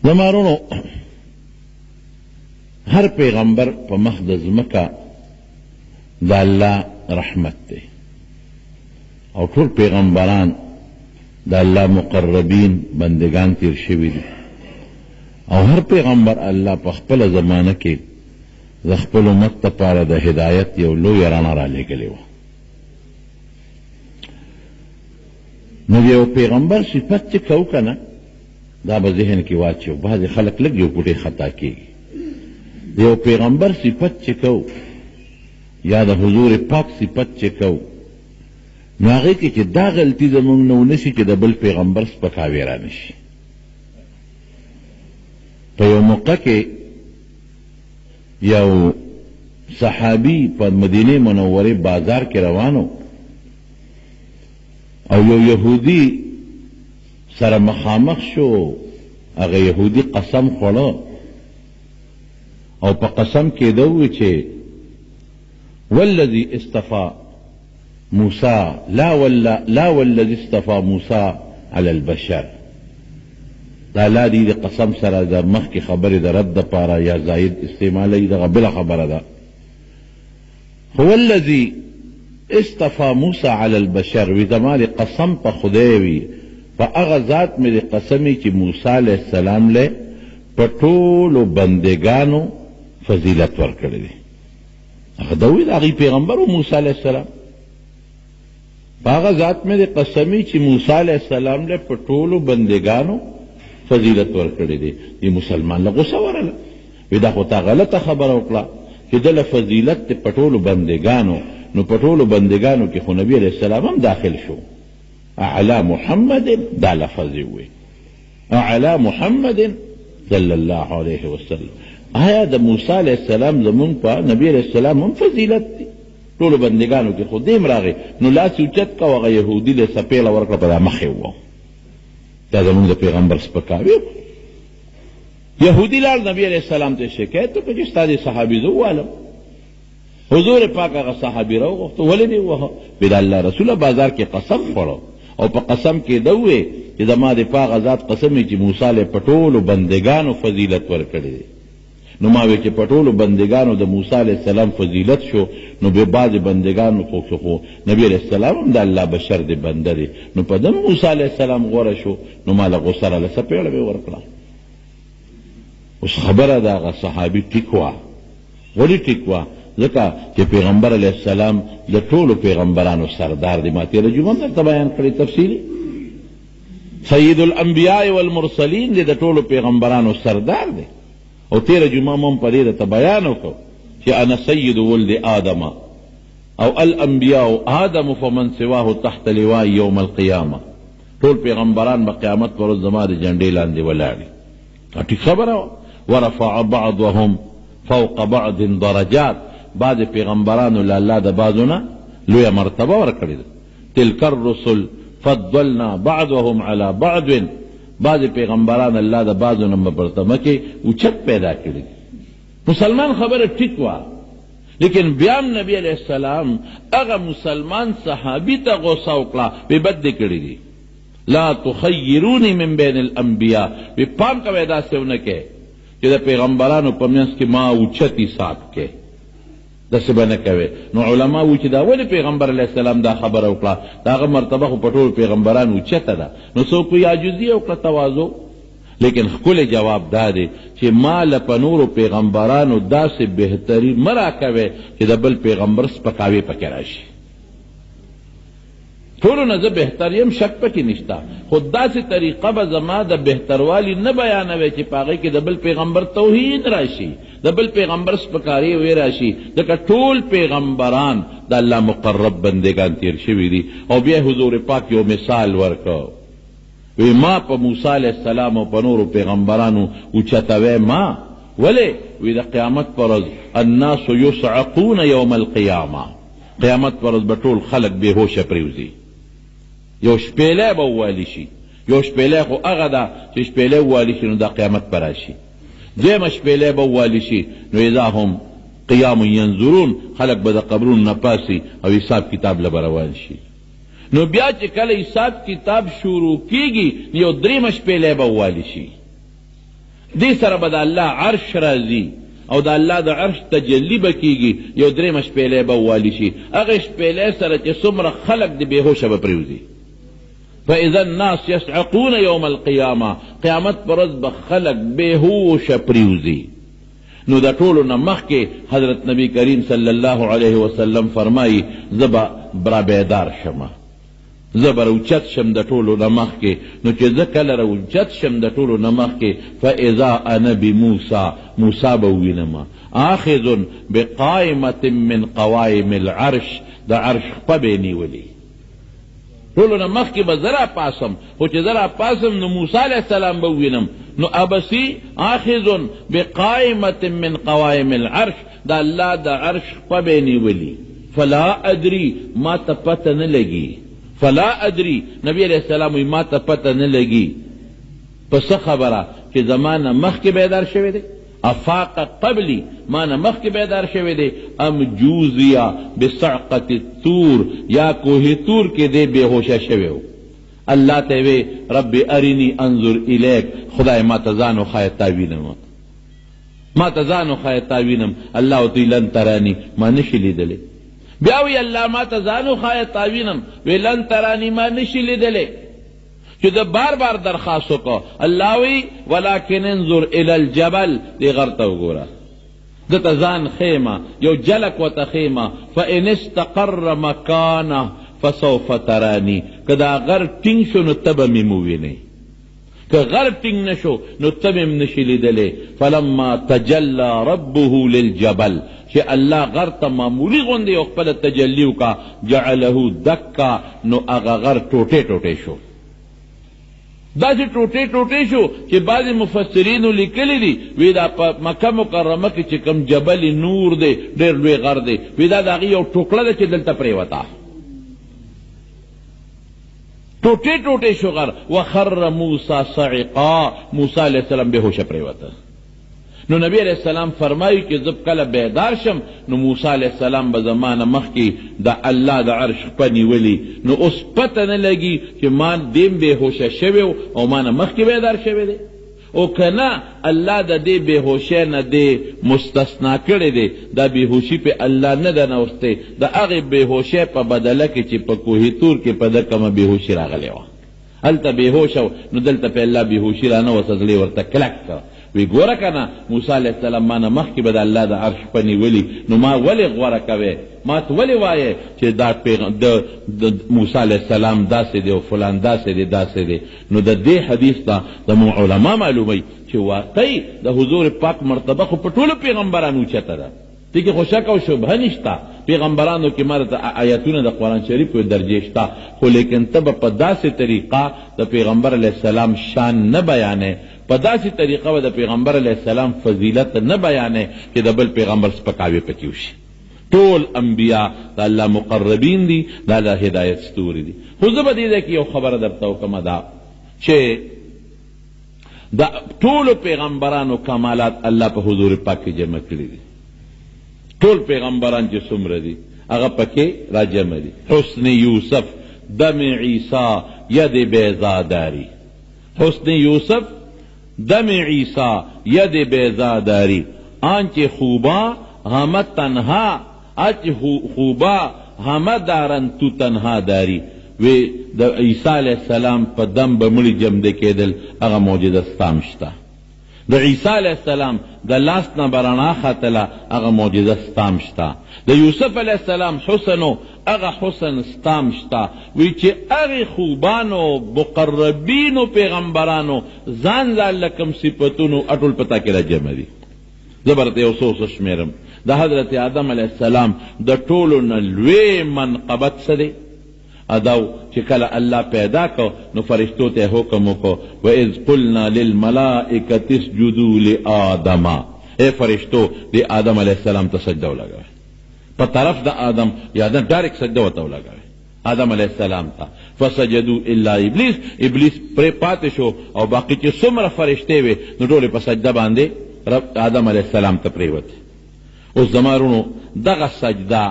زما وروڼو، هر پیغمبر په مخ د ځمکه د الله رحمت دی او ټول پیغمبران د الله مقربین بندگان تیر شوي دي او هر پیغمبر الله په خپله زمانه کې د خپل امت لپاره د هدایت یو لویه رڼا رالیږلې وه. نو د یو پیغمبر صفت چې کوو که نه، دا به ذهن کې واچوو. بعضې خلک لږ یو پوټی خطا کېږي. د یو پیغمبر صفت چې کوو یا د حضور پاک صفت چې کوو، نو هغې کې چې دا غلطي زموږ نه ونه شي چې د بل پیغمبر سپکاوی رانه شي. په یو موقع کې یو صحابي په مدینې منورې بازار کې روان و او یو یهودي سره مخامخ شو. هغه یهودي قسم خوړه او په قسم کې ده ووی چې والذي اصطفى موسی لا ولا لا والذي اصطفى موسی علی البشر. دا لا دي د قسم سره د مخکې خبرې د رد دپاره یا زاید استعمالوي، دغه بله خبره ده. خو والذي اصطفى موسی علی البشر وي، زما د قسم په خدای وي، په هغه ذات مې د قسم وي چې موسی علیه السلام له په ټولو بندګانو فضیلت ورکړی دی. هغه دا وویل، هغوی پیغمبر و موسی علیه السلام. په هغه ذات مې د قسم وي چې موسی علیه السلام له په ټولو بندګانو فضیلت ورکړی دی. دې مسلمان له غوسه ورغله، وی دا خو تا غلطه خبره وکړه چې ده له فضیلت دی په ټولو بندګانو، نو په ټولو بندګانو کې خو نبی علیه السلام هم داخل شو. اعلی محمد دا لفظ یې وویل، اعلی محمد صلی الله علیه وسلم. آیا د موسی علیه السلام زمونږ په نبی علیه السلام هم فضیلت دی؟ ټولو بندګانو کې خو دیم راغی، نو لاس یې اوچت کړ او هغه یهودي له څپېړه ورکړه، په دا مخ یې ووهه. دا زمونږ د پیغمبر سپکاوی وکړ. یهودي لاړ نبی علیه السلام ته شکایت وکړ چې ستا دې صحابي زه ووالم. حضور پاک هغه صحابي راوغوښته، ولې دې ووهه؟ وی د الله رسوله بازار کې قسم خوړو او په قسم کې ده ووی چې زما دې په هغه ذات قسم وي چې موسی له په ټولو بندګانو فضیلت ورکړی دی. نو ما وی چې په ټولو بندګانو د موسی علیه السلام فضیلت شو، نو به بعضې بندګانو خو کې خو نبی علیه السلام هم د الله بشر دی، بنده دی، نو په ده موسی علیه السلام غوره شو. نو ما له غوسه راله څپېړه مې ورکړه. اوس خبره د هغه صحابي ټیک وه. ولې ټیک وه؟ ځکه چې پیغمبر علیه السلام د ټولو پیغمبرانو سردار دی. ما تېره جمعه هم درته بیان کړې تفصیلي. سید الانبیاء والمرسلین دی، د ټولو پیغمبرانو سردار دی. او تېره جمعه مو هم په دې درته بیان وکړو چې انا سید ولد آدم او الانبیاء آدم فمن سواه تحت لواء یوم القیامه. ټول پیغمبران به قیامت پر ورځ زما د جنډې لاندې ولاړ وي. دا ټیک خبره وه. ورفع بعضهم فوق بعض درجات، بعضې پیغمبرانو له الله د بعضو نه لویه مرتبه ورکړې ده. تلک الرسل فضلنا بعضهم علی بعض، بعضې پیغمبران الله د بعضو نه مرتبه کې اوچت پیدا کړي دي. مسلمان خبره ټیک وه، لیکن بیا هم نبی علیه السلام هغه مسلمان صحابي ته غوسه وکړه، وی بد دې کړي دي. لا تخیروني من بین الانبیاء، وی پام کوئ داسې ونه کړئ چې د پیغمبرانو په منځ کې ما اوچت حساب کړئ، داسې به نه کوئ. نو علما وایي چې دا ولې پیغمبر علیه السلام دا خبره وکړه؟ د هغه مرتبه خو په ټولو پیغمبرانو اوچته ده. نو څوک وایي عاجزي یې وکړه، تواضع. لیکن ښکلی جواب دا دی چې ما له په نورو پیغمبرانو داسې بهتري مه راکوئ چې د بل پیغمبر سپکاوی پکې راشي. ټولو نه زه بهتر یم، شک پکې نشته، خو داسې طریقه به زما د بهتروالي نه بیانوې چې په هغې کې د بل پیغمبر توهین راشي، د بل پیغمبر سپکاوی وی راشي، ځکه ټول پیغمبران د الله مقرب بندګان تیر شوي دي. او بیا حضور پاک یو مثال ورکړ، وی ما په موسی علیه السلام او په نورو پیغمبرانو اوچتوی ما، ولې؟ وی د قیامت پر ورځ الناس یصعقون یوم القیامه، قیامت پر ورځ به ټول خلک بې هوشه پرېوځي، یو شپېلی به ووالي شي، یو شپېلی خو هغه ده چې شپېلی ووالي شي نو دا قیامت به راشي، دویمه شپېلی به ووالي شي نو اذا هم قیام ینظرون، خلک به د قبرونو نه پاڅي او حساب کتاب له به روان شي. نو بیا چې کله حساب کتاب شروع کېږي نو یو درېیمه شپېلی به ووالي شي. دې سره به د الله عرش راځي او د الله د عرش تجلی به کېږي، یو درېیمه شپېلۍ به ووالي شي، هغې شپېلۍ سره چې څومره خلک دي بېهوشه به پرېوځي. فاذا الناس یصعقون یوم القیامة، قیامت پر ورځ به خلک بېهوشه پرېوځي. نو د ټولو نه مخکې حضرت نبی کریم صلی الله علیه وسلم فرمایي، زه به رابیدار شم. زه به راوچت شم د ټولو نه مخکې، نو چې زه کله راوچت شم د ټولو نه مخکې، فاذا انا بموسی، موسی به ووینم، آخذ بقائمة من قوائم العرش، د عرش خپه به یې نیولې. ټولو نه مخکې به زه راپاڅم، خو چې زه راپاڅم نو موسی علیه السلام به ووینم، نو ابسي آخذ بقائمة من قوائم العرش، د الله د عرش خپه به یې نیولي، فلا ادري، ما ته پته نه لګي، فلا ادري، نبي علیه السلام وایي ما ته پته نه لګي په څه خبره چې زما نه مخکې بیدار شوی دی، افاق قبلي، ما نه مخکې بیدار شوی دی، ام جوزیه بصعقة الطور، یا کوه طور کې دی بې هوشه شوی و، الله ته یې وې رب ارني انظر الیک، خدایه ما ته ځان وښایه تا وینم. ما ته ځان وښایه تا وینم، الله ورته وایي لن تراني، ما نه شې لیدلی. بیا وایي الله ما ته ځان وښایه تا وینم، وایي لن تراني، ما نه شې لیدلی. چې ده بار بار درخواست وکړ، الله وایي ولکن انظر الی الجبل، دې غر ته وګوره، ده ته ځان ښیمه، یو جلک ورته ښیمه، فان استقر مکانه فسوف تراني، که دا غر ټینګ شو نو ته به مې ووینې. که غر ټینګ نه شو نو ته مې هم نه شې لیدلی. فلما تجلی ربه للجبل، چې الله غر ته معمولي غوندې یو خپله تجلي وکړه، جعله دکا، نو هغه غر ټوټې ټوټې شو. داسې ټوټې ټوټې شو چې بعضې مفسرینو لیکلي دي، وی دا په مکه مکرمه کې چې کوم جبل نور دی، ډېر لوی غر دی، وی دا د هغې یو ټوکړه ده چې دلته پرېوته. ټوټې ټوټې شو غر، وخر موسی صعقا، موسی علیه السلام بې هوشه پرېوته. نو نبی علیه السلام فرمایي چې زه کله بیدار شم نو موسی علیه السلام به زما نه مخکې د الله د عرش خپه نیولي، نو اوس پته نه لګي چې ما دیم بې هوشه شوی او ما نه مخکې بیدار شوی دی او که نه الله د دې بې هوشۍ نه دی مستثنا کړی دی، دا بې هوشي پرې الله نه ده نوستې، د هغې بې هوشۍ په بدله کې چې په کوه طور کې په ده کومه بې هوشي راغلې وه، هلته بې هوشه و، نو دلته پرې الله بې هوشي رانه وسته، زړه یې ورته کلک کړ، وی ګوره که نه موسی علیه السلام ما نه مخکې به د الله د عرش شپه نیولي، نو ما ولې غوره کوې، ما ته ولې وایې چې دا د موسی علیه السلام داسې دی او فلان داسې دی داسې دی. نو د دې حدیث نه زموږ علما معلوموي چې واقعي د حضور پاک مرتبه خو په ټولو پیغمبرانو اوچته ده، دې کې خو شک او شبهه نشته، پیغمبرانو کې ماته آیتونه د قرآن شریف په درجې شته، خو لیکن ته به په داسې طریقه د پیغمبر علیه السلام شان نه بیانې، په داسې طریقه به د پیغمبر علیه السلام فضیلت نه بیانې چې د بل پیغمبر سپکاوی پکې وشي. ټول انبیا د الله مقربین دي، د الله هدایت ستوري دي. خو زه به دې ځای کې یو خبره درته وکړم، دا چې د ټولو پیغمبرانو کمالات الله په حضور پاک کې جمع کړي دي. ټول پیغمبران چې څومره دي هغه پکې راجمع دي. حسن یوسف دم عیسی ید بیضا داری، حسن یوسف دم عیسی ید بیضا داری، آنچه خوبا همه تنها اچ خوبا همه دارن تو تنها داری. وی د عیسی علیه السلام په دم به مړي جمدې کېدل، هغه معجزه ستا هم شته. د عیسی علیه السلام د لاس نه به رڼا ختله، هغه معجزه ستا هم شته. د یوسف علیه السلام حسن و، هغه حسن ستا هم شته. وی چې هغې خوبانو مقربینو پیغمبرانو ځان ځان له کوم صفتونو ټول په تا کې راجمع دي. زه به درته یو څو څه شمېرم. د حضرت آدم علیه السلام د ټولو نه لوی منقبت څه دی؟ دا و چې کله الله پیدا کړ نو فرشتو ته یې حکم وکړ، واذ قلنا للملائکة اسجدوا لآدم، ای فرشتو دې آدم علیه السلام ته سجده ولګوئ. په طرف د آدم یا نه ډایرکټ سجده ورته ولګوئ آدم علیه السلام ته. فسجدوا الا ابلیس، ابلیس پرې پاتې شو او باقي چې څومره فرشتې وې نو ټولې په سجده باندې رب آدم علیه السلام ته پرېوتې. اوس زما وروڼو دغه سجده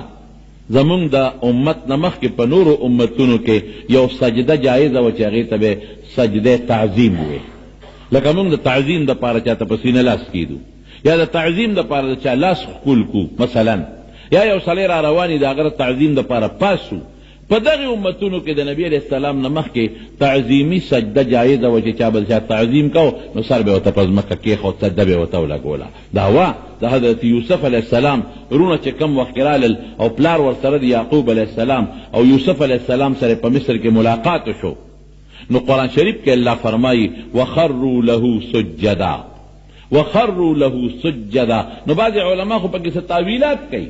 زمونږ د امت نه مخکې په نورو امتونو کې یو سجده جایزه وه چې هغې ته به سجده تعظیم وې. لکه موږ د تعظیم دپاره چاته په سینه لاس کیدو یا د تعظیم دپاره د چا لاس ښکل کو مثلا، یا یو سړی را روان وي د هغه د تعظیم دپاره پاڅو. په دغه امتونو کې د نبی علیه السلام نه مخکې تعظیمي سجده جایزه وه چې چا به د چا تعظیم کاوه نو سر به یې ورته په ځمکه کېښود، سجده به یې ورته ولګوله. دا وه د حضرت یوسف علیه السلام وروڼه چې کوم وخت کې رالل او پلار ورسره د یعقوب علیه السلام او یوسف علیه السلام سره په مصر کې ملاقات وشو نو قرآن شریف کې الله فرمایي وخروا له سجدا، وخروا له سجدا. نو بعضې علما خو پکې څه تاویلات کوي،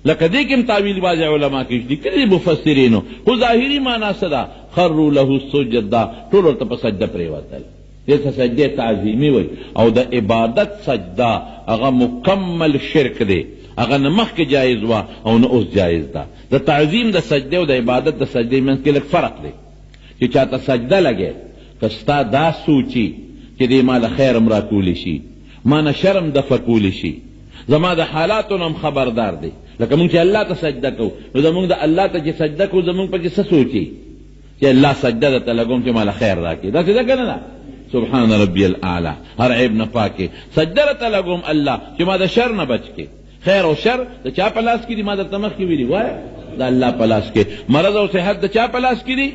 لکه دې کې هم تاویل بعضې علما کوي چې لیکلي دي مفسرینو، خو ظاهري معنا څه ده؟ خروا له سجدا، ټول ورته په سجده پرېوتل. دې ته سجده تعظیمي وایي. او د عبادت سجده هغه مکمل شرک دی، هغه نه مخکې جایز وه او نه اوس جایز ده. د تعظیم د سجدې او د عبادت د سجدې منځ کې لږ فرق دی چې چاته سجده لګې که ستا دا سوچي چې دې ما له خیر هم راکولی شي، ما نه شر هم دفع کولی شي، زما د حالاتو نه هم خبردار دی، لکه مونږ چې الله ته سجده کوو نو زمونږ د الله ته چې سجده کوو زمونږ پکې څه سوچي چې الله سجده درته لګوم چې ماله خیر راکړي، داسې ده که نه ده؟ سبحان ربي الاعلی، هر عیب نه پاک یې، سجده درته لګوم الله چې ما د شر نه بچ کړې. خیر او شر د چا په لاس کې دي؟ ما درته مخکې ویلي، وایه د الله په لاس کې. مرض او صحت د چا په لاس کې دي؟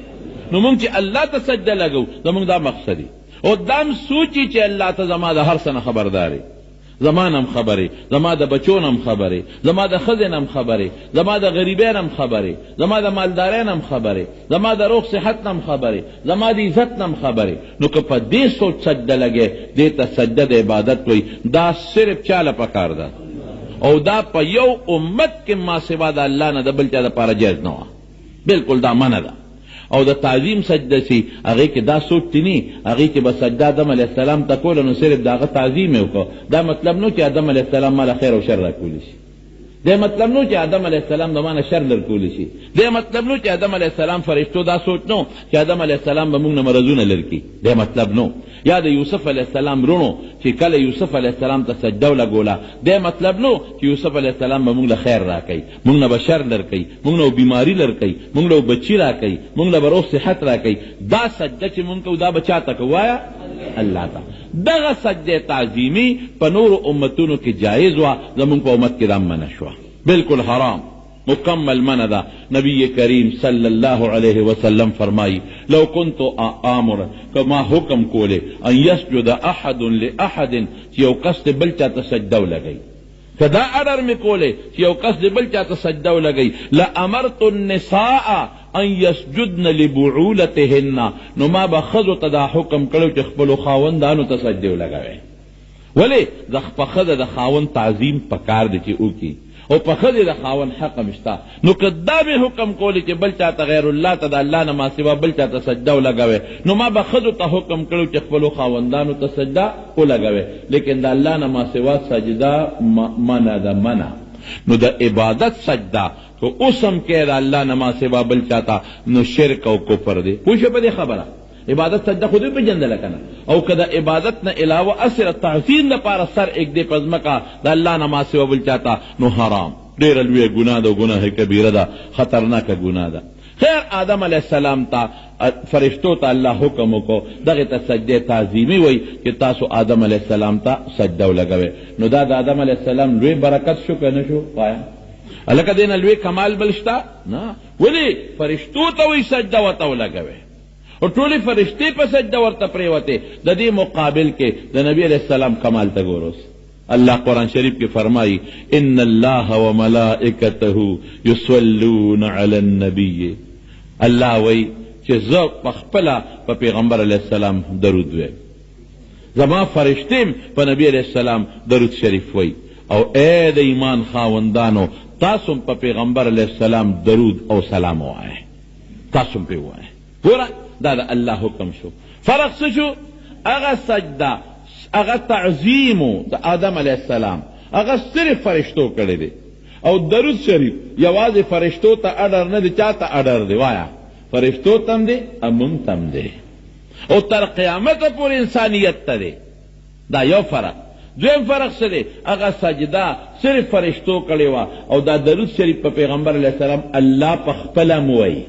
نو مونږ چې الله ته سجده لګو زمونږ دا مقصد دی، او دا هم سوچي چې الله ته زما د هر څه نه خبردار یې، زما نه هم خبر یې، زما د بچو نه هم خبر یې، زما د ښځې نه هم خبر یې، زما د غریبۍ نه هم خبر یې، زما د مالدارۍ نه هم خبر یې، زما د روغ صحت نه هم خبر یې، زما د عزت نه هم خبر یې. نو که په دې سوچ سجده لګې دې ته سجده د عبادت وایي. دا صرف چا له پکار ده؟ او دا په یو امت کې ما سوا د الله نه د بل چا دپاره جایز نه وه، بلکل دا منع ده. او د تعظیم سجده چی هغې کې دا سوچ تی نی، هغې چې به سجده آدم علیه السلام ته کوله نو صرف د هغه تعظیم یې وکړ، دا مطلب نه و چې آدم علیه السلام ماله خیر او شر راکولی شي، دا مطلب نه و چې آدم علیه السلام د مانه شر لرکولی شي، دا مطلب نه و چې آدم علیه السلام فرشتو دا سوچ نه و چې آدم علیه السلام به موږ نه مرضونه لرکي، دا مطلب نه و. یا د یوسف علیه السلام وروڼو چې کله یوسف علیه السلام ته سجده ولګوله دا مطلب نه و چې یوسف علیه السلام به موږ له خیر راکوي، موږ نه به شر لرکوي، موږ له به بیماري لرکوي، موږ له به بچي راکوي، موږ له به روغ صحت راکوي. دا سجده چې موږ کوو دا به چا ته کوو؟ وایه الله ته. دغه سجده تعظیمي په نورو امتونو کې جایز وه، زموږ په امت کې دا منع شوه، بلکل حرام، مکمل منع ده. نبی کریم صلی الله علیه وسلم فرمایي لو کنت آمر، که ما حکم کولی ان یسجد احد لاحد، چې یو کس دې بل چا ته سجده ولګوي، که دا اډر مې کولی چې یو کس دې بل چا ته سجده ولګوي، لامرت النساء ان یسجدن لبعولتهن، نو ما به ښځو ته دا حکم کړی چې خپلو خاوندانو ته سجدې ولګوئ. ولې؟ د په ښځه د خاوند تعظیم پکار دی چې وکړي، او په ښځې د خاوند حق هم شته. نو که دا مې حکم کولی چې بل چا ته غیر الله ته د الله نه ماسوا بل چا ته سجده ولګوئ، نو ما به ښځو ته حکم کړی چې خپلو خاوندانو ته سجده ولګوئ، لیکن د الله نه ماسوا سجده منع ده، منع. نو د عبادت سجده که اوس هم کوې د الله نه ماسوا بل چا ته، نو شرک او کفر دی. پوه شوې په دې خبره؟ عبادت سجده خو دې وپېژندله که نه؟ او که د عبادت نه علاوه هسې د تعظیم لپاره سر اېږدې په ځمکه د الله نه ماسوا بل چا ته، نو حرام، ډېره لویه ګناه ده او ګناه کبیره ده، خطرناکه ګناه ده. خیر آدم علیه السلام ته فرشتو ته الله حکم وکړو، دغې ته سجده تعظیمي وایي چې تاسو آدم علیه السلام ته سجده ولګوئ. نو دا د آدم علیه السلام لوی برکت شو که نه شو؟ وایه هلکه دې نه لوی کمال بل شته؟ نه. ولې فرشتو ته وایي سجده ورته ولګوئ او ټولې فرشتې په سجده ورته پرېوتې؟ د دې مقابل کې د نبي علیه السلام کمال ته ګوره اوس. الله قرآن شریف کې فرمایي ان الله وملائکته یصلون علی النبی، الله وایي چې زه په خپله په پیغمبر علیه السلام درود وایم، زما فرشتې هم په نبي علیه السلام درود شریف وایي، او ای د ایمان خاوندانو تاسو هم په پیغمبر علیه السلام درود او سلام ووایئ، تاسو هم پرې ووایئ. ګوره دا د الله حکم شو. فرق څه شو؟ هغه سجده، هغه تعظیم د آدم علیه السلام هغه صرف فرشتو کړی دی، او درود شریف یوازې فرشتو ته اډر نه دی، چا ته اډر دی؟ وایه فرشتو ته هم دی او مونږ ته هم دی، او تر قیامته پورې انسانیت ته دی. دا یو فرق. دویم فرق څه دی؟ هغه سجده صرف فرشتو کړې وه، او دا درود شریف په پیغمبر علیه السلام الله په خپله هم وایي.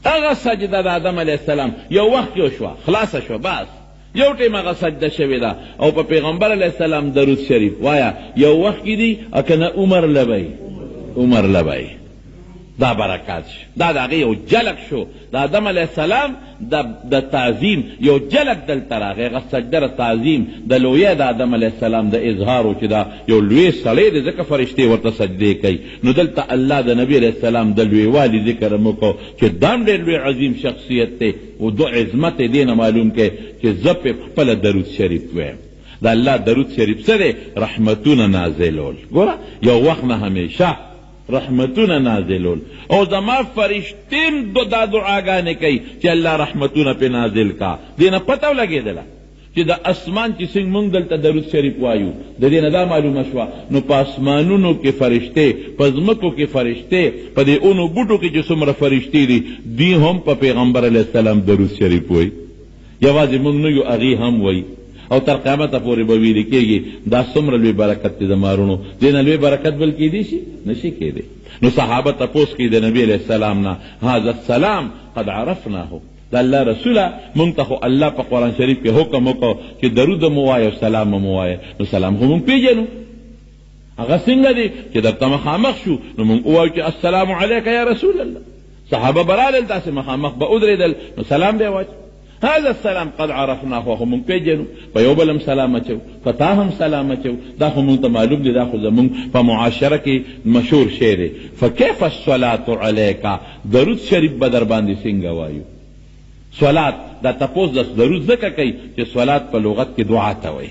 هغه سجده د آدم علیه السلام یو وخت کې وشوه، خلاصه شوه، بس. یو ټیم هغه سجده شوې ده او په پیغمبر علیه السلام درود شریف وایا یو وخت کې دي او که نه عمر له به عمر له به دا برکات شو، دا د هغې یو جلک شو، د آدم علیه السلام د د تعظیم یو جلک دلته راغی، هغه سجده د تعظیم د لویۍ د آدم علیه السلام د اظهار و چې دا یو لوی سړی دی ځکه فرشتې ورته سجدې کوي، نو دلته الله د نبي علیه السلام د لویوالي ذکر هم وکړ چې دا هم ډېر لوی عظیم شخصیت دی او د عظمت یې دې نه معلوم کړ چې زه پرې خپله درود شریف وایم. د الله درود شریف څه دی؟ رحمتونه نازلول. ګوره یو وخت نه همیشه. رحمتونه نازلول او زما فرشتې هم دا دعاګانې کوي چې الله رحمتونه پرې نازل کا. دې نه پته ولګېدله چې د اسمان چې څنګه مونږ دلته درود شریف وایو د دې نه دا معلومه شوه نو په اسمانونو کې فرشتې، په ځمکو کې فرشتې، په دې اونو بوټو کې چې څومره فرشتې دي دوی هم په پیغمبر علیه السلام درود شریف وایي. یوازې موږ نه یو هغوی هم وایي او تر قیامته پورې به ویل کېږي. دا څومره لوی برکت دی زما وروڼو، دې نه لوی برکت بل کېدی شي؟ نه شي کېدی. نو صحابه تپوس کوي د نبي علیه السلام نه، هذا السلام قد عرفناه، د الله رسوله موږ ته خو الله په قرآن شریف کې حکم وکړ چې درود هم ووایه او سلام هم ووایه، نو سلام خو موږ پېژنو، هغه څنګه دی چې درته مخامخ شو نو موږ ووایو چې السلام علیک یا رسول الله. صحابه به رالل داسې مخامخ به ودرېدل نو سلام به یې واچو، هذا السلام قد عرفناه، خو موږ پېژنو، په یو بل هم سلام اچو، په تا هم سلام اچو، دا خو موږ ته معلوم دی، دا خو زموږ په معاشره کې مشهور شی دی. فکیف الصلاة علیک، درود شریف به در باندې څنګه وایو؟ صلات دا تپوس د درود ځکه کوي چې صلات په لغت کې دعا ته وایي،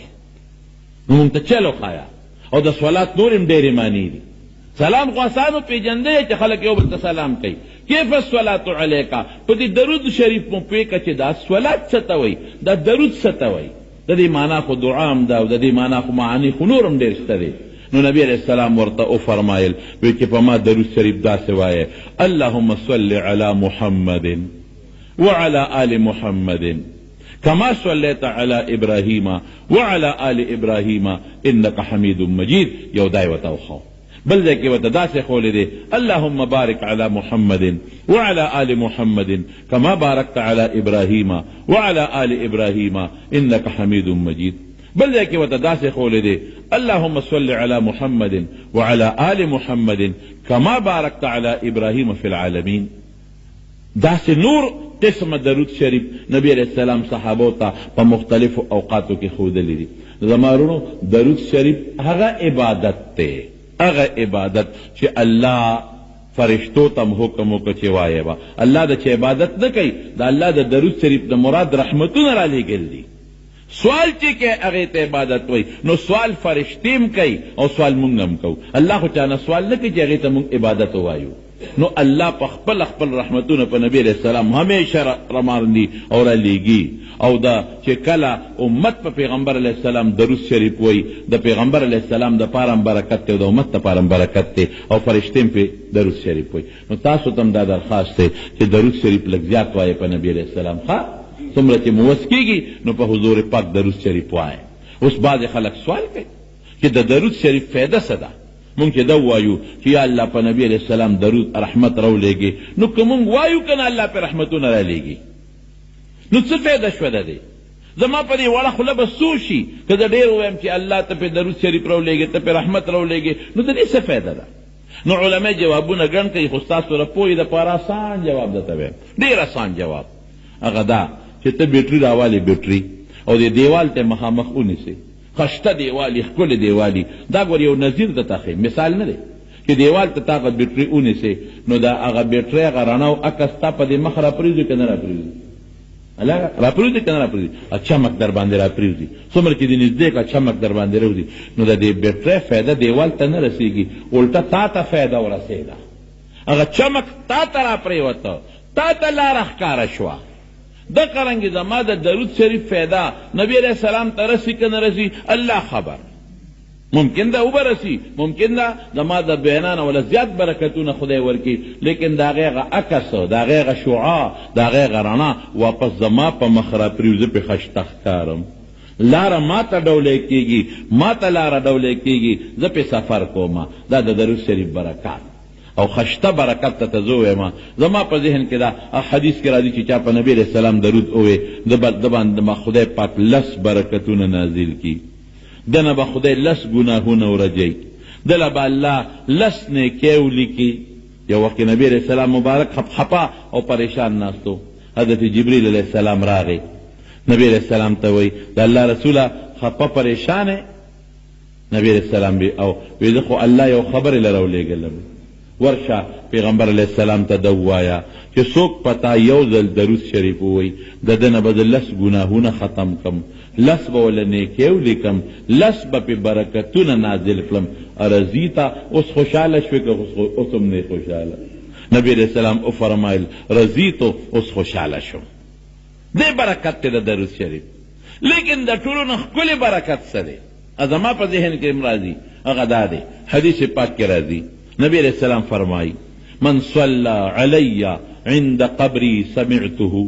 نو موږ ته چل وښایه. او د صلات نورې هم ډېرې معنی دي. سلام خو اسانو پېژندلی چې خلک یو بل ته سلام کوي. کیف الصلاة علیک، په دې درود شریف مو پوه کړه چې دا صلات څه ته وایي، دا درود څه ته وایي. د دې معنا خو دعا هم ده او د دې معنا خو معاني خو نور هم ډېر شته دی. نو نبی علیه السلام ورته وفرمایل وی چې په ما درود شریف داسې وایه، اللهم صل علی محمد وعلی آل محمد کما صلیت علی ابراهیم وعلی آل ابراهیم انک حمید مجید. یو دا یې ورته وښوه. بل ځای کې ورته داسې ښولی دی، اللهم بارک علی محمد وعلی آل محمد کما بارکت علی ابراهیم وعلی آل ابراهیم انک حمید مجید. بل ځای کې ورته داسې ښولی دی، اللهم صل علی محمد وعلی آل محمد کما بارکت علی ابراهیم فی العالمین. داسې نور قسمه درود شریف نبی علیه السلام صحابو ته په مختلفو اوقاتو کې ښودلي دي. زما وروڼو درود شریف هغه عبادت دی، هغه عبادت چې الله فرشتو ته هم حکم وکړ چې وایه به. الله د چا عبادت نه کوي، د الله د درود شریف نه مراد رحمتونه رالیږل دي. سوال چې کوي هغې ته عبادت وایي، نو سوال فرشتې هم کوي او سوال مونږ هم کوو. الله خو چا نه سوال نه کوي چې هغې ته مونږ عبادت ووایو. نو الله په خپله خپل رحمتونه په نبي علیه السلام همیشه رمارندي او رالیږي. او د چې کله امت په پیغمبر علیه السلام درود شریف وایي، د پیغمبر علیه السلام دپاره هم برکت دی او د امت دپاره هم برکت دی او فرشتې هم پرې درود شریف وایي. نو تاسو ته هم دا درخواست دی چې درود شریف لږ زیات وایئ په نبي علیه السلام. ښه څومره چې مو وس کېږي نو په حضور پاک درود شریف وایئ. اوس بعضې خلک سوال کوي چې د درود شریف فایده څه ده؟ مونږ چې دا ووایو چې یا الله په نبي علیه السلام درود رحمت راولېږې، نو که مونږ وایو که نه الله پرې رحمتونه رالېږي، نو څه فایده شوه د دې؟ زما په دې وړه خوله به څه وشي که زه ډېر ووایم چې الله ته پرې درود شریف راولېږې، ته پرې رحمت راولېږې، نو د دې څه فایده ده؟ نو علماء جوابونه ګڼ کوي، خو ستاسو د پوهې دپاره اسان جواب درته وایم، ډېر اسان جواب. هغه دا چې ته بیټري راوالې، بیټري او دې دیوال ته مخامخ ونیسې، خشته دیوال یې، ښکلی دیوال یې، دا ګوره یو نظیر درته ښیم، مثال نه دی، چې دیوال ته ته هغه بیټري ونیسې نو د هغه بیټرۍ هغه رڼا او عکس ستا په دې مخ راپرېوځي که نه راپرېوځي؟ راپرېوځي که نه راپرېوځي؟ چمک در باندې راپرېوځي، څومره چې دې نږدې کړه چمک در باندې راوځي. نو د دې بیټرۍ فایده دیوال ته نه رسېږي، الټه تا ته فایده ورسېده، هغه چمک تا ته راپرېوته، تا ته لاره ښکاره شوه. دقه رنګې زما د درود شریف فایده نبی علیه السلام ته رسي که نه رسي الله خبر، ممکن ده وبه رسي، ممکن ده زما د وینا نه وله زیات برکتونه خدای ورکړي، لیکن د هغې هغه عکس، د هغې هغه شعاع، د هغې هغه رڼا واپس زما په مخ راپرېوځي، زه پرې خشته ښکارم، لاره ماته ډولۍ کېږي، ماته لاره ډولۍ کېږي، زه پرې سفر کوم. دا د درود شریف برکات. او خشته برکت ته ته زه ووایم، زما په ذهن کې دا حدیث کې راځي چې چا په نبي علیه السلام درود ووې ده باندې به خدای پاک لس برکتونه نازل کړي، ده نه به خدای لس ګناهونه ورجوي، ده له به الله لس نیکۍ ولیکي. یو وخت کې نبي علیه السلام مبارک خپه او پریشان ناست و، حضرت جبریل علیه السلام راغی، نبي علیه السلام ته وایي د الله رسوله خپه پریشان یې؟ نبی علیه السلام وی او وی زه خو الله یو خبرې له راولېږلم، ورشه پیغمبر علیه السلام ته ده ووایه چې څوک په تا یو ځل درود شریف ووایي د ده نه به زه لس ګناهونه ختم کړم، لس به ورله نیکۍ ولیکم، لس به پرې برکتونه نازل کړم. رضیته اوس خوشحاله شوې که اوس هم نه یې خوشحاله؟ نبی علیه السلام وفرمایل رضیت اوس خوشحاله شوم. دې برکت دی د درود شریف. لیکن د ټولو نه ښکلی برکت څه دی؟ زما په ذهن کې هم راځي، هغه دا دی، حدیث پاک کې راځي، نبی علیه السلام فرمایي، من صلی علی عند قبری سمعته،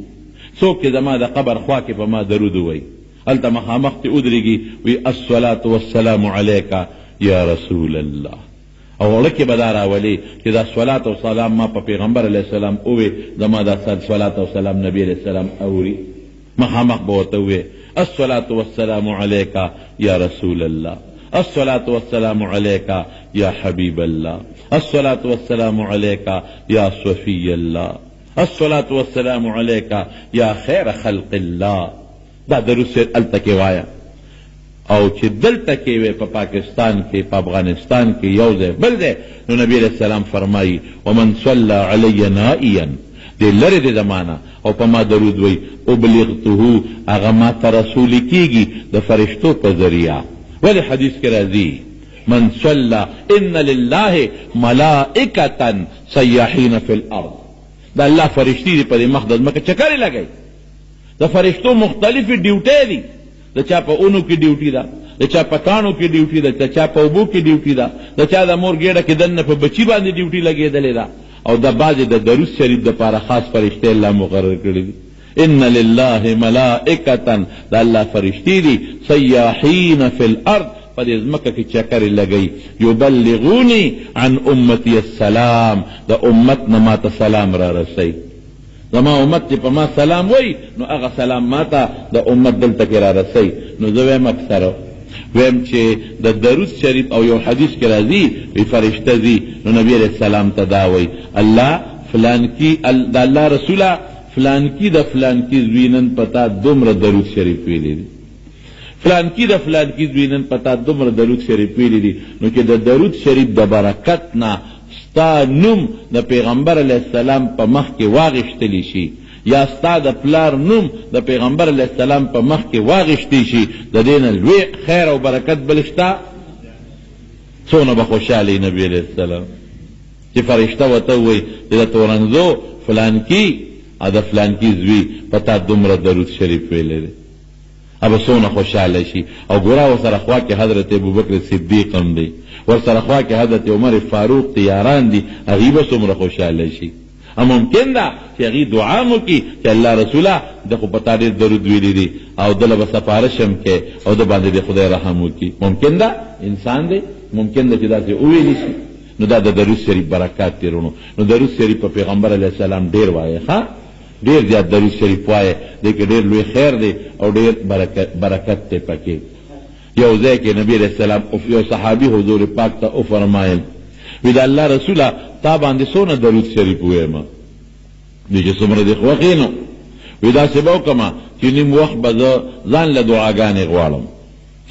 څوک چې زما د قبر خوا کې په ما درود ووایي، هلته مخامخ ته ودرېږي، وي الصلاة والسلام علیک یا رسول الله، او زړه کې به دا راولې چې دا صلات او سلام ما په پیغمبر علیه السلام ووې، زما دا صلات او سلام نبی علیه السلام اوري، مخامخ به ورته ووې الصلاة والسلام علیک یا رسول الله، الصلاة والسلام علیک یا حبیب الله، الصلاة والسلام علیک یا صفی الله، الصلاة والسلام علیک یا خیر خلق الله. دا درود شریف هلته کې وایه او چې دلته کې وې په پاکستان کې په افغانستان کې یو ځای بل ځای، نو نبی علیه السلام فرمایي ومن صلی علی نائیا، دې لرې دې زما نه او په ما درود وایي، ابلغته، هغه ما ته رسول کېږي د فرشتو په ذریعه. ولې حدیث کې راځي من صلی ان لله ملائکة سیاحین فی الارض، د الله فرشتې دي په دې مخ د ځمکې چکرې لګوي. د فرشتو مختلفې ډیوټۍ دي، د چا په اونو کې ډیوټي ده، د چا په کاڼو کې ډیوټي ده، د چا په اوبو کې ډیوټي ده، د چا د مور ګېډه کې دننه په بچي باندې ډیوټي لګېدلې ده، او د بعضې د درود شریف دپاره خاص فرشتې الله مقرر کړي دي. ان لله ملائکة، د الله فرشتې دي، سیاحین فی الارض، په دې ځمکه کې چکرې لګوي، یبلغوني عن امتي السلام، د امت نه ماته سلام رارسوي. زما امت چې په ما سلام وایي نو هغه سلام ماته د امت دلته کې رارسوي. نو زه وایم اکثر وایم چې د درود شریف او یو حدیث کې راځي وي فرشته ځي نو نبی علیه السلام ته دا وایي الله فلانکي د الله رسوله فلانکي د فلانکي زوی نن په تا دومره درود شریف ویلی دی، فلانکي د فلانکي زوی نن په تا دومره درود شریف ویلی دی. نو چې د درود شریف د برکت نه ستا نوم د پیغمبر علیه السلام په مخ کې واغشتل شي یا ستا د پلار نوم د پیغمبر علیه السلام په مخ کې واغشتی شي، د دې نه لوی خیر او برکت بل شته؟ څونه به خوشحاله نبی علیه السلام چې فرشته ورته ووایي چې د تورنګزو فلانکي او د فلانکي زوی په تا دومره درود شریف ویلی دی. به څونه خوشحاله شي. او ګوره ورسره خوا کې حضرت ابوبکر صدیق هم دی، ورسره خوا کې حضرت عمر فاروق دی، یاران دي، هغوی به څومره خوشحاله شي. او ممکن ده چې هغوی دعا هم وکړي چې الله رسوله ده خو په تا ډېر درود ویلي دي او ده له به سفارش هم کوې او ده باندې دې خدای رحم وکړي. ممکن ده، انسان دی، ممکن ده چې داسې وویل شي. نو دا د درود شریف برکات دی وروڼو. نو درود شریف په پیغمبر علیه السلام ډېر وایه، ښه ډېر زیات درود شریف وایه، دې کې ډېر لوی خیر دی او ډېر برکت دی پکې. یو ځای کې نبی علیه السلام یو صحابي حضور پاک ته وفرمایل، وی د الله رسوله تا باندې څونه درود شریف ووایم؟ وی چې څومره دې خوښ یې نو. وی داسې به وکړم چې نیم وخت به زه ځان له دعاګانې غواړم،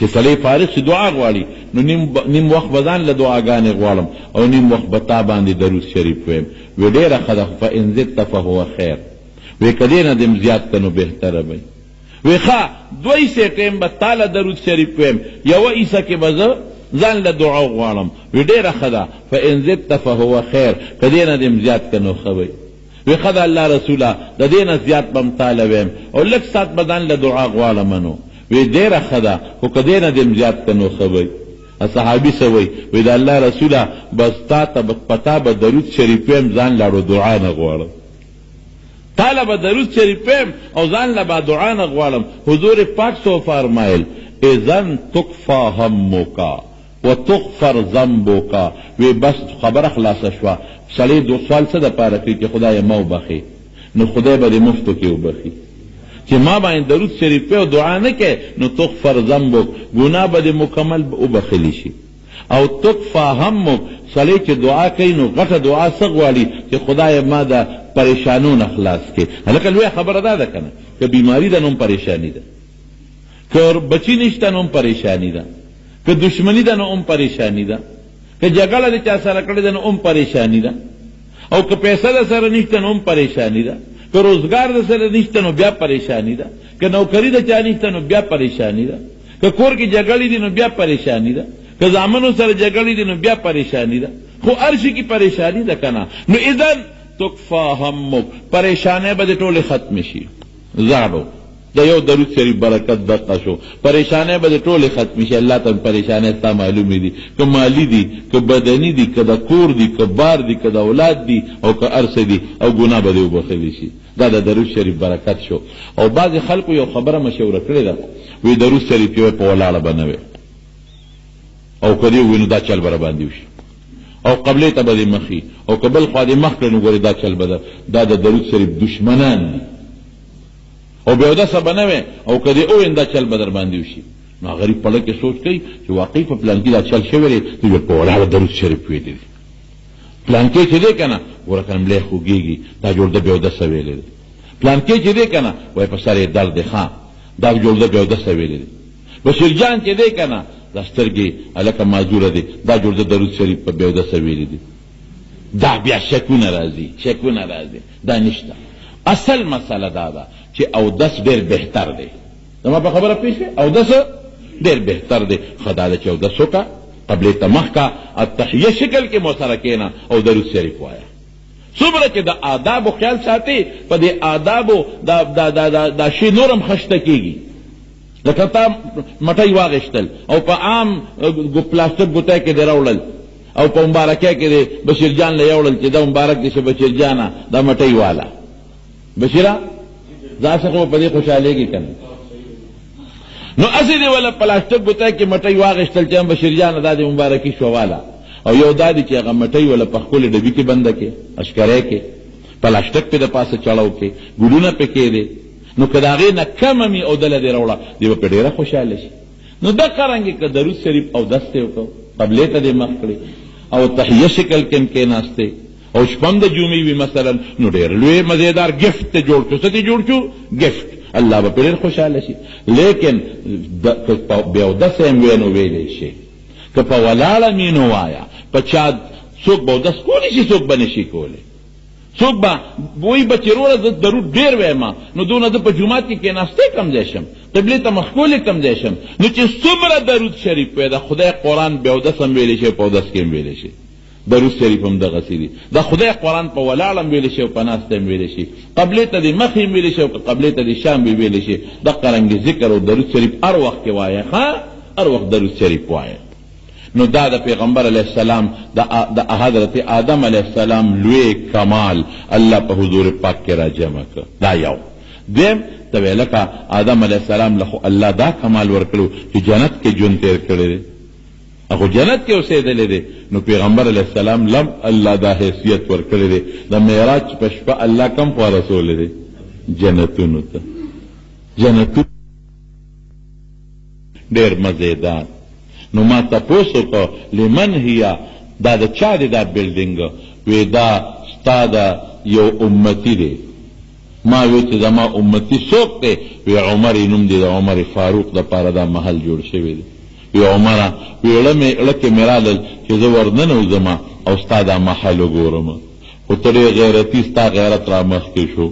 چې سړی فارغ شي دعا غواړي، نو نیم وخت به ځان له دعاګانې غواړم او نیم وخت به تا باندې درود شریف وایم. وی ډېره ښه ده، خو فإن زدت فهو خیر، وی که دې نه دې هم زیات که نو بهتره به وي. وی ښه دوه حصې ټایم به تا له درود شریف وایم، یوه حصه کې به زه ځان له دعا غواړم. وی ډېره ښه ده، فإن زدت فهو خیر، که دې نه دې هم زیات که نو ښه به وي. وی ښه ده الله رسوله د دې نه زیات به هم تا له وایم او لږ ساعت به ځان له دعا غواړم. نو وی ډېره ښه ده، خو که دې نه دې هم زیات که نو ښه به وي. صحابي څه وایي؟ وی د الله رسوله بس تا ته په تا به درود شریف وایم، ځان لاړو دعا نه غواړم. تا له به درود شریف وایم او ځان له به دعا نه غواړم. حضور پاک څه وفرمایل؟ اذا تکفی همک، وتغفر ذنبک، وې بس خبره خلاصه شوه، سړی دو سوال څه دپاره کوي چې خدایه ما وبخښې، نو خدای به دې مفتو کې وبخښي. چې ما باندې درود شریف وې او دعا نه کوې نو تغفر ذنبک، ګناه به دې مکمل وبخښل شي. او تکفی همک، سړی چې دعا کوي نو غټه دعا څه غواړي چې خدایه ما د پریشانو نه خلاص کړې. هلکه لویه خبره دا ده که نه، که بیماري ده نو هم پریشاني ده، که بچی نشته نو هم پریشاني ده، که دشمني ده نو هم پریشاني ده، که جګړه د چا سره کړې ده نو هم پریشاني ده، او که پیسه د سره نشته نو هم پریشاني ده، که روزګار د سره نشته نو بیا پریشاني ده، که نوکري د چا نشته نو بیا پریشاني ده، که کور کې جګړې دي نو بیا پریشاني ده، که زامنو سره جګړې دي نو بیا پریشاني ده، خو هر شي کې پریشاني ده که نه. نو اذن تکفا همک، پریشانۍ به دې ټولې ختمې شي. زاړو د یو درود شریف برکت دقه شو، پریشانۍ به دې ټولې ختمې شي. الله ته پریشانۍ ستا معلومې دي، که مالي دي، که بدني دي، که د کور دي، که بار دي، که د اولاد دي، او که هر څه دي، او ګناه به دې وبخښلی شي. دا د درود شریف برکت شو. او بعضې خلکو یو خبره مشوره کړې ده، وی درود شریف یې په ولاړه به نه وی، او که دې ووایي نو دا چل به راباندې وشي، او قبلې ته به دې مخ وي، او که بل خوا دې مخ کړې نو ګورې دا چل به ده. دا د درود شریف دشمنان دي. او بې اودسه به نه وی، او که دې ووایي نو دا چل به در باندې وشي. نو هغه غریب په زړه کې سوچ کوي چې واقعي په پلانکي دا چل شوی دی، دوی به په ولاړه درود شریف ویلی دی. پلانکی چې دی که نه، ګوره که نه ملی خوږېږي، دا جوړ ده بې اودسه ویلی دی. پلانکی چې دی که نه، وایي په سر یې درد دی، ښه دا جوړ ده بې اودسه ویلی دی. بشیر جان چې دی که نه، دا سترګې هلکه معذوره دی، دا جوړ ده درود شریف په بې اودسه ویلی دی. دا بیا شکونه راځي، شکونه راځي، دا نشته. اصل مسله دا ده چې اودس ډېر بهتر دی. زما په خبره پوه شوې؟ اودس ډېر بهتر دی. ښه دا ده چې اودس وکړه، قبلې ته مخ کا، التحیه شکل کې مو سره کښېنه او درود شریف وایه. څومره چې د آدابو خیال ساتې، په دې آدابو دا دا دا دا, دا شی نور هم خشته کېږي. لکه تا مټۍ واغېستل او په عام پلاستیک ګوتۍ کې دې راوړل، او په مبارکۍ کې دې بشیر جان له یوړل چې دا مبارک دې شه بشیر جانه، دا مټۍ واله. بشیره دا څه خو په دې خوشحالېږي که نه؟ نو هسې دې وله پلاستیک ګوتۍ کې مټۍ واغېستل چې بشیر جانه دا دې مبارکي شوه واله. او یو دا دی چې هغه مټۍ وله په ښکلې ډبي کې بنده کې، اشکری کې، پلاستیک پې د پاسه چړاو کې، ګلونه پې کېدې، نو که د هغې نه کمه مي او دله دې راوړه، دی به پې ډېره خوشحاله شي. نو دقه رنګې که درود شریف اودس دې وکړ، قبلې ته دې مخ کړې، او تحیه شکل کې هم کېناستې، او شپه هم د جمعې وي مثلا، نو ډېر لوی مزېدار ګفټ ته جوړ شو. څه دې جوړ شو؟ ګفټ. الله به پې ډېر خوشحاله شي. لیکن که بې اودسه هم وی نو ویلی شي، که په ولاړه مي نو وایه. په چا څوک به اودس کولی شي، څوک به نه شي کولی. څوک به وایي به چې وروره زه درود ډېر وایم، نو دونه زه په جومات کې کېناستې کوم ځای شم، قبلې ته مخ کولی کوم ځای شم. نو چې څومره درود شریف وایې، د خدای قرآن بې اودس هم ویلی شي، په اودس کې هم ویلی شي. درود شریف هم دغسې دي، د خدای قرآن په ولاړه هم ویلی شي او په ناسته هم ویلی شي، قبلې ته دې مخ هم ویلی شي او که قبلې ته دې شا هم وي ویلی شي. دقه رنګې ذکر او درود شریف هر وخت کې وایه، ښه هر وخت درود شریف وایه. نو دا د پیغمبر علیه السلام د حضرت آدم علیه السلام لوی کمال الله په حضور پاک کې راجمع کړ. دا یو. دویم ته ویل لکه آدم علیه السلام له خو الله دا کمال ورکړو چې جنت کې ژوند تیر کړی دی، هغه جنت کې اوسېدلی دی. نو پیغمبر علیه السلام لم الله دا حیثیت ورکړی دی. د معراج په شپه الله کم خوا رسولی دی؟ جنتونو ته. جنتونو ډېر مزېدار. نو ما تپوس وکړ لمن هي، دا د چا دی دا بلډینګ؟ وی دا ستا د یو امتي دی. ما وی چې زما امتي څوک دی؟ وی عمر یې نوم دی، د عمر فاروق دپاره دا محل جوړ شوی دی. وی عمره، وی ړه مې ړه کې مې رالل چې زه ورننوځم او ستا دا محل وګورم، خو ته ډېر غیرتي، ستا غیرت را مخکې شو،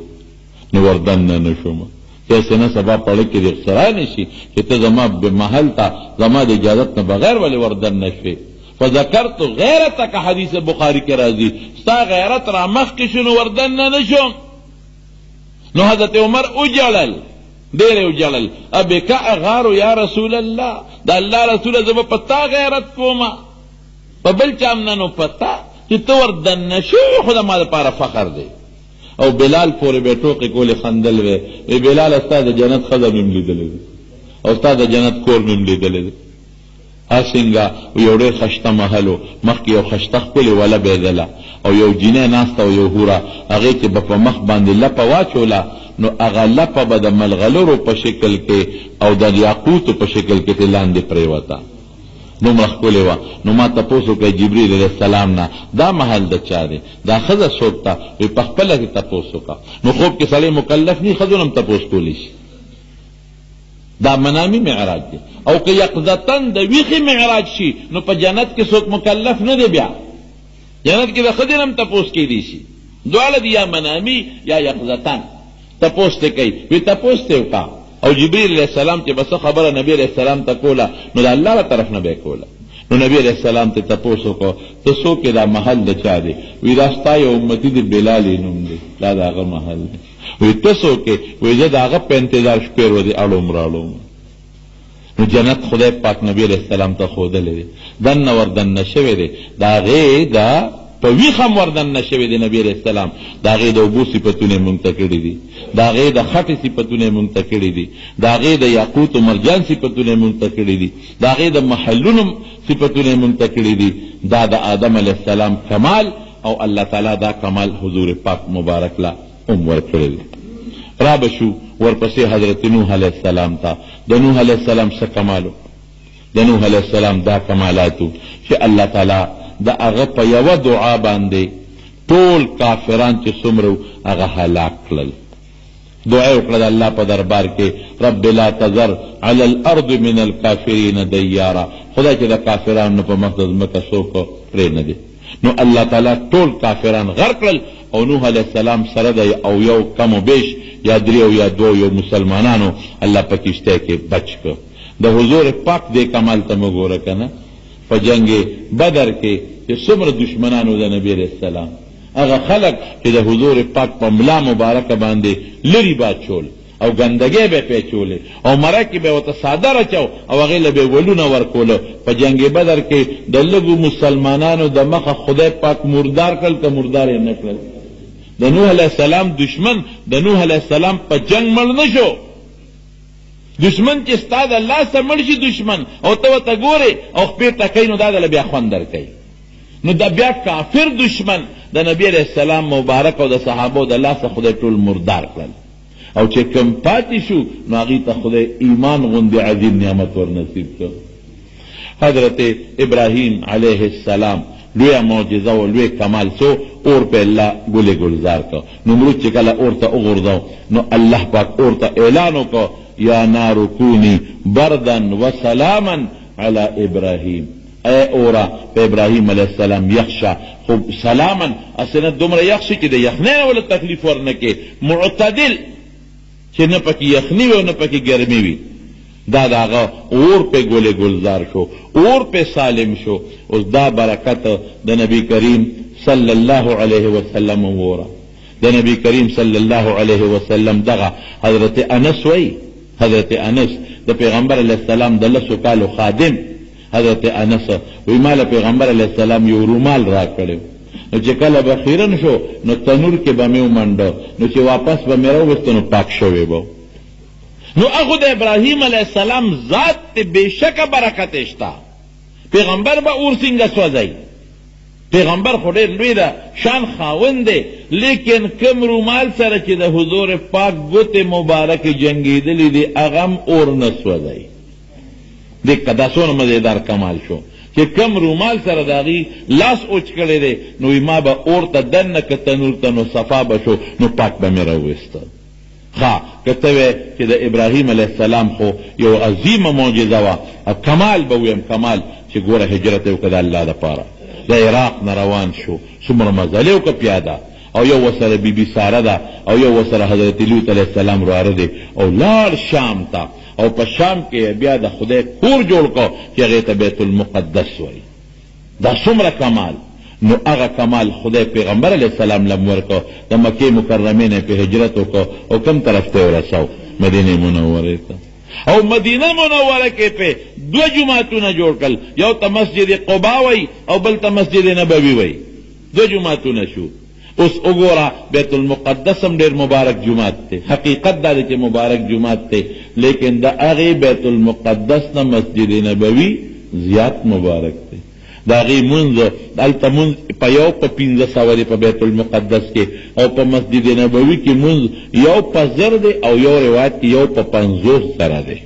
نو وردننه نه شوم. چې هسې نه سبا په ړه کې دې څه رانه شي چې ته زما محل ته زما د اجازت نه بغیر ولې وردننه شوې. فذکرت غیرتک، حدیث بخاري کې راځي، ستا غیرت را مخکې شو نو وردننه نه شوم. نو حضرت عمر وژړل، ډېر یې وژړل، ابک اغار یا رسول الله، د الله رسوله زه به په تا غیرت کوم، په بل چا هم نه، نو په تا چې ته وردننه شوې خو زما دپاره فخر دی. او بلال پورې به ټوقې کولې، خندل به وی، بلاله ستا د جنت ښځه مې هم لیدلې ده او ستا د جنت کور مې هم لیدلی دی. څنګه یو ډېر خشته محل و، مخکې یو خشته ښکلې وله بهېدله او یو جینۍ ناسته وه، یو حوره، هغې چې به په مخ باندې لپه واچوله نو هغه لپه به د ملغلرو په شکل کې او د یاقوتو په شکل کې ترې لاندې پرېوته، دومره ښکلې وه. نو ما تپوس وکړ جبریل علیه السلام نه، دا محل د چا دی؟ دا ښځه څوک ده؟ وایي پخپله ترې تپوس وکړه. نو خوب کې سړی مکلف نه وي، ښځو نه هم تپوس کولی شي. دا منامي معراج دی. او که یقظتاً د ویښې معراج شي نو په جنت کې څوک مکلف نه دی، بیا جنت کې د ښځې نه هم تپوس کېدی شي. دواړه دي، یا منامي یا یقظتاً. تپوس ترې کوي، وي تپوس ترې وکړه. او جبریل علیه السلام چې به څه خبره نبي علیه السلام ته کوله نو د الله له طرف نه به یې کوله. نو نبي علیه السلام ترې تپوس وکړ، ته څوک یې، دا محل د چا دی؟ وي دا ستا یو امتي دی، بلال یې نوم دی، دا د هغه محل دی. وایي ته څوک یې؟ وایي زه د هغه په انتظار شپې ورځې اړوم راړوم. نو جنت خدای پاک نبي علیه السلام ته ښودلی دی، دننه ور دننه شوی دی، د هغې د په ویښه هم ور دننه شوی دی نبي علیه السلام، د هغې د اوبو صفتونه یې مونږ ته کړي دي، د هغې د خټې صفتونه یې مونږ ته کړي دي، د هغې د یاقوت و مرجان صفتونه یې مونږ ته کړي دي، د هغې د محلونو صفتونه یې مونږ ته کړي دي. دا د آدم علیه السلام کمال او الله تعالی دا کمال حضور پاک مبارک له هم ورکړی دی. را به شو ورپسې حضرت نوح علیه السلام ته. د نوح علیه السلام څه کمال و؟ د نوح علیه السلام دا کمالات وو چې الله تعالی د هغه په یوه دعا باندې ټول کافران چې څومره وو هغه هلاک کړل. دعا یې وکړه د الله په دربار کې، رب لا تذر علی الارض من الکافرین دیارا، خدای چې د کافرانو په مخ د ځمکه څوک پرې نه دی. نو الله تعالی ټول کافران غرق کړل او نوح علیه السلام سره د او یو کم و بیش یا درې او یا دوو یو مسلمانانو الله په کشتۍ کې بچ کړ. د حضور پاک دې کمال ته مه ګوره کنه په جنګ بدر کې چې څومره دښمنان وو د نبي علیه السلام هغه خلک چې د حضور پاک په ملا مبارکه باندې لري باچول او ګندګی به یې پرې اچولې او مره کې به یې ورته څادر اچاو او هغې له به یې ولونه ورکول. په جنګ بدر کې د لږو مسلمانانو د مخه خدای پاک مردار کړل که مردار یې نه کړل؟ د نوح علیه السلام دښمن د نوح علیه السلام په جنګ مړ نه شو. دښمن چې ستا د لاسه مړ شي دښمن او ته ورته ګورې او خپې ټکوي نو دا درله بیا خوند درکوي. نو د بیا کافر دښمن د نبي علیه السلام مبارک او د صحابو د لاسه خدای ټول مردار کړل. او چې کوم پاتې شو نو هغوی ته خدای ایمان غوندې عظیم نعمت ورنصیب کړ. حضرت ابراهیم علیه السلام لویه معجزه او لوی کمال څه و؟ اور په الله ګل ګلزار کړ. نمرود چې کله اور ته وغورځاو نو الله پاک اور ته اعلان وکړ، یا نار کونی بردا وسلاما علی ابراهیم. ای اوره په ابراهیم علیه السلام یخ شه خو سلاما هسې نه دومره یخ شي چې د یخنۍ نه وله تکلیف ورنه کړي، معتدل چې نه پکې یخني وي او نه پکې ګرمي وي. دا د هغه اور پۀ ګل ګلزار شو، اور پۀ سالم شو. اوس دا برکت د نبي کریم صلی الله علیه وسلم ووره. د نبي کریم صلی الله علیه وسلم دغه حضرت انس وایي، حضرت انس د پیغمبر علیه السلام د لسو کالو خادم حضرت انس وایي، ما له پیغمبر علیه السلام یو رومال راکړی و، نو چې کله به خیرن شو نو تنور کې به مې ومنډه، نو چې واپس به مې راوویسته نو پاک شوی به و. نو هغه د ابراهیم علیه السلام ذات دی، بېشکه برکت یې شته. پیغمبر به اور څنګه سوځوي؟ پیغمبر خو ډېر لوی د شان خاوند دی، لیکن کوم رومال سره چې د حضور پاک ګوتې مبارکې جنګېدلې دي هغه هم اور نه سوځوي. دقه دا څونه مزېدار کمال شو چې کوم رومال سره د هغوی لاس اوچ کړی دی نو وایي ما به اور ته دننه که تنور ته نو صفا به شو نو پاک به مې راوویسته. ښه که ته وایې چې د ابراهیم علیه السلام خو یو عظیمه معجزه وه او کمال به ووایم کمال چې ګوره هجرت یې وکړ د الله لپاره د عراق نه روان شو څومره مزل یې وکړ پیاده او یو ورسره بي بي ساره ده او یو ورسره حضرت لوط علیه السلام وراره دی او لاړ شام ته او په شام کې یې بیا د خدای کور جوړ کړ چې هغې ته بیت المقدس وایي. دا څومره کمال! نو هغه کمال خدای پیغمبر علیه السلام له هم ورکړ، د مکې مکرمې نه یې پرې هجرت وکړ او کوم طرف ته یې ورساو؟ مدینې منورې ته. او مدینه منوره کې پرې دوه جوماتونه جوړ کړل، یو ته مسجد قباء وایي او بل ته مسجد نبوي وایي، دوه جوماتونه شو. اوس وګوره بیت المقدس هم ډېر مبارک جومات دی، حقیقت دا دی چې مبارک جومات دی، لیکن د هغې بیت المقدس نه مسجد نبوي زیات مبارک دی. د هغې مونځ، هلته مونځ په یو په 500 دی په بیت المقدس کې، او په مسجد نبوي کې مونځ یو په 1000 دی، او یو روایت کې یو په 50,000 دی.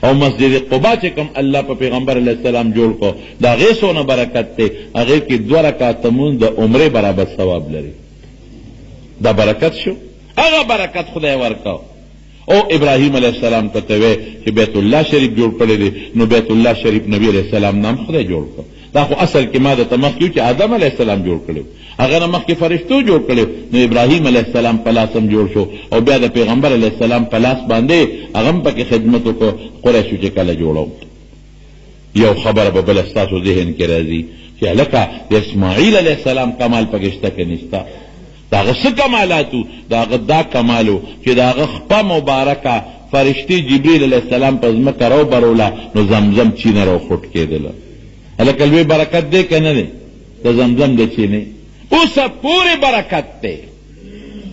او مسجد قباء چې کوم الله په پیغمبر علیه السلام جوړ کړ، د هغې څونه برکت دی، هغې کې 2 رکعته مونځ د عمرې برابر ثواب لري. دا برکت شو، هغه برکت خدای ورکړ. او ابراهیم علیه السلام ته ته وې چې بیت الله شریف جوړ کړی دی، نو بیت الله شریف نبی علیه السلام نام خدای جوړ کړ. دا خو اصل کې ما درته مخکې چې آدم علیه السلام جوړ کړی، هغه نه مخکې فرشتو جوړ کړی، نو ابراهیم علیه السلام په لاس هم جوړ شو، او بیا د پیغمبر علیه السلام په لاس باندې هغه هم پکې خدمت وکړ. قریشو چې کله جوړو، یو خبره به بله ستاسو ذهن کې راځي چې هلکه د اسماعیل علیه السلام کمال پکې شته که نشته؟ د هغه څه کمالات وو؟ د هغه دا کمال و چې د هغه خپه مبارکه فرشتې جبریل علیه السلام په ځمکه راوبروله، نو زمزم چینه راوخوټکېدله. هلکه لوی برکت دی که نه دی د زمزم د چینې؟ اوسه پورې برکت دی.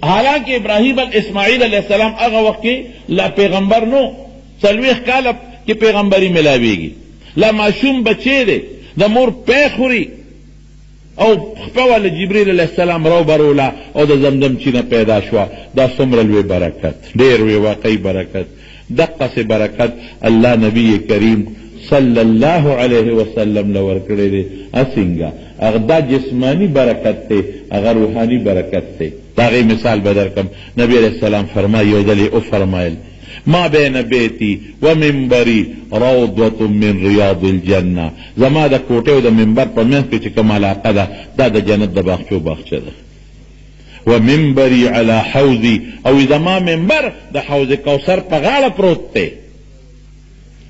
حالانکه ابراهیم اسماعیل علیه السلام هغه وخت کې لا پیغمبر نو، 40 کاله کې پیغمبري ملاویږي، لا ماشوم بچی دی، د مور پی خوري، او خپه واله جبریل علیه السلام راوبروله او د زمزم چینه پیدا شوه. دا څومره لوی برکت، ډېر لوی واقعي برکت. دقسې برکت الله نبی کریم صلی الله علیه وسلم له ورکړی دی. څنګه؟ هغه دا جسماني برکت دی، هغه روحاني برکت دی. د هغې مثال به درکړم. نبی علیه السلام فرمایي، یو ځل یې وفرمایل، ما بین بیتی و منبری روضة من ریاض الجنة، زما د کوټې او د منبر په منځ کې چې کومه علاقه ده، دا د جنت د باغچو باغچه ده. و منبری علی حوضی، او زما منبر د حوض کوثر په غاړه پروت دی.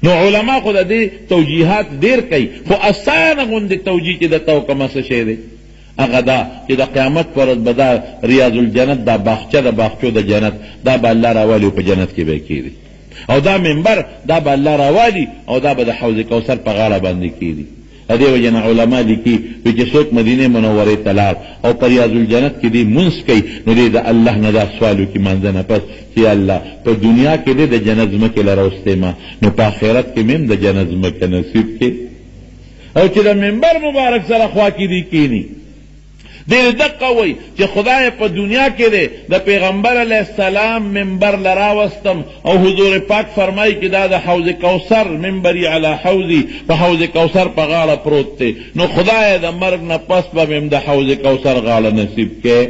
نو علما خو د دې توجیهات ډېر کوي، خو اسانه غوندې توجیه چې درته وکړم څه شی دی، هغه دا چې د قیامت پر ورځ به دا ریاض الجنت، دا باغچه د باغچو د جنت، دا به الله راوالي او په جنت کې به یې کښېږدي، او دا منبر دا به الله راوالي او دا به د حوض کوثر په غاړه باندې کښېږدي. د دې وجې نه علما لیکي وي چې څوک مدینې منورې ته لاړ او په ریاض الجنت کې دې مونځ کوي، نو دې د الله نه دا سوال وکړي مانځه نه پس چې یا الله په دنیا کې دې د جنت ځمکې له راوستې ما، نو په آخرت کې مې هم د جنت ځمکه نصیب کړې. او چې د منبر مبارک سره خوا کې دې کښېني، دې دقه وایي چې خدای په دنیا کې دی د پیغمبر علیه السلام منبر له راوستم، او حضور پاک فرمایي چې دا د حوض کوثر منبري علی حوضي، په حوض کوثر په غاړه پروت دی، نو خدای د مرګ نه پس به مې هم د حوض کوثر غاړه نصیب کړې.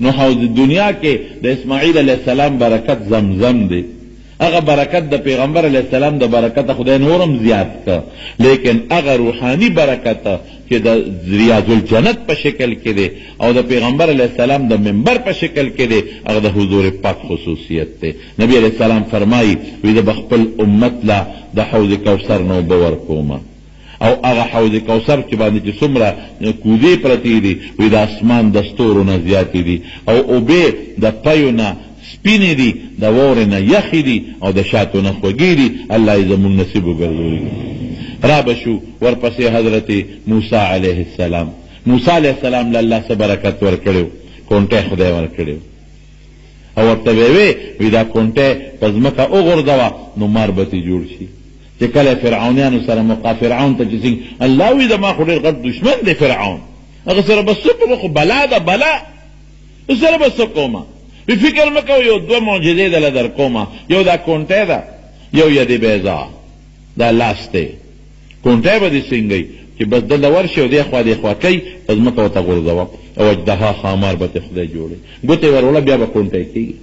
نو حوض دنیا کې د اسماعیل علیه السلام برکت زمزم دی، هغه برکت د پیغمبر علیه السلام د برکته خدای نور هم زیات کړ، لیکن هغه روحاني برکت چې د ریاض الجنت په شکل کې دی او د پیغمبر علیه السلام د منبر په شکل کې دی، هغه د حضور پاک خصوصیت دی. نبی علیه السلام فرمایي وي زه به خپل امت له د حوض کوثر نه اوبه ورکوم، او هغه حوض کوثر چې باندې چې څومره کوزې پرتې دي، وي د اسمان د ستورو نه زیاتې دي، او اوبه د پیو نه سپینې دي، د واورې نه یخې دي، او د شاتو نه خوږې دي. الله یې زموږ نصیب وګرځولي. را به شو ورپسې حضرت موسی علیه السلام. موسی علیه السلام له الله څه برکت ورکړی و؟ کونټی خدای ورکړی و، او ورته به یې وی وي دا کونټی په ځمکه وغورځوه نو مار به ترې جوړ شي. چې کله فرعونیانو سره مقا فرعون ته چې څنګه الله وي زما خو ډېر غټ دښمن دی فرعون، هغه سره به څه کوم، خو بلا ده بلا، سره به څه کوم؟ وی فکر مه کوه، یو دوه معجزې دله در کوم، یو دا کونټی ده، یو ید بیضا دا لاس دی. کونټی به دې څنګه وي چې بس دلته ورشي او دې خوا دې خوا کوي، په ځمکه ورته غورځوه او اژدها ښامار به ترې خدای جوړوي، ګوتې ور وړه بیا به کونټی کېږي.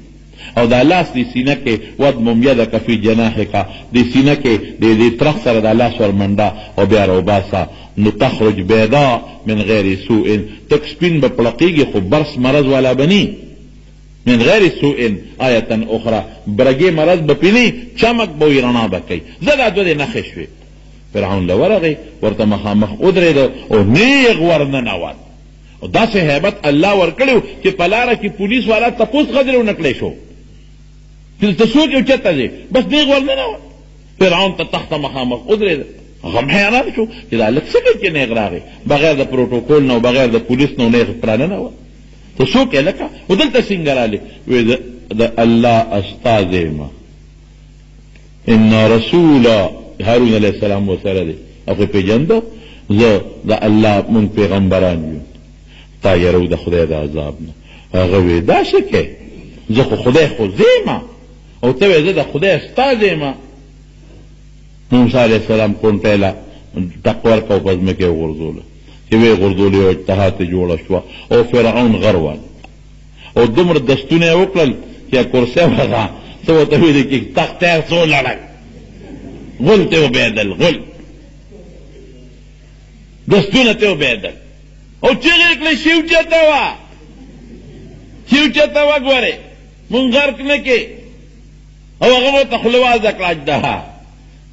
او دا لاس دې سینه کې واضمم یدک فی جناحک، دې سینه کې دې دې ترخ سره دا لاس ورمنډه او بیا راوباسه، نو تخرج بیضاء من غیر سوء، تک سپین به پړقېږي خو برص مرض والا به نی، من غیر سوء آیة اخری، برګې مرض به پې نی، چمک به وي، رڼا به کوي. ځه دا دوه دې نښې شوې. فرعون له ورغی، ورته مخامخ ودرېده او نېغ ورننوت، او داسې هیبت الله ورکړی و چې په لاره کې پولیس والا تپوس غدرې ونه کړی شو چې ته څوک یې او چېرته ځې، بس نېغ ورننوت. فرعون ته تخته مخامخ ودرېده، هغه هم حیران شو چې دا هلک څه کوي چې نېغ راغی، بغیر د پروټوکول نه او بغیر د پولیس نه نېغ پراننوت. ته څوک یې هلکه او دلته څنګه راغلې؟ وایي زه د الله استازی یم، ان رسول هارون علیه السلام ورسره دی. هغه پېژنده، زه د الله مونږ پیغمبران یو، تا یرو د خدای د عذاب نه. هغه وې دا څه کوې؟ زه خو خدای خو زه یم او ته وې زه د خدای استازی یم. موسی علیه السلام کونټۍ له ټق ورکړ او په ځمکه یې وغورځوله. چې ویې غورځولې یوه اجتها ترې جوړه شوه او فرعون غر واله او دومره دستونه یې وکړل چې کرسۍ وغه څه ورته ویل کېږي تخته یې څو لړل غول ته وبېدل غول دستونه ته وبېدل او چیغې کړې شي اوچته وه شي اوچته وه ګورې مونږ غرق نه کې او هغه ورته خوله وازه کړه اژدها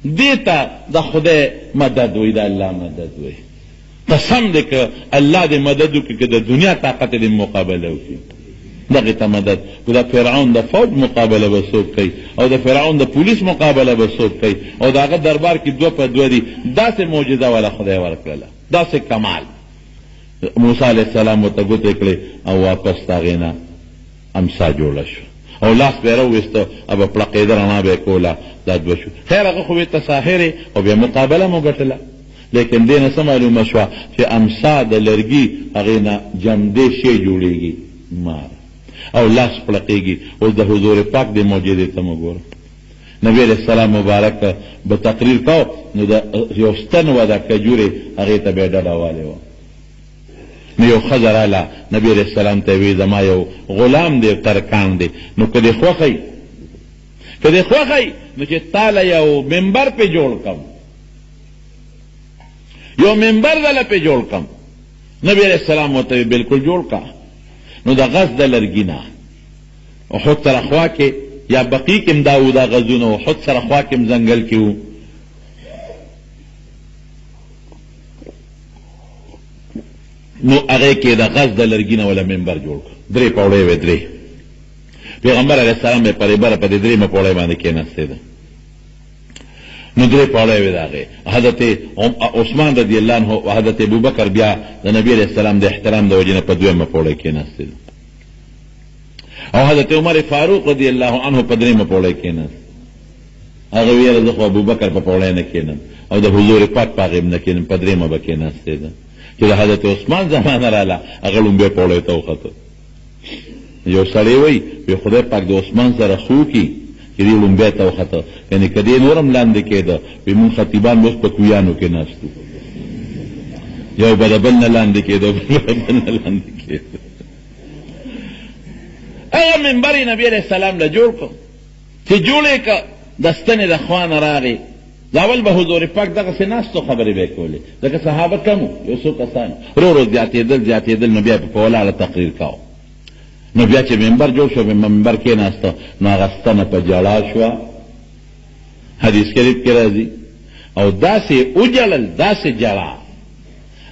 دې ته د خدای مدد وایي د الله مدد وایي قسم دی که الله دې مدد وکړي که د دنیا طاقت دې مقابله وکړي دغه ته مدد د فرعون د فوج مقابله به څوک کوي او د فرعون د پولیس مقابله به څوک کوي او د هغه دربار کې دوه په دوه دي داسې معجزه وله خدای ورکړله داسې کمال موسی علیه السلام ورته ګوتې کړې او واپس د هغې نه امسا جوړه شوه او لاس به یې راوویسته او به پړقېده رڼا به یې کوله دا دوه شو خیر هغه خو وې ته ساحر او بیا مقابله مو ګټله لیکن دې نه څه معلومه شوه چې امسا د لرګي هغې نه جمدې شی جوړېږي مار او لاس پړقېږي اوس د حضور پاک دې معجزې ته مو ګوره نبی علیه السلام مبارک به تقریر کاو نو د یو ستن وه د کجورې هغې ته به یې ډډه والې وه نو یو ښځه راله نبی علیه السلام ته یې وی زما یو غلام دی ترکاڼ دی نو که دې خوښه که دې خوښه نو چې تاله یو منبر پې جوړ کړم یو منبر دله پې جوړ کړم نبی علیه السلام ورته وی بالکل جوړ کا نو د غز د لرګي نه احد سره خوا کې یا بقیع کې هم دا وو دا غزونه احد سره خوا کې هم ځنګل کې وو نو هغې کې د غز د لرګي نه وله منبر جوړ کړ درې پوړۍ وې درې پیغمبر علیه السلام به پرې بره په دې درېیمه پوړۍ باندې کېناستی ده نو درې پوړۍ وې د هغې حضرت عثمان رضی الله عنه او حضرت ابوبکر بیا د نبي علیه السلام د احترام د وجې نه په دویمه پوړۍ کېناستی ده او حضرت عمر فاروق رضی الله عنه په درېیمه پوړۍ کېناست هغه ویل زه خو ابوبکر په پوړۍ نه کېنم او د حضور پاک په هغې هم نه کېنم په درېیمه به کېناستی ده چې د حضرت عثمان زمانه راله هغه ړومبی پوړۍ ته وخته یو سړی وایي وی خدای پاک د عثمان سره ښه وکړي چې دی ړومبی ته وخته یعنې که دی نور هم لاندې کېده وی مونږ خطیبان به اوس په کویانو کې ناست وو یو به د بل نه لاندې کېده بل به د بل نه لاندې کېده هغه منبر یې نبي علیه السلام له جوړ کړ چې جوړ یې کړ د ستنې د خوا نه راغی د اول به حضور پاک دغسې ناست و خبرې به یې کولې ځکه صحابه کم وو یو څو کسان ورو ورو زیاتېدل زیاتېدل نو بیا په ولاړه تقریر کاوه نو بیا چې منبر جوړ شو په منبر کېناسته نو هغه ستنه په ژړا شوه حدیث شریف کې راځي او داسې وژړل داسې ژړا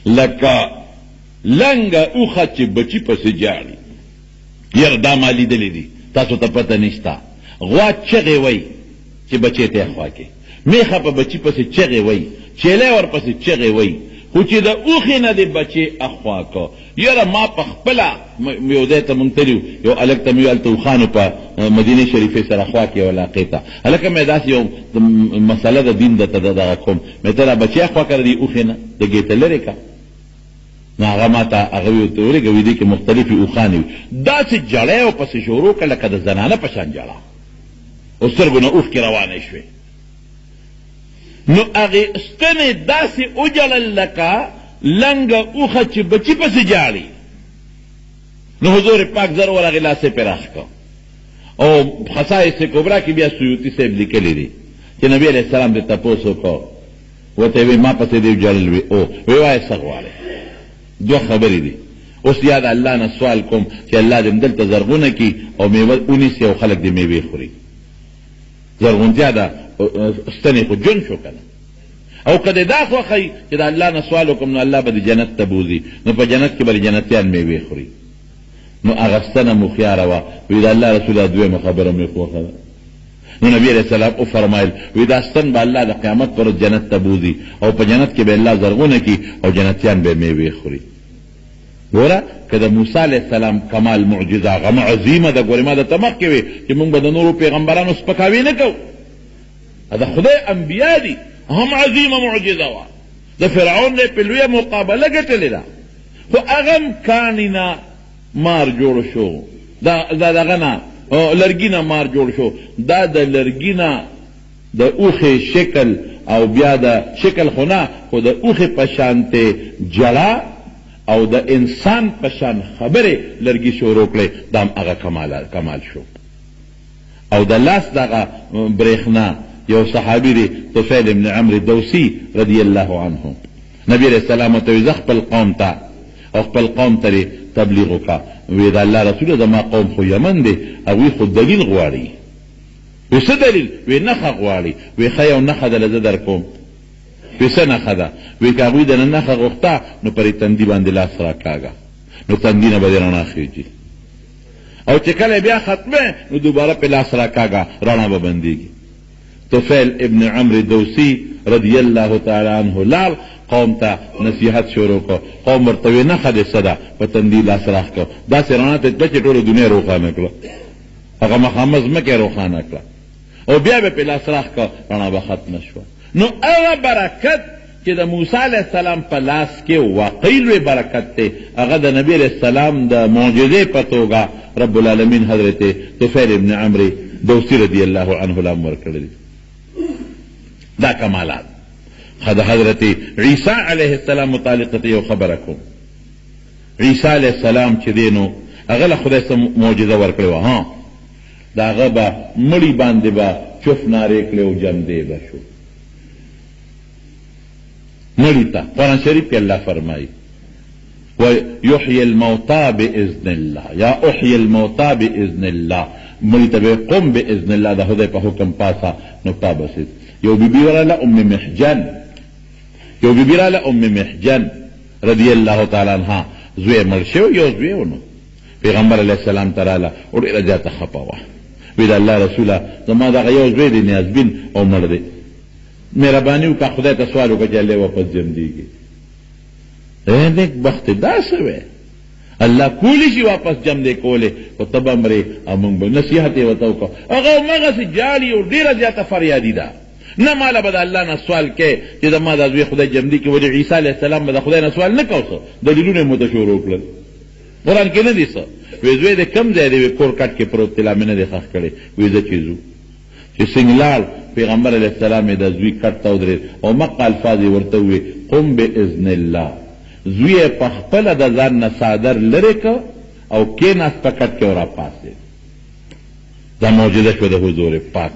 لکه لنګه اوښه چې بچي پسې ژاړي یاره دا ما لیدلي دي تاسو ته پته نشته غوا چغې وایي چې بچی ته خوا کې میخه په بچي پسې چغې وایي چیلی ورپسې چغې وایي خو چې د اوښې نه دې بچی اخوا که یاره ما په خپله یو ځای ته مونږ تللي یو هلک ته مې هلته اوښانو په مدینې شریفې سره خوا کې یو علاقې ته هلکه مې داسې یو مسله د دین درته دغه کوم مې ته دا بچی اخوا کړه دې اوښې نه لږ یې ته لرې که نو هغه ما ته هغه وی ورته ولېږه وی دې کې مختلفې اوښانې وي داسې ژړا یې ورپسې شروع کړه لکه د زنانه په شان ژړا او سترګو نه اوښکې روانې شوې نو هغې ستنې داسې وژړل لکه لنګه اوښه چې بچي پسې ژاړي نو حضور پاک زر ورغی لاس یې پرې راښکه او خصائص کبرا کې بیا سیوطي صاحب لیکلي دي چې نبی علیه السلام دې تپوس وکړ ورته یې وی ما پسې دې وژړل وی او وی وایه څه غواړې دوه خبرې دي اوس یا د الله نه سوال کوم چې الله دې دلته زرغونه کړي او میوه ونیسي او خلک دې میوې خوري زرغونتیا ده ستنې خو ژوند شو که نه او که دې دا خوښه وي چې د الله نه سوال وکړم نو الله به دې جنت ته بوځي نو په جنت کې به دې جنتیان میوې خوري نو هغه ستنه مو هوښیاره وه وی د الله رسول دویمه خبره مې خوښه ده نو نبی علیه السلام وفرمایل، وی دا ستن به الله د قیامت پر ورځ جنت ته بوځي او په جنت کې به الله زرغونه کړي او جنتیان به میوې خوري. ګوره که د موسی علیه السلام کمال معجزه هغه هم عظیمه ده، ګورې ما درته مخکې وې چې موږ به د نورو پیغمبرانو سپکاوی نه کوو، د خدای انبیا دي هم عظیمه معجزه وه. د فرعون نه په لویه مقابله ګټلې ده، خو هغه هم کاڼي نه مار جوړ شو، دا دغه نه لرګي نه مار جوړ شو، دا د لرګي نه د اوښې شکل او بیا د شکل خو نه خو د اوښې په شانتې ژړا او د انسان په شان خبرې لرګي شروع کړې، دا هم هغه کمال شو. او د لاس دغه برېښنا یو صحابي دی طفیل ابن عمرو دوسي رضی الله عنه نبي علیه السلام ورته وایي ځه خپل قوم ته او خپل قوم ته دې تبلیغ وکړه. وی د الله رسوله زما قوم خو یمن دی، هغوی خو دلیل غواړي. وی څه دلیل؟ وی نښه غواړي. وی ښه یو نښه دله زه درکوم. وی څه نښه ده؟ وی که هغوی درنه نښه غوښته نو پر تندي باندې لاس راکاږه نو تندي نه به دې رڼا خېژي، او چې کله بیا ختمه نو دوباره په لاس راکاږه رڼا به بندېږي. طفیل ابن عمرو دوسی رضی الله تعالی عنه لاړ، قوم ته نصیحت شروع کړ. قوم ورته وی نښه دې څه ده؟ په تندي لاس راښکه، داسې رڼا ته تله چې ټوله دنیا روښانه کړه، هغه مخامخ ځمکه یې روښانه کړه، او بیا به پې لاس راښکه، رڼا به ختمه شوه. نو هغه برکت چې د موسی علیه السلام په لاس کې واقعي لوی برکت دی، هغه د نبي علیه السلام د معجزې په توګه رب العالمین حضرت طفیل ابن عمرو دوسي رضی الله عنه له هم ورکړی دی. دا کمالات. ښه د حضرت عیسی علیه السلام متعلق ته یو خبره کوم. عیسی علیه السلام چې دی نو هغه له خدای څه معجزه ورکړې وه، ها د هغه به مړي باندې به چوف نارې کړې او ژوندی به شو. مړي ته قرآن شریف کې الله فرمایي ويحيي الموتى باذن الله یا احيي الموتى باذن الله، مړي ته به قم باذن الله، د خدای په حکم پاسه نو پابسید. یو بیبي وراله ام محجن، یو بیبي راله ام محجن رضی الله تعالی عنها، زوی مړ شوی، یو زوی و، نو پیغمبر علیه السلام ته راله او ډېره زیاته خپه وه. وی د الله رسوله زما دغه یو زوی دی نیازبین او مړ دی، مهرباني وکړه خدای ته سوال وکړه چې الله واپس جمدېږي. ای نیک بختې دا څه وی، الله کولی شي واپس جم دی کولی، خو ته به مرې او موږ به. نصیحت یې ورته وکړ، هغه هماغسې ژاړي او ډېره زیاته فریادي ده، نه ماله به د الله نه سوال کوې چې زما دا زوی خدای جمدي کړي، ولې عیسی علیه السلام به د خدای نه سوال نه کوو؟ څه دلیلونه یې مو ته شروع کړل، قرآن کې نه دي څه. وی زوی دې کوم ځای دی؟ وی کور کټ کې پروت دی، لا مې نه دی ښخ کړی. وی ځه چې ځو. چې څنګه لاړ، پیغمبر علیه السلام یې د زوی کټ ته ودرېد او مقه الفاظ یې ورته ووې، قم باذن الله. زوی یې په خپله د ځان نه څادر لرې کړ او کېناست په کټ کې او راپاڅېد. دا معجزه شوه د حضور پاک.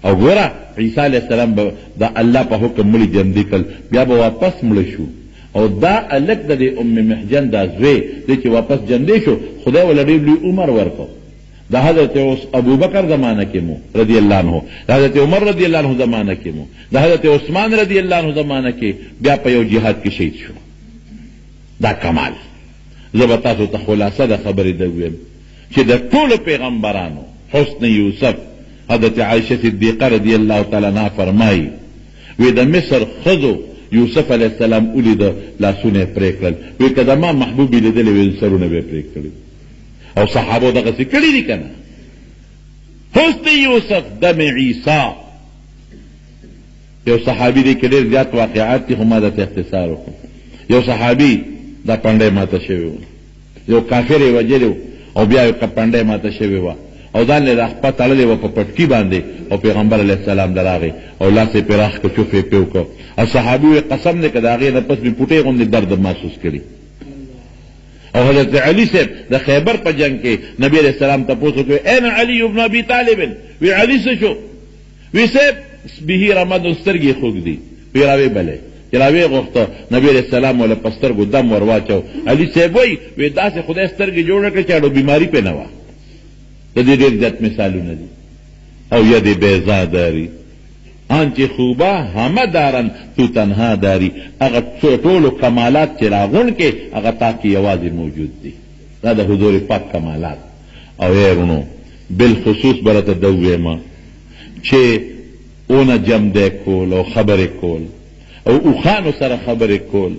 او ګوره عیسی علیه السلام به د الله په حکم مړي ژوندي کړل، بیا به واپس مړه شو. او دا هلک د دې ام محجن دا زوی دی چې واپس ژوندی شو، خدای وله ډېر لوی عمر ورکړ. د حضرت ابوبکر زمانه کې مو رضی الله عنه، د حضرت عمر رضی الله عنه زمانه کې مو، د حضرت عثمان رضی الله عنه زمانه کې بیا په یو جهاد کې شهید شو. دا کمال. زه به تاسو ته خلاصه د خبرې د ویم چې د ټولو پیغمبرانو حسن یوسف، حضرت عائشه صدیقه رضی الله تعالی عنها فرمایي، وی د مصر ښځو یوسف علیه السلام ولیده، لاسونه یې پرې کړل، وی که زما محبوب یې لیدلی وی نو سرونه به یې پرې کړي. او صحابو دغسې کړي دي که نه؟ حسن یوسف دم عیسی. یو صحابي دی کې ډېر زیات واقعات دي، خو ما درته اختصار وکړ. یو صحابي دا پنډی ماته شوی و، یو کافر یې وژلی و او بیا یې پنډی ماته شوې وه او ځان له دا خپه تړلې وه په پټکي باندې، او پیغمبر علیه السلام له راغی او لاس یې پرې راښکه، چوف یې پرې وکړ. او صحابي وایي قسم دی که د هغې نه پس مې پوټې غوندې درد محسوس کړي. او حضرت علي صاحب د خیبر په جنګ کې نبی علیه السلام تپوس وکړ، اين علي ابن ابي طالب؟ وی علي څه شو؟ وی صاحب به رمد، سترګې خوږ دي. وی راوی بلې. چې راوی غوښته، نبی علیه السلام وله په سترګو دم ور واچو. علي صاحب وایي وی داسې خدای سترګې جوړې کړې چې اړو بیماري پرې نه وه. د دې ډېر زیات مثالونه دي. او ید بیضا داري آنچه خوبه همه دارن تو تنها داری، هغه ټولو کمالات چې راغونډ کې هغه تا کې یوازې موجود دي. دا د حضور پاک کمالات. او ای وروڼو بالخصوص به راته ده ووایم چې اونه جمدی کول او خبرې کول او اوښانو سره خبرې کول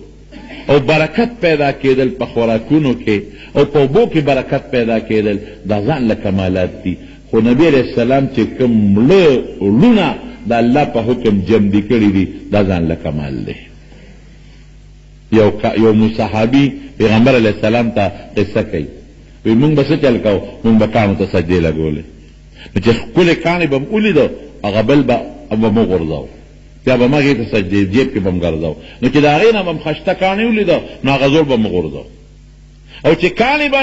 او برکت پیدا کېدل په خوراکونو کې او په اوبو کې برکت پیدا کېدل، دا ځان له کمالات دي. خو نبي علیه السلام چې کوم مړه وړونه د الله په حکم جمدي کړي دي، دا ځان له کمال دی. یو صحابي پیغمبر علیه السلام ته قصه کوي، وایي مونږ به څه چل کوو؟ مونږ به کاڼو ته سجدې لګولې، نو چې ښکلې کاڼې به مو ولیده هغه بل به مو غورځاوه، بیا به مو هغې ته سجدې جیب کې به مو ګرځاوه، نو چې د هغې نه به مو خشته کاڼې ولیده نو هغه زوړ به مو غورځاوه، او چې کاڼې به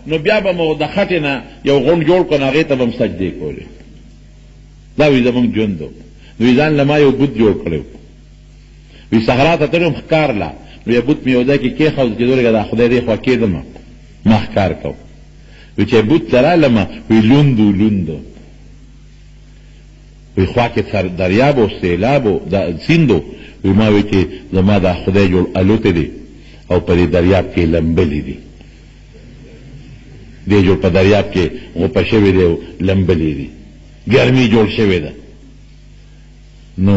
نو بیا به مو د خټې نه یو غونډ جوړ کړو، نو هغې ته به مو سجدې کولې. دا وایي زموږ ژوند و. نو ځان له ما یو بت جوړ کړی و، وی صحرا ته تللی وم ښکار له، نو یو بت مې یو ځای کې کېښود چې ولګه دا خدای دې خوا کېدم ما ښکار کو. وی چې بت ته رالم وی لوند و لوند، وی خوا کې سر دریاب و سیلاب و سیند و، وی ما وی چې زما دا خدای جوړ الوتی دی او په دې دریاب کې لمبلي دي، دی جوړ په دریاب کې غوپه شوی دی او لمبلي دي، ګرمي جوړ شوې ده. نو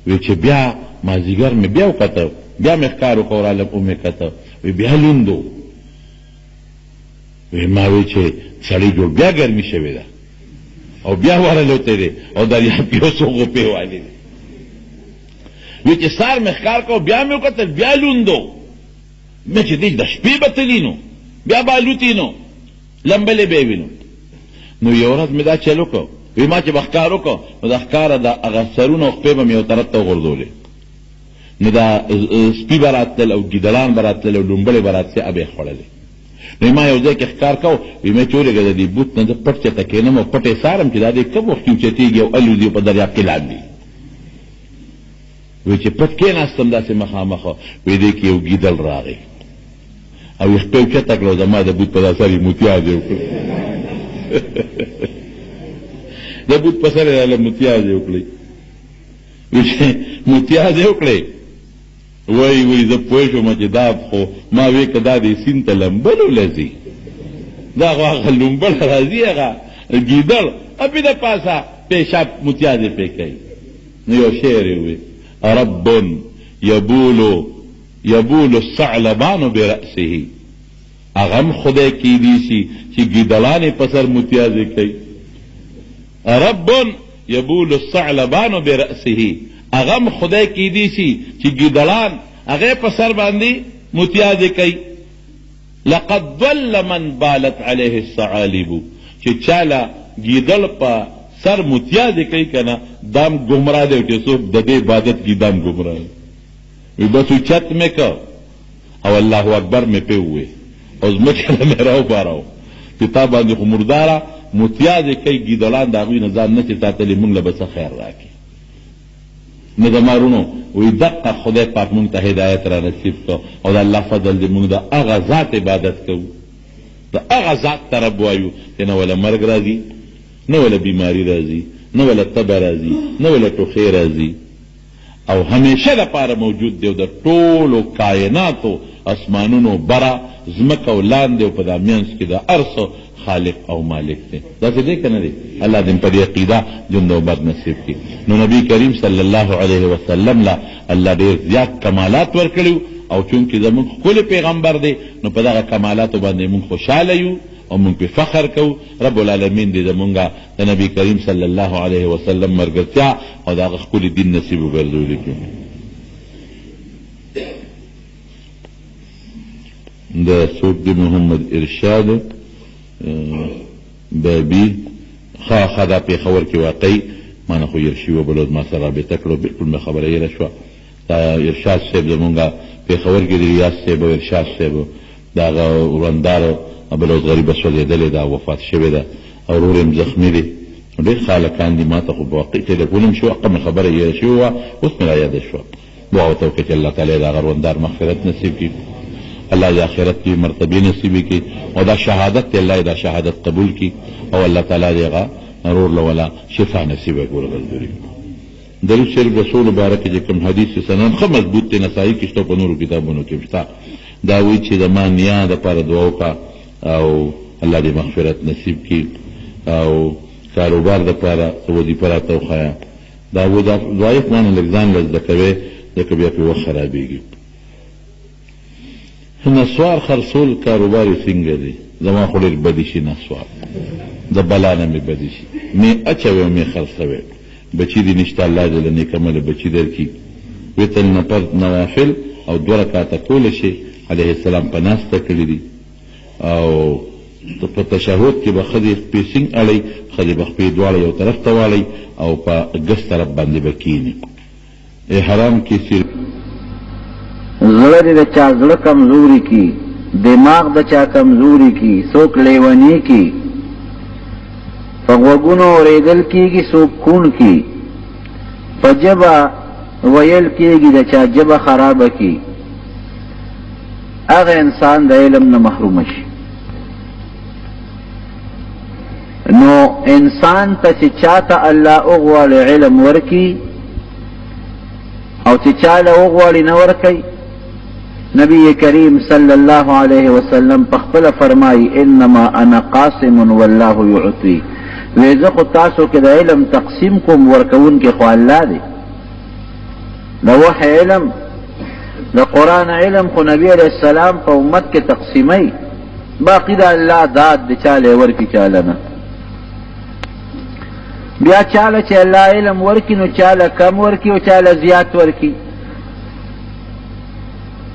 وی چې بیا مازیګر مې بیا وکته، بیا مې ښکار وکړ رالم ومې کته، وی بیا لوند و. وی ما وی چې سړی جوړ بیا ګرمي شوې ده او بیا ورلوتی دی او دریاب کې یو څو غوپې والي دی. وی چې سهار مې ښکار کړ بیا مې وکتل بیا لوند و. مې چې دی د شپې به تلي نو بیا به الوتي نو لمبلې به یې وي. نو یو ورځ مې دا چل وکړ، وی ما چې به ښکار وکړ نو د ښکاره د هغه سرونه او خپې به مې یو طرف ته وغورځولې، نو دا سپي به راتلل او ګیدړان به راتلل او لومبړې به راتلې هغه به یې خوړلې. نو ما یو ځای کې ښکار کاوه، وی مې چې ولېږه د دې بوت نه زه پټ چېرته کښېنم او پټ یې څارم چې دا دی کوم وخت کې اوچتېږي او الوځي او په دریاب کې لاندې. وی چې پټ کېناستم داسې مخامخ، وی دې کې یو ګیدړ راغی او یې خپې اوچته کړه او زما د بوت په دا سر یې متیازې وکړې، د بوت په سر یې راله متیازې وکړې. وی چې متیازې وکړې، وای وای زه پوه شوم چې دا خو ما وی که دا دې سیند ته لمبلو له ځي، دا خو هغه لومبړ راځي هغه ګیدړ اپې د پاسه پیشاب متیازې پرې کوي. نو یو شعر یې ووی، رب یبول یبول الثعلبان برأسه، هغه هم خدای کیدی شي چې ګیدړان یې په سر متیازې کوي. رب یبول الثعلبان برأسه، هغه هم خدای کیدی شي چې ګیدړان هغه په سر باندې متیازې کوي. لقد ضل من بالت علیه الثعالب، چې چاله ګیدړ په سر متیازې کوي که نه دام ګمراه دی، چې څوک د دې عبادت کوي دام ګمراه دی. وی بس اوچت مې که او الله اکبر مې پې ووی او ځمکې له مې راوباراو چې تا باندې خو مرداره متیازې کوي ګیدړان د هغوی نه ځان نه شي ساتلی، موږ له به څه خیر راکړي. نو زما وروڼو وایي دقه خدای پاک موږ ته هدایت را نصیب کړ او د الله فضل دی موږ د هغه ذات عبادت کوو، د هغه ذات ته رب وایو چې نه وله مرګ راځي، نه وله بیماري راځي، نه وله تبه راځي، نه وله ټوخی راځي، او همیشه لپاره موجود دی او د ټولو کایناتو اسمانونو بره ځمکه او لاندې او په دا مینځ کې د هر څه خالق او مالک دی. داسې دی که نه دی؟ الله دې په دې عقیده ژوند او مرګ نصیب کړي. نو نبی کریم صلی الله علیه وسلم له الله ډېر زیات کمالات ورکړي او چونکې زموږ ښکلی پیغمبر دی نو په دغه کمالاتو باندې موږ خوشحاله یو او موږ پرې فخر کوو. رب العالمین دې زموږ د نبی کریم صلی الله علیه وسلم ملګرتیا او د هغه ښکلي دین نصیب وګرځولي کړي. د څوک دی؟ محمد ارشاد بابي. ښه ښه، دا پېښور کې واقعي ما نه خو هېر شوي وه، بل ورځ ما سره رابطه کړو، بلکل مې خبره هېره شوه. دا ارشاد صاحب زمونږ پېښور کې دی، ریاض صاحب او ارشاد صاحب د هغه وروندار بله ورځ غریبه سوځېدلې ده، وفات شوې ده او ورور یې هم زخمي دی. ډېر ښه هلکان دي، ما ته خو واقعي ټلیفون هم شوی، حقه مې خبره هېره شوې وه، اوس مې رایاده شوه. دعا ورته وکړئ چې الله تعالی یې د هغه وروندار مغفرت نصیب کړي، الله یې آخرت کې مرتبې نصیب کړي او دا شهادت دی، الله یې دا شهادت قبول کړي او الله تعالی دې هغه ورور له ولا شفا نصیب کړي. درود شریف رسول مبارک چې کوم حدیث سند ښه مضبوط دی، نسايي کې شته، په نورو کتابونو کې شته. دا وایي چې زما نیا دپاره دعا وکړه او الله دې مغفرت نصیب کړي او کاروبار دپاره څه وظیفه راته وښیه. دا و دا ضعیف مانه لږ ځان له زده کوې، ځکه بیا پرې وخت خرابېږي. نسوار خرڅول کاروبار یې څنګه دی؟ زما خو ډېر بدې شي نسوار، د بلا نه مې بدې شي، مې اچوي او مې خرڅوي. بچي دې نشته، الله دې له نیک عمله بچي درکړي. وتل نفر نوافل او دوه رکعته کولی شې، علیه السلام په ناسته کړي دي. او په تشهد کې به ښځې خپې څنګ اړوي، ښځې به خپې دواړه یو طرف ته واړوي او په ګس طرف باندې به کیني. احرام کې صرف. زړه دې د چا زړه کمزوري کی، دماغ د چا کمزوري کی، څوک لیونی کی، په غوږونو اورېدل کېږي، څوک کوڼ کی، په ژبه ویل کېږي، د چا ژبه خرابه کی، هغه انسان د علم نه محروم شي. نو انسان ته چې چاته الله وغواړي علم ورکي او چې چاله وغواړي نه ورکوي. نبی کریم صلی الله علیه وسلم په خپله فرمایي انما انا قاسم والله یعطي، وی زه خو تاسو کې د علم تقسیم کوم، ورکوونکی خو الله دی. د وحی علم، د قرآن علم خو نبی علیه السلام په امت کې تقسیموي، باقي د الله داد د چاله ورکي چاله نه. بیا چاله چې الله علم ورکي نو چاله کم ورکي او چاله زیات ورکي.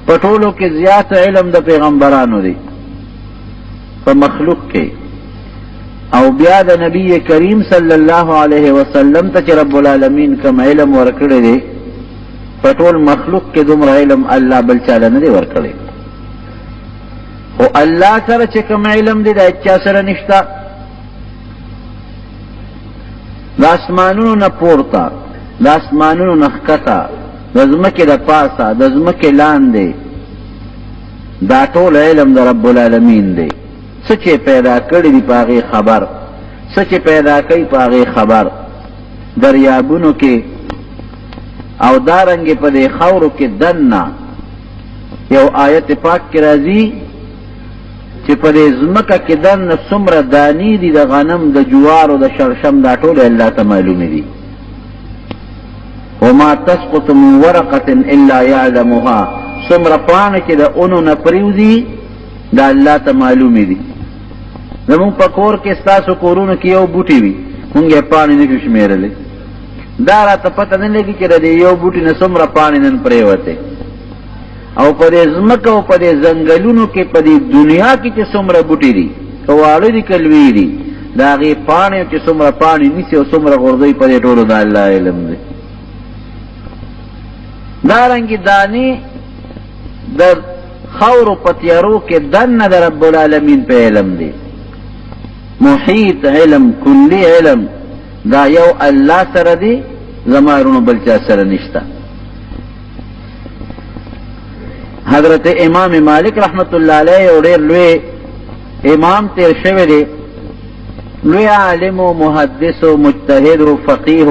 په ټولو کې زیات علم د پیغمبرانو دی په مخلوق کې، او بیا د نبی کریم صلی الله علیه وسلم ته چې رب العالمین کوم علم ورکړی دی، په ټول مخلوق کې دومره علم الله بل چاله نه دی ورکړی. خو الله سره چې کوم علم دی دا چا سره نشته. د اسمانونو نه پورته، د اسمانونو نه ښکته، د ځمکې د پاسه، د ځمکې لاندې، دا ټول علم د رب العالمین دی. څه چې پیدا کړي دي په هغې خبر، څه چې پیدا کوي په هغې خبر، دریابونو کې او دارنګې په دې خاورو کې دننه. یو آیت پاک کې راځي چې په دې ځمکه کې دننه څومره دانې دي د غنم، د جوارو، د شړشم، دا ټول الله ته معلومې دي. وما تسقط من ورقة الا يعلمها، څومره پاڼې چې د اونو نه پرېوځي دا الله ته معلومې دي. زمونږ په کور کې، ستاسو کورونو کې یو بوټی وي، مونږ یې پاڼې نه شو شمېرلی. دا راته پته نه لګي چې د دې یو بوټي نه څومره پاڼې نن پرېوتې. او په دې ځمکه او په دې ځنګلونو کې، په دې دنیا کې چې څومره بوټي دي، که واړه دي که لوی دي، د هغې پاڼې چې څومره پاڼې نیسي او څومره غورځوي، په دې ټولو د الله علم دی. دارنګې دانې د خاورو په تیارو کې دننه د رب العالمین په علم دی. محیط علم، کلی علم، دا یو الله سره دی، زما وروڼو بل چا سره نشته. حضرت امام مالک رحمت الله علیه یو ډېر لوی امام تیر شوی دی، لوی عالم و محدث و مجتهد و فقیه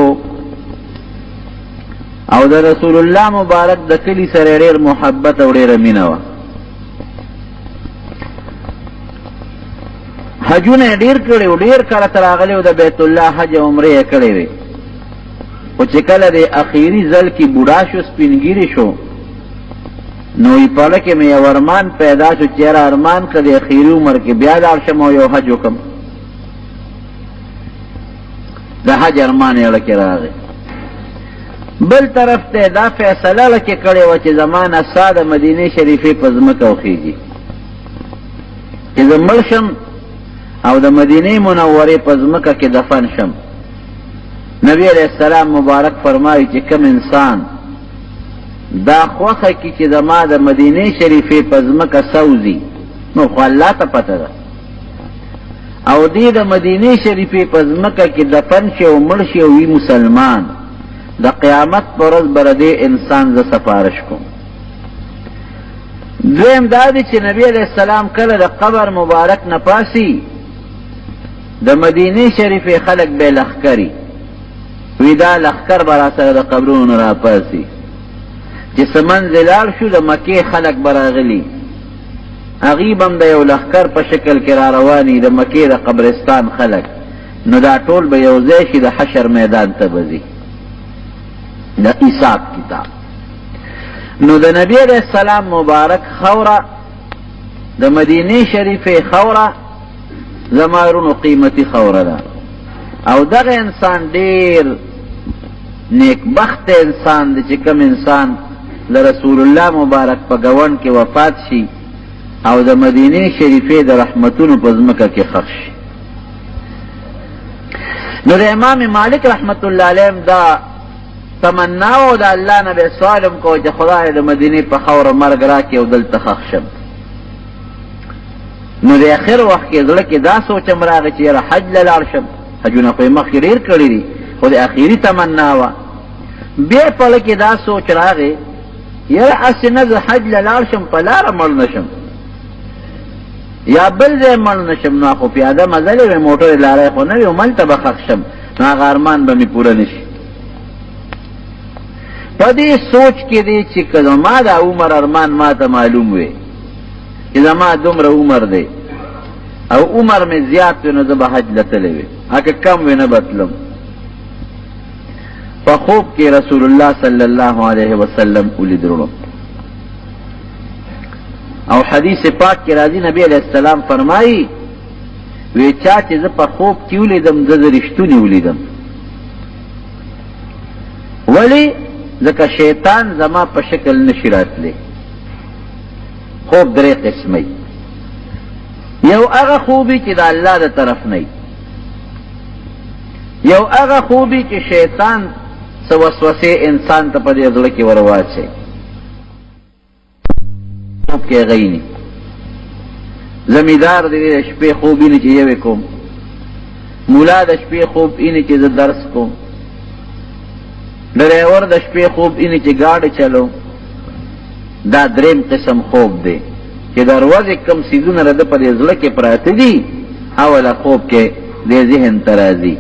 او د رسول الله مبارک د کلی سره ډېر محبت او ډېره مینه وه. حجونه یې ډېر کړي وو، ډېر کله ته راغلی و، د بیت الله حج او عمرې یې کړې وې. خو چې کله د اخیري ځل کې بوډا شو، سپین ږیری شو، نو یې په زړه کې مې یو ارمان پیدا شو چې یاره ارمان که د اخیري عمر کې بیا لاړ شم او یو حج وکړم. د حج ارمان یې زړه کې راغی. بل طرف ته دا فیصله زړه کې کړې وه چې زما نه ساه د مدینې شریفې په ځمکه وخېږي، چې زه مړ شم او د مدینې منورې په ځمکه کې دفن شم. نبی علیہ السلام مبارک فرمایي چې کوم انسان دا خوښه کی چې زما د مدینې شریفې په ځمکه سوځي، نو خو الله ته پته ده، او دې د مدینې شریفې په ځمکه کې دفن شي او مړ شي او وي مسلمان، د قیامت پر ورځ به دې انسان زه سفارش کوم. دویم دا دی چې نبی علیہ السلام کله د قبر مبارک نه پاسي، د مدینې شریفې خلک به لښکري وي، دا لښکر به راسره د قبرونو نه راپاڅي. چې څه منځ لاړ شو، د مکې خلک به راغلي، هغوی به هم د یو لښکر په شکل کې را رواني، د مکې د قبرستان خلک. نو دا ټول به یو ځای شي، د حشر میدان ته به ځي، د حساب کتاب. نو د نبی علیہ السلام مبارک خوره، د مدینې شریفې خوره، زما ورونو قیمتي خوره ده. او دغه انسان ډیر نیکبخت انسان دی چې کوم انسان د رسول الله مبارک په ګاونډ کې وفات شي او د مدینې شریفې د رحمتونو په ځمکه کې ښخ شي. نو د امام مالک رحمت الله علیه دا تمنا او د الله نه به سوال هم کوو چې خدای د مدینې په خاوره مرګ راکړي او دلته ښخ شم. نو د اخر وخت کې زړه کې دا سوچ هم راغی چې یاره حج له لاړ شم، حجونه خو یې مخکې ډېر کړي دي، خو د اخري تمنا وه. بیا په زړه کې دا سوچ راغی یاره هسې نه زه حج له لاړ شم په لاره مړ نه شم یا بل ځای مړ نه شم، نو خو پیاده مزلې وي، موټر لارې خو نه وي، هملته به ښخ شم، نو هغه ارمان به مې پوره نه شي. په دې سوچ کې دی چې که زما دا عمر ارمان ما ته معلوم وي چې زما دومره عمر دی او عمر مې زیات وي نو زه به حج له تللی وي، که کم وي نه به تلم. په خوب کې رسول الله صلی الله علیه وسلم ولید وروڼو. او حدیث پاک کې راځي نبی علیہ السلام فرمایي وی چا چې زه په خوب کې ولیدم زه رښتونی ولیدم. ولی؟ ځکه شیطان زما په شکل نشي راتلی. خوب درې قسمه، یو هغه خوبي چې د الله د طرف نه، یو هغه خوبي چې شیطان څه وسوسې انسان ته په دې زړه کې ورواچوي، خوب کې غیني زمیدار دی د شپې خوب ویني چې یوې کوم، مولا د شپې خوب ویني چې زه درس کوم، ډرایور د شپې خوب ویني چې ګاډی چلوم. دا دریم قسم خوب دی چې د ورځې کوم څیزونه د ده په دې زړه کې پراته دي اوله خوب کې دې ذهن ته راځي.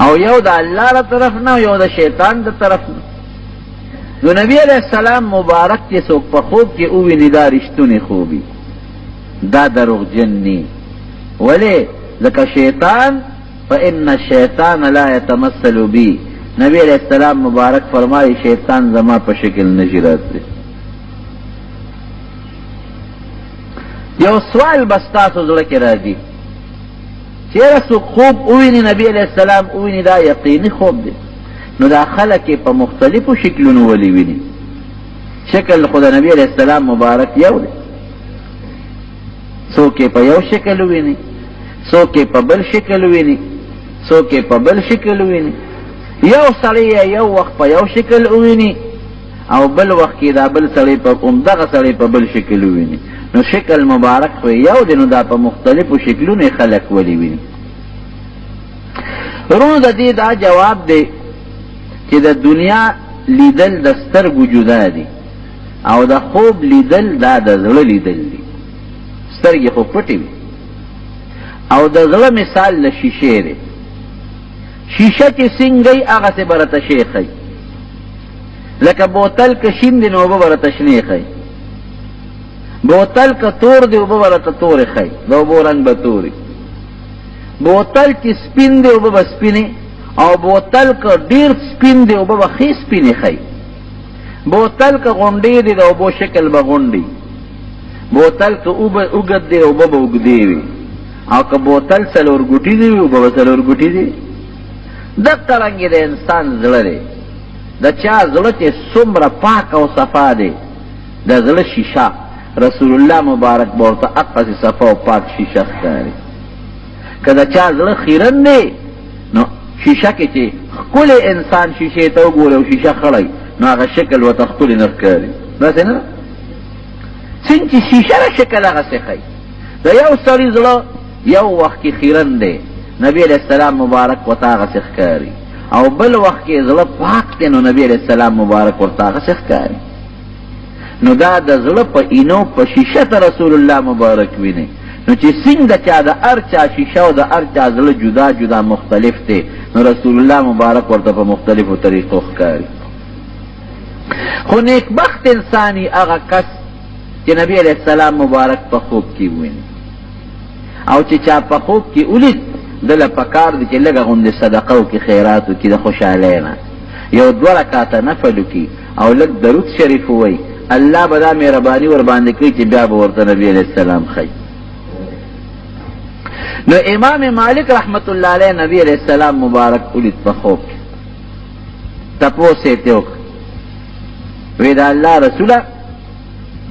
او یو د الله له طرف نه یو د شیطان د طرف نه. نو نبی علیہ السلام مبارک چې څوک په خوب کې وویني دا رښتونی خوب وي، دا دروغجن نی. ولې؟ ځکه شیطان فإن الشیطان لا يتمثل بی، نبی علیہ السلام مبارک فرمایي شیطان زما په شکل نشي راتلی. یو سوال به ستاسو زړه کې راځي چې یاره څوک خوب وویني نبی علیہ السلام وویني دا یقیني خوب دی، نو دا خلک یې په مختلفو شکلونو ولې ویني؟ شکل خو د نبی علیہ السلام مبارک یو دی، څوک یې په یو شکل وویني، څوک یې په بل شکل وویني، څوک یې په بل شکل وویني. یو سړی یې یو وخت په یو شکل وویني او بل وخت کې دا بل سړی په همدغه سړی په بل شکل وویني، نو شکل مبارک خو یو دی، نو دا په مختلفو شکلونو یې خلک ولې ویني؟ وروڼو د دې دا جواب دی چې د دنیا لیدل د سترګو جدا دي او د خوب لیدل دا د زړه لیدل دي. سترګې خو پټې وي او د زړه مثال له شیشې دی، شیشه چې څنګه وي هغسې به راته شی ښیي، لکه بوتل که شین دی نو اوبه به راته شنې ښیي، بوتل که تور دی اوبه به راته تورې ښیي، د اوبو رنګ به توري، بوتل چې سپین دی اوبه به سپینې، او بوتل که ډېر سپین دی اوبه به ښې سپینې ښیي، بوتل که غونډې دی د اوبو شکل به غونډي، بوتل که اوږد دی اوبه به اوږدې وي، او که بوتل څلور ګوټي دی اوبه به څلور ګوټي دی. دقه رنګې د انسان زړه دی، د چا زړه چې څومره پاک او صفا دی، د زړه شیشه رسول الله مبارک به ورته هغسې صفا او پاک شیشه ښکاري. که د چا زړه خیرن دی نو شیشه کې چې ښکلی انسان شیشې ته وګوري او شیشه خړی نو هغه شکل ورته ښکلی نه ښکاري، داسې نه څنګه چې شیشه له شکل هغسې ښیي. د یو سړي زړه یو وخت کې خیرن دی، نبی علیہ السلام مبارک ورته هغسې ښکاري، او بل وخت کې زړه پاک دی نو نبی علیہ السلام مبارک ورته هغسې ښکاري. نو دا د زړه په اینو په شیشه ته رسول الله مبارک ویني. نو چې څنګه چا د هر چا شیشه او د هر چا زړه جدا جدا مختلف دی، نو رسول الله مبارک ورته په مختلفو طریقو ښکاري. خو نیکبخت انساني هغه کس چې نبی علیہ السلام مبارک په خوب کې وویني، او چې چا په خوب کې ولید دله پکار دی چې لږه غوندې صدقه وکړي، خیرات وکړي، د خوشحالۍ نه یو دوه رکعته نفل وکړي او لږ درود شریف ووایي، الله به دا مهرباني ورباندې کوي چې بیا به ورته نبی علیہ السلام ښیي. نو امام مالک رحمت الله علیه نبی علیہ السلام مبارک ولید په خوب کې، تپوس یې ترې وکړ وی د الله رسوله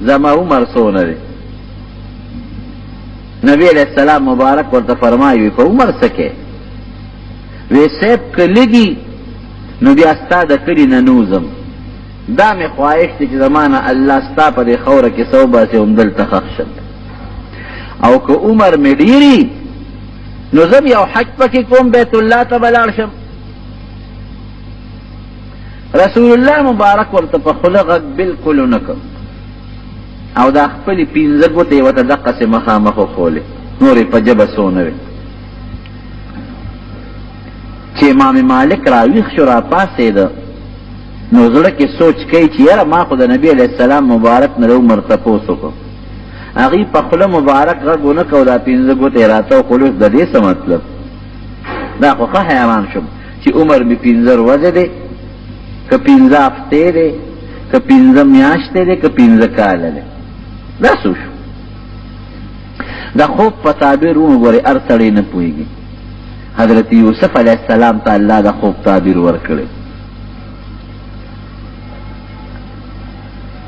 زما عمر څونه دی؟ نبی علیہ السلام مبارک ورته فرمایي وی په عمر څه کې؟ وی صاحب که لږي نو بیا ستا د کلي نه نوځم، دا مې خواهش دی چې زما نه الله ستا په دې خاوره کې څه وباسي همدلته ښخ شم، او که عمر مې ډېري نو زه یو حج پکې کوم، بیت الله ته به لاړ شم. رسول الله مبارک ورته په خوله غږ بالکل ونه کړ او دا خپلې پنځه ګوتې یې ورته دقسې مخامخ وښولې، نورې په ژبه څه ونه وې. چې امام مالک راویښ شو راپاڅېده، نو زړه کې سوچ کوي چې یاره ما خو د نبي علیه السلام مبارک نه د عمر تپوس وکړو، هغوی په خوله مبارک غږ ونه کړ، دا پنځه ګوتې یې راته وښولې، اوس د دې څه مطلب؟ دا خو ښه حیران شوم چې عمر مې پنځه ورځې دی که پنځه هفتې دی که پنځه میاشتې دی که پنځه کاله دی، دا څه شو؟ د خوب په تعبیر وګورئ، هر سړی نه پوهېږي. حضرت یوسف علیه السلام ته الله د خوب تعبیر ورکړی،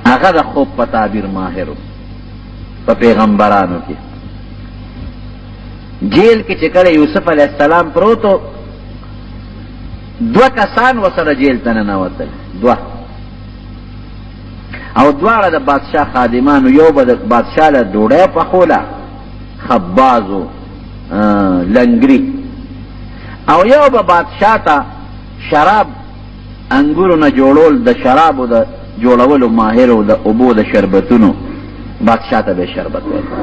هغه د خوب په تعبیر ماهر و په پیغمبرانو کې. جیل کې چې کله یوسف علیه السلام پروت و، دوه کسان ورسره جیل ته ننوتل، دوه، او دواړه د بادشاه خادمانو. یو به د بادشاه له ډوډۍ پخوله، خبازو لنګري، او یو به بادشاه ته شراب انګورو نه جوړول، د شرابو د جوړولو ماهر و، د اوبو د شربتونو بادشاه ته به شربت ورکړ.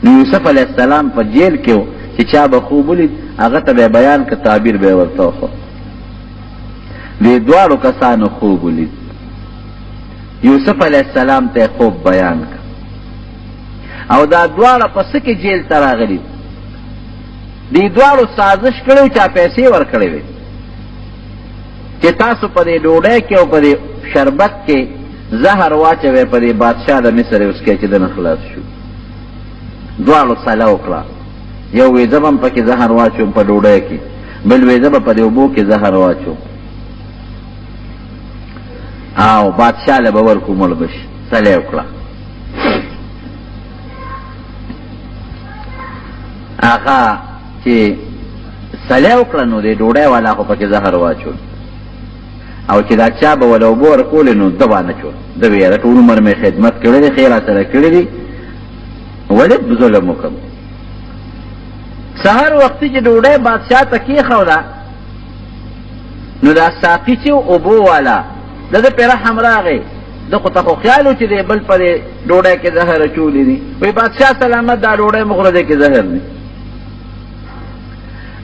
نو یوسف علیه السلام په جیل کې و چې چا به خوب ولید هغه ته به بیان که تعبیر به یې ورته وښود. دې دواړو کسانو خوب ولید، یوسف علیه السلام ته خوب بیان کړ، او دا دواړه په څه کې جیل ته راغلي؟ دې دواړو سازش کړی، چا پیسې ورکړې وې چې تاسو په دې ډوډۍ کې او په دې شربت کې زهر واچوئ، په دې بادشاه د مصر یې وڅکئ چې دنه خلاص شو. دواړو سلا وکړه، یو وې زه به هم پکې زهر واچوم په ډوډۍ کې، بل وې زه به په دې اوبو کې زهر واچوم او بادشاه له به ورکړو مړ به شي. سلا یې وکړه. هغه چې سلا وکړه نو دې ډوډۍ والا خو پکې زهر واچول، او چې دا چا به وله اوبه ورکولې نو ده وانه چول. ده ویې یاره ټول عمر مې خدمت کړی دی، ښې راسره کړي دي، ولې ظلم وکړم؟ سهار وختي چې ډوډۍ بادشاه ته کېښوده نو دا ساقي چې اوبو والا د ده پې رحم راغی، ده خو ته خو خیال و چې دی بل په دې ډوډۍ کې زهر اچولي دي. وایي بادشاه سلامت دا ډوډۍ مه خوره، دې کې زهر دي.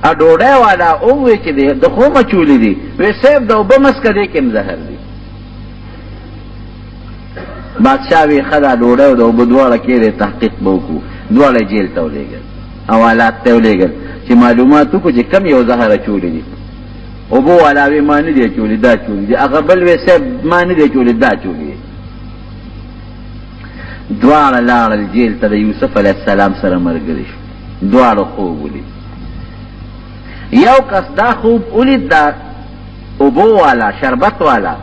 ا ډوډۍ والا هم وایي چې دی د خو هم اچولي دي. وایي صاحب د اوبه مه څکه، دې کې هم زهر دي. بادشاه وی ښه دا ډوډۍ او د اوبه دواړه کېدی، تحقیق به وکړو. دواړه یې جیل ته ولېږل، حوالات ته یې ولېږل چې معلومات وکړو چې کم یو زهر اچولي دي. اوبو والا وی ما نه دي اچولي، دا اچولي دي. هغه بل وی صاحب ما نه دي اچولي، دا اچولي دي. دواړه لاړل جیل ته، د یوسف علیه السلام سره ملګري شو. دواړو خوب ولید. یو کس دا خوب ولید، دا اوبو والا شربت والا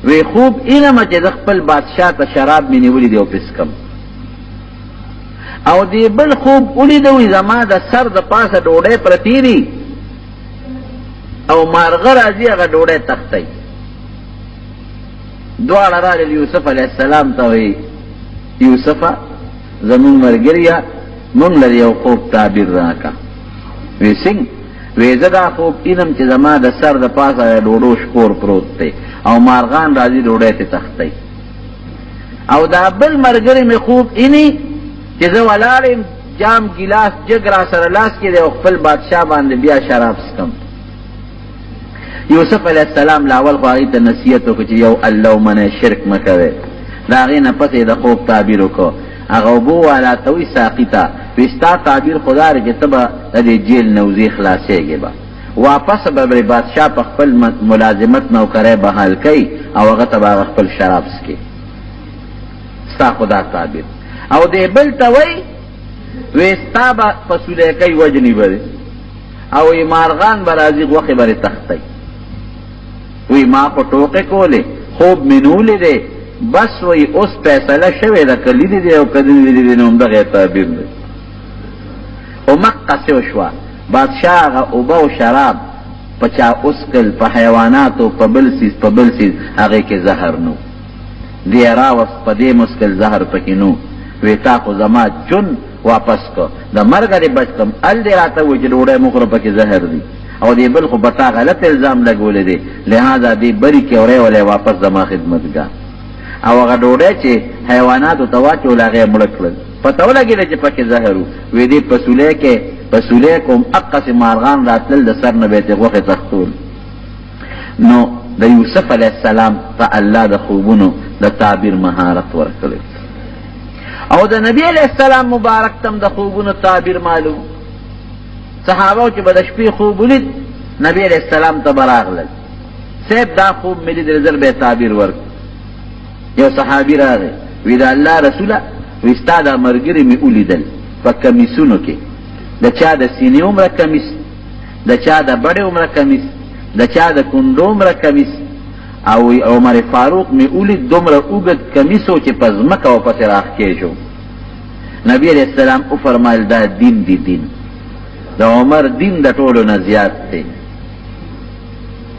وی خوب اینم چې د خپل بادشاه ته شراب مې نیولي دي او پسکم، او دی بل خوب ولید وی زما د سر د پاسه ډوډۍ پرتې دي او مارغه راځي هغه ډوډۍ تختوي. دواړه راغلل یوسف علیه السلام ته، وایي یوسفه زمونږ ملګریه مونږ له یو خوب تعبیر راکړه. وی څنګه؟ وی زه دا خوب اینم چې زما د سر د پاسه د ډوډو شکور پروت دی او مارغان راځي ډوډۍ ته تختوي، او دا بل ملګری مې خوب ایني چې زه ولاړ یم، جام ګیلاس جګ را سره لاس کې دی او خپل بادشاه باندې بیا شراب څکم. یوسف علیه السلام له اول خو هغې ته نصیحت وکړو چې یو الله ومنئ، شرک مه کوئ. د هغې نه پس یې د خوب تعبیر وکړو. هغه اوبو والا ته وایي ساقي ته، وایي ستا تعبیر خو دا دی چې ته به د دې جیل نه وځې، خلاصېږې به، واپس به بری بادشاه په خپل ملازمت نوکری بحال کوي او هغه ته به هغه خپل شراب څکي. ستا خو دا تعبیر. او دې بل ته وایي، وایي ستا به په سولیکۍ وژني به دی او یې مارغان به راځي غوښې به دې تښتوي. وی ما خو ټوقې کولې، خوب مې نه ولیدی، بس وی اوس فیصله شوې ده، که لیدې دی او که نه لیدې دی، نو همدغه یې تعبیر دی. همقسې وشوه، بادشاه هغه اوبه او شراب په چا وڅکل، په حیواناتو، په بل څیز، په بل څیز، هغې کې زهر نو. دی یې راوست، په دې مسکل زهر پکې نو. وی تا خو زما جون واپس کړ، د مرګه دې بچ کړم، ال دې راته وویل چې ډوډۍ مه خوره پکې زهر دي، او دې بل خو په تا غلط الزام لګولی دی، لهذا دې بري کې وری ولی واپس زما خدمتګار. او هغه ډوډۍ چې حیواناتو ته واچوله هغه یې مړه کړل، پته ولګېده چې پکې زهر و. وی دې پسولی کې پسولی کوم، اقسې مارغان راتلل د سر نه به یې ترې غوښې تښتول. نو د یوسف علیه السلام ته الله د خوبونو د تعبیر مهارت ورکړی، او د نبی علیه السلام مبارک تم د خوبونو تعبیر معلوم. صحابه چې به د شپې خوب ولید، نبی علیه السلام ته به راغلل، صاحب دا خوب مې لیدلی، زر به یې تعبیر ورکړ. یو صحابي راغی، وی د الله رسوله، وی ستا دا ملګري مې ولیدل په کمیسونو کې، د چا د سینې عمره کمیس، د چا د بډې عمره کمیس، د چا د کونډو عمره کمیس، او عمر فاروق مې ولید دومره اوږد کمیس و چې په ځمکه ورپسې راښکې شو. نبی علیه السلام وفرمایل دا دین دی، دین د عمر دین د ټولو نه زیات دی،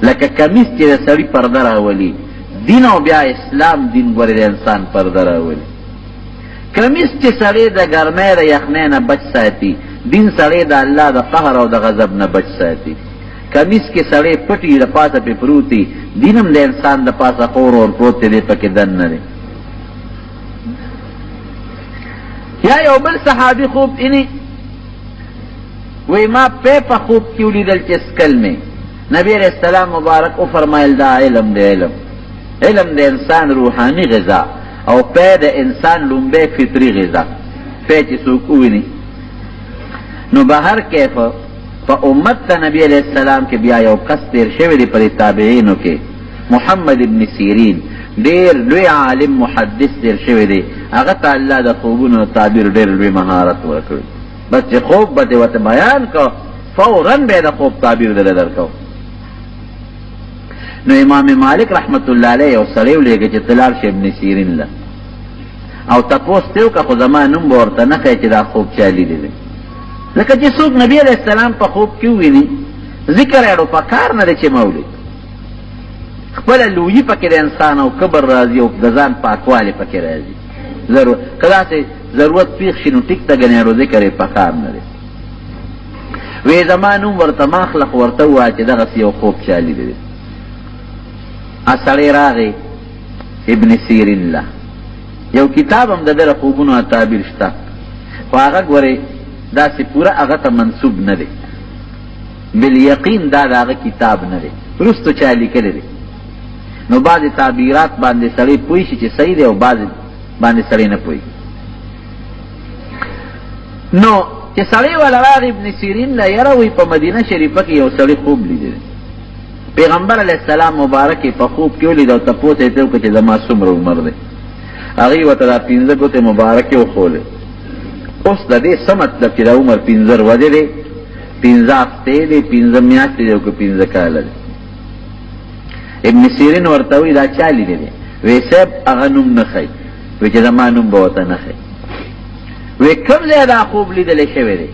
لکه کمیس چې د سړي پرده راولي، دین او بیا اسلام دین ګورې د انسان پرده راولي. کمیس چې سړی د ګرمۍ د یخنۍ نه بچ ساتي، دین سړی د الله د قهر او د غضب نه بچ ساتي. کمیس کې سړی پټي د پاسه پې پروت وي، دین هم د انسان د پاسه خور ور پروت دی، دی پکې دننه دی. یا یو بل صحابي خوب اینی وی ما په خوب کې ولیدل چې سکل مې، نبی علیہ السلام مبارک وفرمایل دا علم دی، علم، علم د انسان روحاني غذا، او پی د انسان لومبی فطري غذا. پی چې څوک وویني نو بهر کیف په امت د نبی علیہ السلام کې بیا یو کس تیر شوی دی پر تابعینو کې، محمد ابن سیرین، ډیر لوی عالم محدث تیر شوی دی، هغه ته الله د خوبونو تعبیر ډیر لوی مهارت ورکړ. بس چې خوب به دې ورته بیان کړ، فوراً به د خوب تعبیر دله درکو. نو امام مالک رحمت الله علیه یو سړی ولېږه چې ته لاړ شې ابن سیرین له، او تپوس ترې وکړه، خو زما نوم به ورته نه ښیې چې دا خوب چا لیدلی دی. ځکه چې څوک نبی علیه السلام په خوب کې وویني، ذکر یې اړو پکار نه دی چې ما ولید. خپله لویي پکې د انسان او کبر راځي او د ځان پاکوالی پکې راځي. که داسې ضرورت پېښ شي نو ټیک ته ګنې اړو ذکر یې پکار نه دی. وی زما نوم ورته مه اخله، خو ورته ووایه چې دغسې یو خوب چا لیدلی دی. سړی راغی ابن سیرین له، یو کتاب هم د ده له خوبونو تعبیر شته، خو هغه ګورې داسې پوره هغه ته منسوب نه دی، بالیقین دا د هغه کتاب نه دی، وروستو چا لیکلی دی. نو بعضې تعبیرات باندې سړی پوه شي چې صحیح دی، او بعضې باندې سړی نه پوهېږي. نو چې سړی ولا راغی ابن سیرین له، یاره وایي په مدینه شریفه کې یو سړي خوب لیدلی دی، پیغمبر علیه السلام مبارک یې په خوب کې ولید او تپوس یې ترې وکړ چې زما څومره عمر دی. هغوی ورته دا پنځه ګوتې مبارکې وښولې. اوس د دې څه مطلب چې دا عمر پنځه ورځې دی، پنځه هفتې دی، پنځه میاشتې دی او که پنځه کاله دی؟ ابن سیرین ورته وایي دا چا لیدلی دی؟ وی صاحب هغه نوم نه ښیي، وی چې زما نوم به ورته نه ښیي. وی کوم ځای دا خوب لیدلی شوی دی؟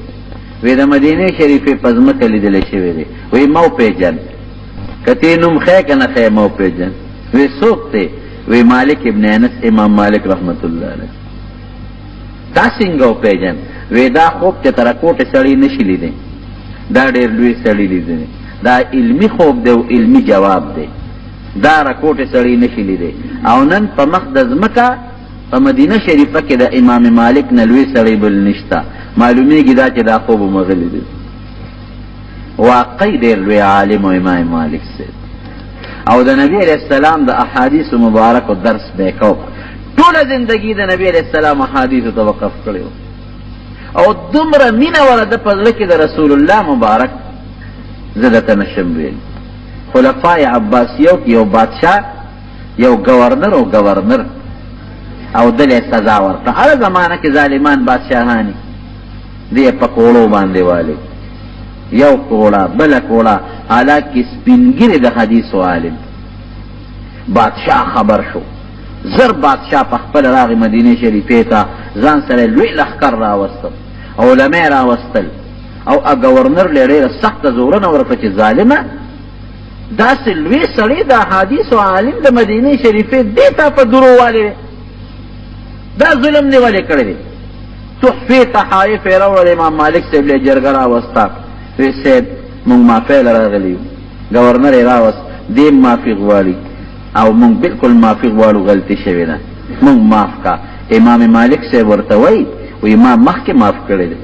وی د مدینې شریفې په ځمکه لیدلی شوی دی. وی ما وپېژن، که ته نوم ښیې که نه ښیې ما وپېژن. وی څوک دی؟ وی مالک ابن انس، امام مالک رحمت الله علیه. تا څنګه وپېژن؟ وی دا خوب چې تر کوټې سړی نشي لیدی، دا ډېر لوی سړی لیدلی، دا علمي خوب دی او علمي جواب دی، دا رکوټې سړی نشي لیدی. او نن په مخ د ځمکه په مدینه شریفه کې د امام مالک نه لوی سړی بل نشته. معلومیږي دا چې دا خوب مغلی دی. واقعي ډېر لوی عالم او امام مالک صاحب، او د نبی علیه السلام د احادیث مبارکو درس به کو، ټوله زندگی د نبی علیه السلام احادیثو ته وقف کړی او دومره مینه وره د په زړه کې د رسول الله مبارک زه درته نشم ویل. خلفای عباسیو کې یو بادشاه، یو گورنر او گورنر او دلې سزا ورکړه. هره زمانه کې ظالمان بادشاهان دي، په کوړو باندې والي، یو کوړه بله کوړه، حالانکه سپین ږیری د حدیث عالم. بادشاه خبر شو، زر بادشاه په خپله راغی مدینې شریفې ته، ځان سره لوی لښکر راوستل، علما یې راوستل، او ګورنر له ډېره سخته زورنه ورکړه چې ظالمه، داسې لوی سړی د احادیثو عالم د مدینې شریفې دې تا په درو والې دی، دا ظلم دی ولې کړی دی؟ تحفې تحایف یې راوړل، امام مالک صاحب له جرګه راوسته، وی صاحب موږ معافۍ له راغلي یو، ګورنر یې راوست، دې معافي غواړي او موږ بالکل معافي غواړو، غلطي شوې ده، موږ معاف کا. امام مالک صاحب ورته وایي، وایي ما مخکې معاف کړی دی،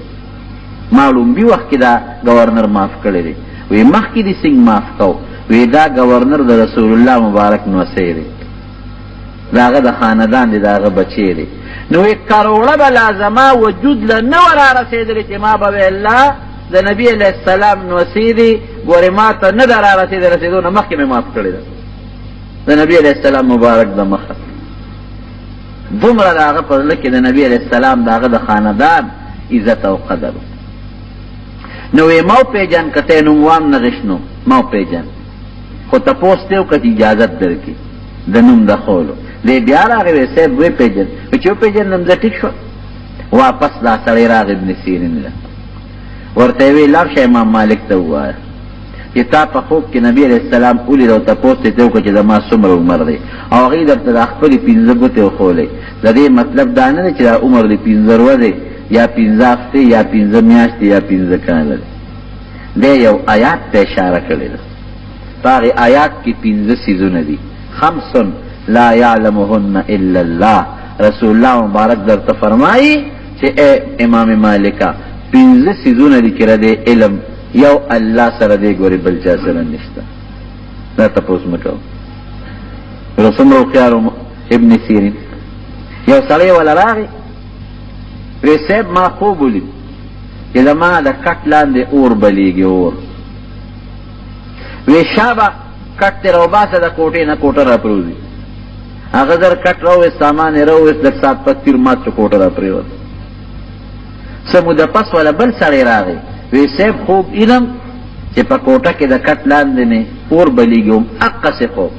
ما ړومبي وخت کې دا ګورنر معاف کړی دی. وایي مخکې دې څنګه معاف کو؟ وایي دا ګورنر د رسول الله مبارک نوسی دی، د هغه د خاندان دی، د هغه بچی دی. نو وایي کروړه به لا زما وجود له نه وه رارسېدلې چې ما به ویل لا د نبي علیه السلام نوسی دی، ګورې ما ته نه ده رارسېدلې، رسېدو نه مخکې مې معاف کړې ده د نبي علیه السلام مبارک د مخه. دومره د هغه په زړه کې د نبي علیه السلام د هغه د خاندان عزت او قدر. نو وی ما وپېژن، که ته نوم وام نه غشنو ما وپېژن، خو تپوس دی وکړه چې اجازت درکړي د نوم د ښولو. دی بیا راغی، وی صاحب وپېژن، چې وپېژندم زه ټیک شوم. واپس دا سړی راغی ابن سیرین له، ورته یې وی لاړ شه امام مالک ته ووایه چې تا په خوب کې نبی علیه السلام ولید او تپوس یې ترې وکړ چې زما څومره عمر دی، او هغوی درته دا خپلې پنځه ګوتې وښولې. د دې مطلب دا نه دی چې دا عمر دې پنځه ورځې یا پنځه هفتې یا پنځه میاشتې یا پنځه کاله دی. دی یو آیات ته اشاره کړې ده، په هغې آیات کې پنځه څیزونه دي، خمس لا یعلمهن الا الله. رسول الله مبارک درته فرمایي چې ای امام مالکه، پنځه څیزونه دي چې د علم یو الله سره دی، ګورې بل چا سره نشته. دا تپوس مه کوه. څومره هوښیار ابن سیرین. یو سړی وله راغی، وی صاحب ما خوب ولید چې زما د کټ لاندې اور بلیږي، اور. وی شابه کټ ترې راوباسه د کوټې نه، کوټه راپرېوځي. هغه زر کټ راوویست، سامان یې راوویست، لږ ساعت پس تیر مات شو، کوټه راپرېوته. څه موده پس وله بل سړی راغی، وی صاحب خوب اینم چې په کوټه کې د کټ لاندې مې اور بلیږي، هم هقسې خوب.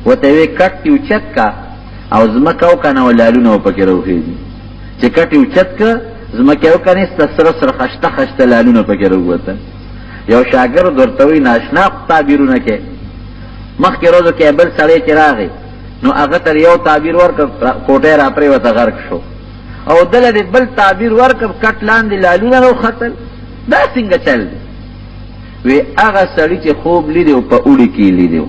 ورته وی کټ دې اوچت کا او ځمکه وکنه او لالونه پکې راوخېږي. چې کټ یې اوچت که، ځمکه یې وکنیسته، سره سره خشته خشته لالونه پکې راووتل. یو شاګرد ورته وایي ناشنا تعبیرونه کوې. مخکې ورځو کې بل سړی چې راغی، نو هغه تر یو تعبیر ورکړ، کوټه یې راپرېوته، غرق شو. او دله دې بل تعبیر ورکړ، کټ لاندې لالونه راوختل. دا څنګه چل دی؟ وی هغه سړي چې خوب لیدی او په اوړي کې لیدی،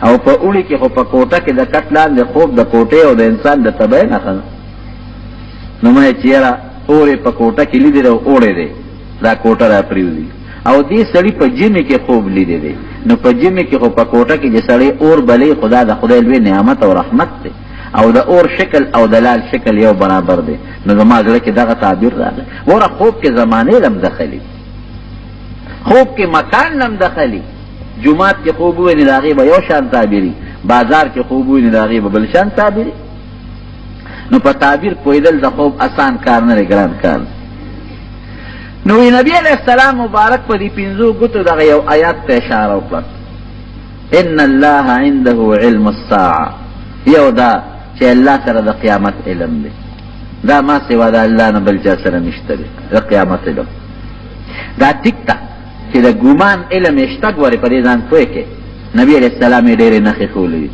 او په اوړي کې خو په کوټه کې د کټ لاندې خوب د کوټې او د انسان د طبعې نښه ده. نو ما یې چې یاره اور یې په کوټه کې لیدی دی او اوړی دی، دا کوټه را پرېوځي. او دې سړي په ژمي کې خوب لیدی دی، نو په ژمي کې خو په کوټه کې چې سړی اور بلوي، خو دا د خدای لوی نعمت او رحمت دی، او د اور شکل او د لال شکل یو برابر دی. نو زما زړه کې دغه تعبیر راغی. ګوره خوب کې زمانې لم دخلي، خوب کې مکان لم دخلي. جومات کې خوب وویني د هغې به یو شان تعبیري، بازار کې خوب وویني د هغې به بل شان تعبیري. نو په تعبیر پوهېدل د خوب اسان کار نه دی، ګران کار دی. نو نبی علیه السلام مبارک په دې پنځو ګوتو دغه یو آیات ته اشاره وکړه، ان الله عنده علم الساعه. یو دا چې الله سره د قیامت علم دی، دا ما سوا د الله نه بل چا سره نشته دی د قیامت علم. دا ټیک ده چې د ګمان علم یې شته، ګورې په دې ځان پوه کړې. نبی علیه السلام یې ډېرې نښې ښوولې دي.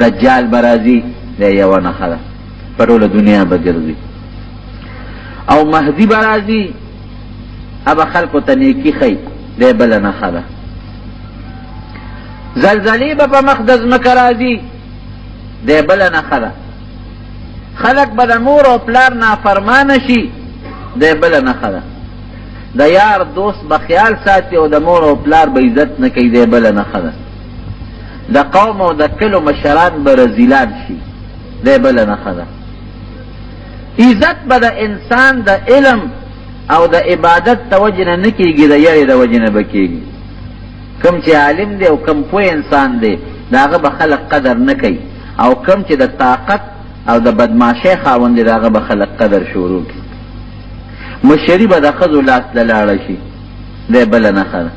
دجال به راځي، دا یوه نښه ده، په ټوله دنیا به ګرځي. او مهدي به راځي، هغه خلکو ته نیکي ښیي، دا بله نښه ده. زلزلې به په مخ د ځمکه راځي، دا بله نښه ده. خلک به د مور او پلار نافرمانه شي، دا بله نښه ده. د یار دوست به خیال ساتي او د مور او پلار به عزت نه کوي، دا بله نښه ده. د قوم او د کلو مشران به رذیلان شي، دا بله نښه ده. عزت به د انسان د علم او د عبادت د وجې نه نه کېږي، د یرې د وجې نه به کېږي. کوم چې عالم دی او کوم پوه انسان دی، د هغه به خلک قدر نه کوي، او کوم چې د طاقت او د بدماشۍ خاوند دی، د هغه به خلک قدر شروع کړي. مشري به د ښځو لاس ته لاړه شي، دا بله نښه ده.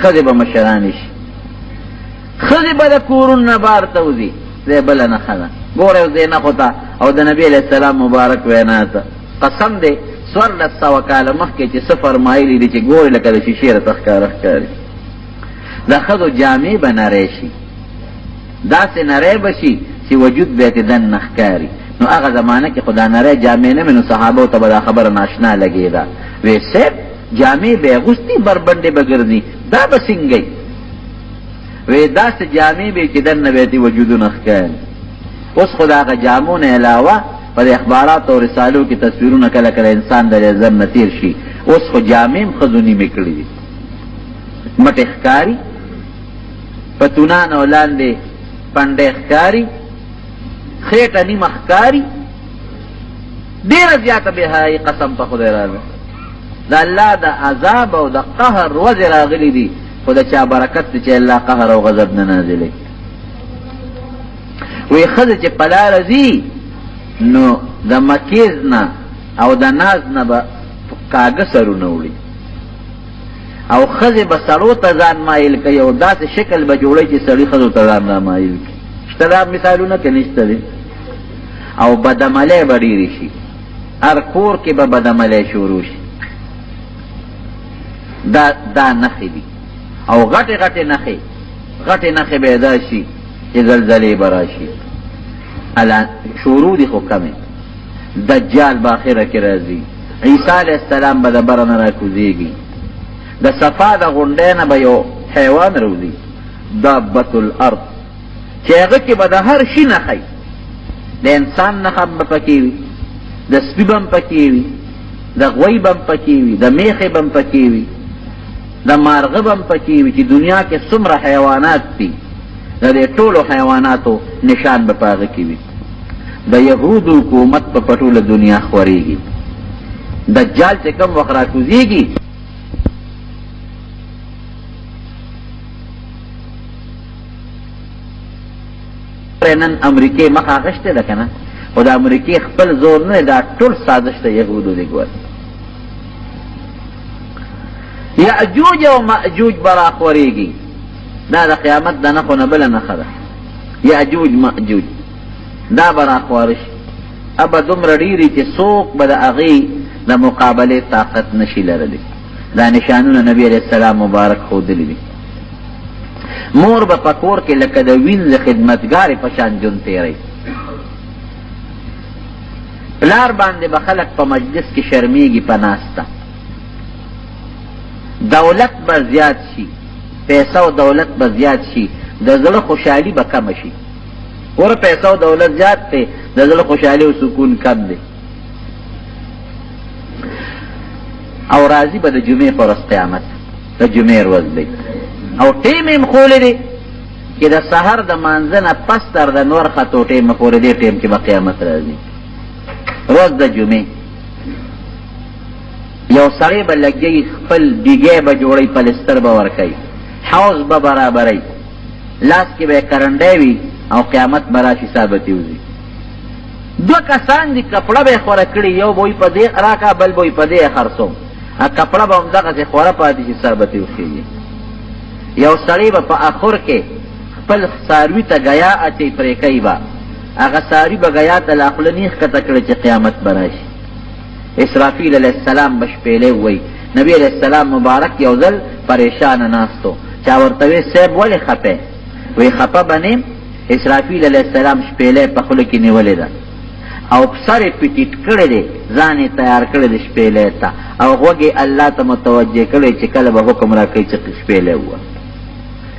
ښځې به مشرانې شي. ښځې به د کورونو نه بار ته وځي. دی بله نښه ده. ګوره اوس دې نښو ته او د نبي علیه السلام مبارک وینا ته. قسم دی 1400 کاله مخکې چې څه فرمایلي دي چې ګورې لکه د شیشې راته ښکاره ښکاري. د ښځو جامې به نری شي، داسې نری به شي چې وجود به یې ترې دننه ښکاري. نو هغه زمانه کې خو دا نری جامې نه وې، نو صحابو ته به دا خبره ناشنا لګېده. وی صاحب جامې به یې اغوستي، بربنډې به ګرځي، دا به څنګه وي؟ وی داسې جامې به چې دننه به یې ترې وجودونه ښکاري. اوس خو د هغه جامو نه علاوه په دې اخباراتو او رسالو کې تصویرونه کله کله انسان د نظر نه تېر شي. اوس خو جامې هم ښځو نیمې کړې دي، مټې ښکاري، پتونانو لاندې پنډی ښکاري، خېټه نیمه ښکاري، ډېره زیاته بېحیایي. قسم په خدای راغله، د الله د عذاب او د قهر ورځې راغلي دي، خو د چا برکت دی چې الله قهر او غضب نه نازلوي. وی ښځې چې په لاره ځي نو د مکیز نه او د ناز نه به کاږه سرونه وړي، او ښځې به سړو ته ځان مایل کوي او داسې شکل به جوړوي چې سړي ښځو ته ځان را مایل کړي. شته دا مثالونه که نشته دی؟ او بدعملۍ به ډېرې شي، هر کور کې به بدعملۍ شروع شي. دا نښې دي. او غټې غټې نښې، غټې نښې به دا شي چې زلزلې به راشي. شروع دي خو کمې. دجال به آخره کې راځي، عیسی علیه السلام به د بره نه راکوزېږي، د صفا د غونډۍ نه به یو حیوان راوځي، دابة الارض، چې هغه کې به د هر شي نښه وي. د انسان نښه به پکې وي، د سپي به هم پکې وي، د غوی به هم پکې وي، د میښې به هم پکې وي، د مارغه به هم پکې وي. چې دنیا کې څومره حیوانات دي د دې ټولو حیواناتو نشان به په هغه کې وي. د یهودو حکومت په ټوله دنیا خورېږي. دجال چې کوم وخت راکوزېږي نن امریکې مخه اخیستې ده که نه، خو د امریکې خپل زور نه دی، دا ټول سازش د یهودو دی. ګوره یأجوج او مأجوج به راخورېږي. دا د قیامت د نښو نه بله نښه ده. یأجوج مأجوج دا به راخواره شي، ابه دومره ډېري چې څوک به د هغې د مقابلې طاقت نشي لرلی. دا نشانونه نبی علیه السلام مبارک ښودلي دي. مور به په کور کې لکه د وینځ خدمتګارې په شان ژوند تېروي. پلار باندې به خلک په مجلس کې شرمېږي په ناسته. دولت به زیات شي، پیسه او دولت به زیات شي، د زړه خوشحالي به کمه شي. ګوره پیسه او دولت زیات دی، د زړه خوشحالي او سکون کم دی. او راځي به د جمعې په ورځ قیامت، د جمعې ورځ دی. او ټیم یې هم ښوولی دی چې د سهار د مانځه نه پس تر د نور ختو ټیم پورې دې ټیم کې به قیامت راځي، ورځ د جمعې. یو سړی به لګوي، خپل ډیګی به جوړوي، پلستر به ورکوي، حوض به برابروي، لاس کې به یې کرنډی وي او قیامت به راشي، ساه به ترې وځي. دوه کسان دي، کپړه به یې خوره کړي، یو به وایي په دې راکړه، بل به وایي په دې یې خرڅوم. کپړه به همدغسې خوره پاتې شي، ساه به ترې وخېژي. یو سړی به په اخر کې خپل څاروي ته ګیا اچوي، پرې کوي به، هغه څاروي به ګیا ته لا خوله نه ښکته کړي چې قیامت به راشي. اسرافیل علیه السلام به شپېلۍ ووایي. نبی علیه السلام مبارک یو ځل پریشانه ناست و، چا ورته ویې صاحب ولې خپه؟ وایي خپه به نه یم، اسرافیل علیه السلام شپېلۍ په خوله کې نیولې ده او سر یې پې ټیټ کړی دی، ځان یې تیار کړی دی شپېلۍ ته، او غوږ یې الله ته متوجه کړی چې کله به حکم راکوي چې شپېلۍ ووهه.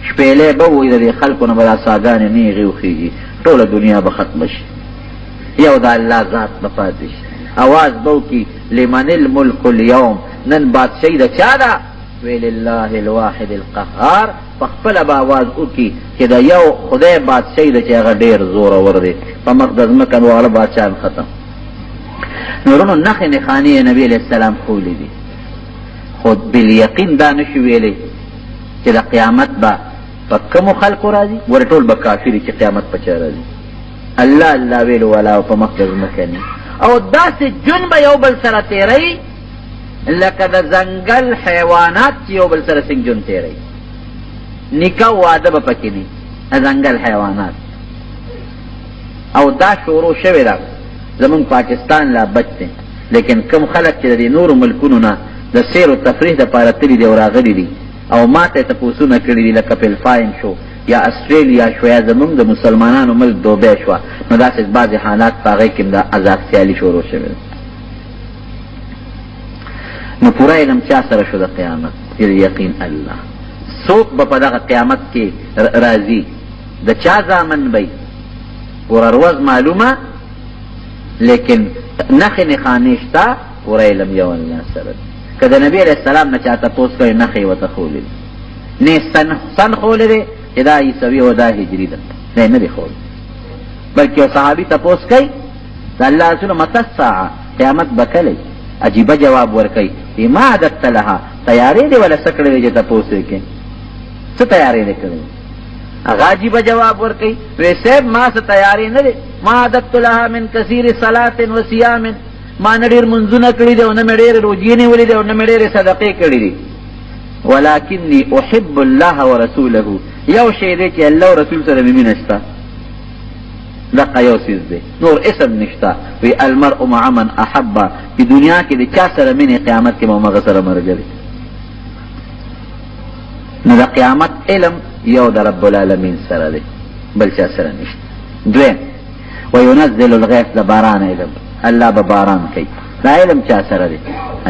شپېلۍ به ووایي، د دې خلکو نه به دا څاګانې نیغې وخېژي، ټوله دنیا به ختمه شي، یو د الله ذات به پاتې شي. اواز به وکړي لمن الملک اليوم، نن بادشاهي د چا ده؟ وی لله الواحد القهار. په خپله به اواز وکړي چې د یو خدای بادشاهي ده چې هغه ډېر زورور دی، په مخ د ځمکه واړه بادشاهان ختم. نو وروڼو نښې نښانې یې نبي علیه السلام ښوولې دي، خو بالیقین دا نه شو ویلی چې د قیامت به په کومو خلکو راځي. ګوره ټول به کافر چې قیامت په چا راځي، الله الله ویلو والا په مخ د ځمکه نه، او داسې ژوند به یو بل سره تېروي لکه د ځنګل حیوانات چې یو بل سره څنګه ژوند تېروي. نکاح واده به پکې نه، ځنګل حیوانات. او دا شروع شوې ده. زمونږ پاکستان لا بچ دی، لیکن کم خلک چې د دې نورو ملکونو نه د سیر او تفریح دپاره تللي دي او راغلي دي او ماته یې تپوسونه کړي دي، لکه فلپاین شو یا استرالیا شو یا زمونږ د مسلمانانو ملک دوبی شوه، نو داسې بعضې حالات په هغې کې هم د ازاد خیالي شروع شوې ده. نو پوره علم چا سره شو د قیامت؟ یقین الله. څوک به په دغه قیامت کې راځي؟ د چا زامن به وي؟ پوره ورځ معلومه، لیکن نښې نښانې شته، پوره علم یو الله سره دی. که د نبي علیه السلام نه چا تپوس کړی، نښې یې ورته ښوولې دي، نه سن ښوولی دی چې دا عیسوي او دا هجري ده، دا یې نه دی ښوولی. بلکې یو صحابي تپوس کوي د الله رسول متى الساعة، قیامت به کله؟ عجیبه جواب ورکوي، ما عددت لها، تیارې دې وله څه کړې چې تپوس یې کوې؟ څه تیارې دې کړې؟ هغه عجیبه جواب ورکوي، وی صاحب ما څه تیارې نه دی، ما عددت لها من کثیر صلاة و صیام، ما نه ډېر منځونه کړي دي او نه مې ډېرې روژې نیولې دي او نه مې ډېرې صدقې کړې دي، ولکني احب الله ورسوله. یو شی دی چې الله او رسول سره مې مینه شته، دقه یو څیز دی، نور اسم نشته. وی المرء مع من احب، چې دنیا کې د چا سره مینې قیامت کې به همغه سره ملګری. نو د قیامت علم یو د رب العالمین سره دی، بل چا سره نشته. دویم وینزل الغیث، د باران علم، الله به باران کوي، دا علم چا سره دی؟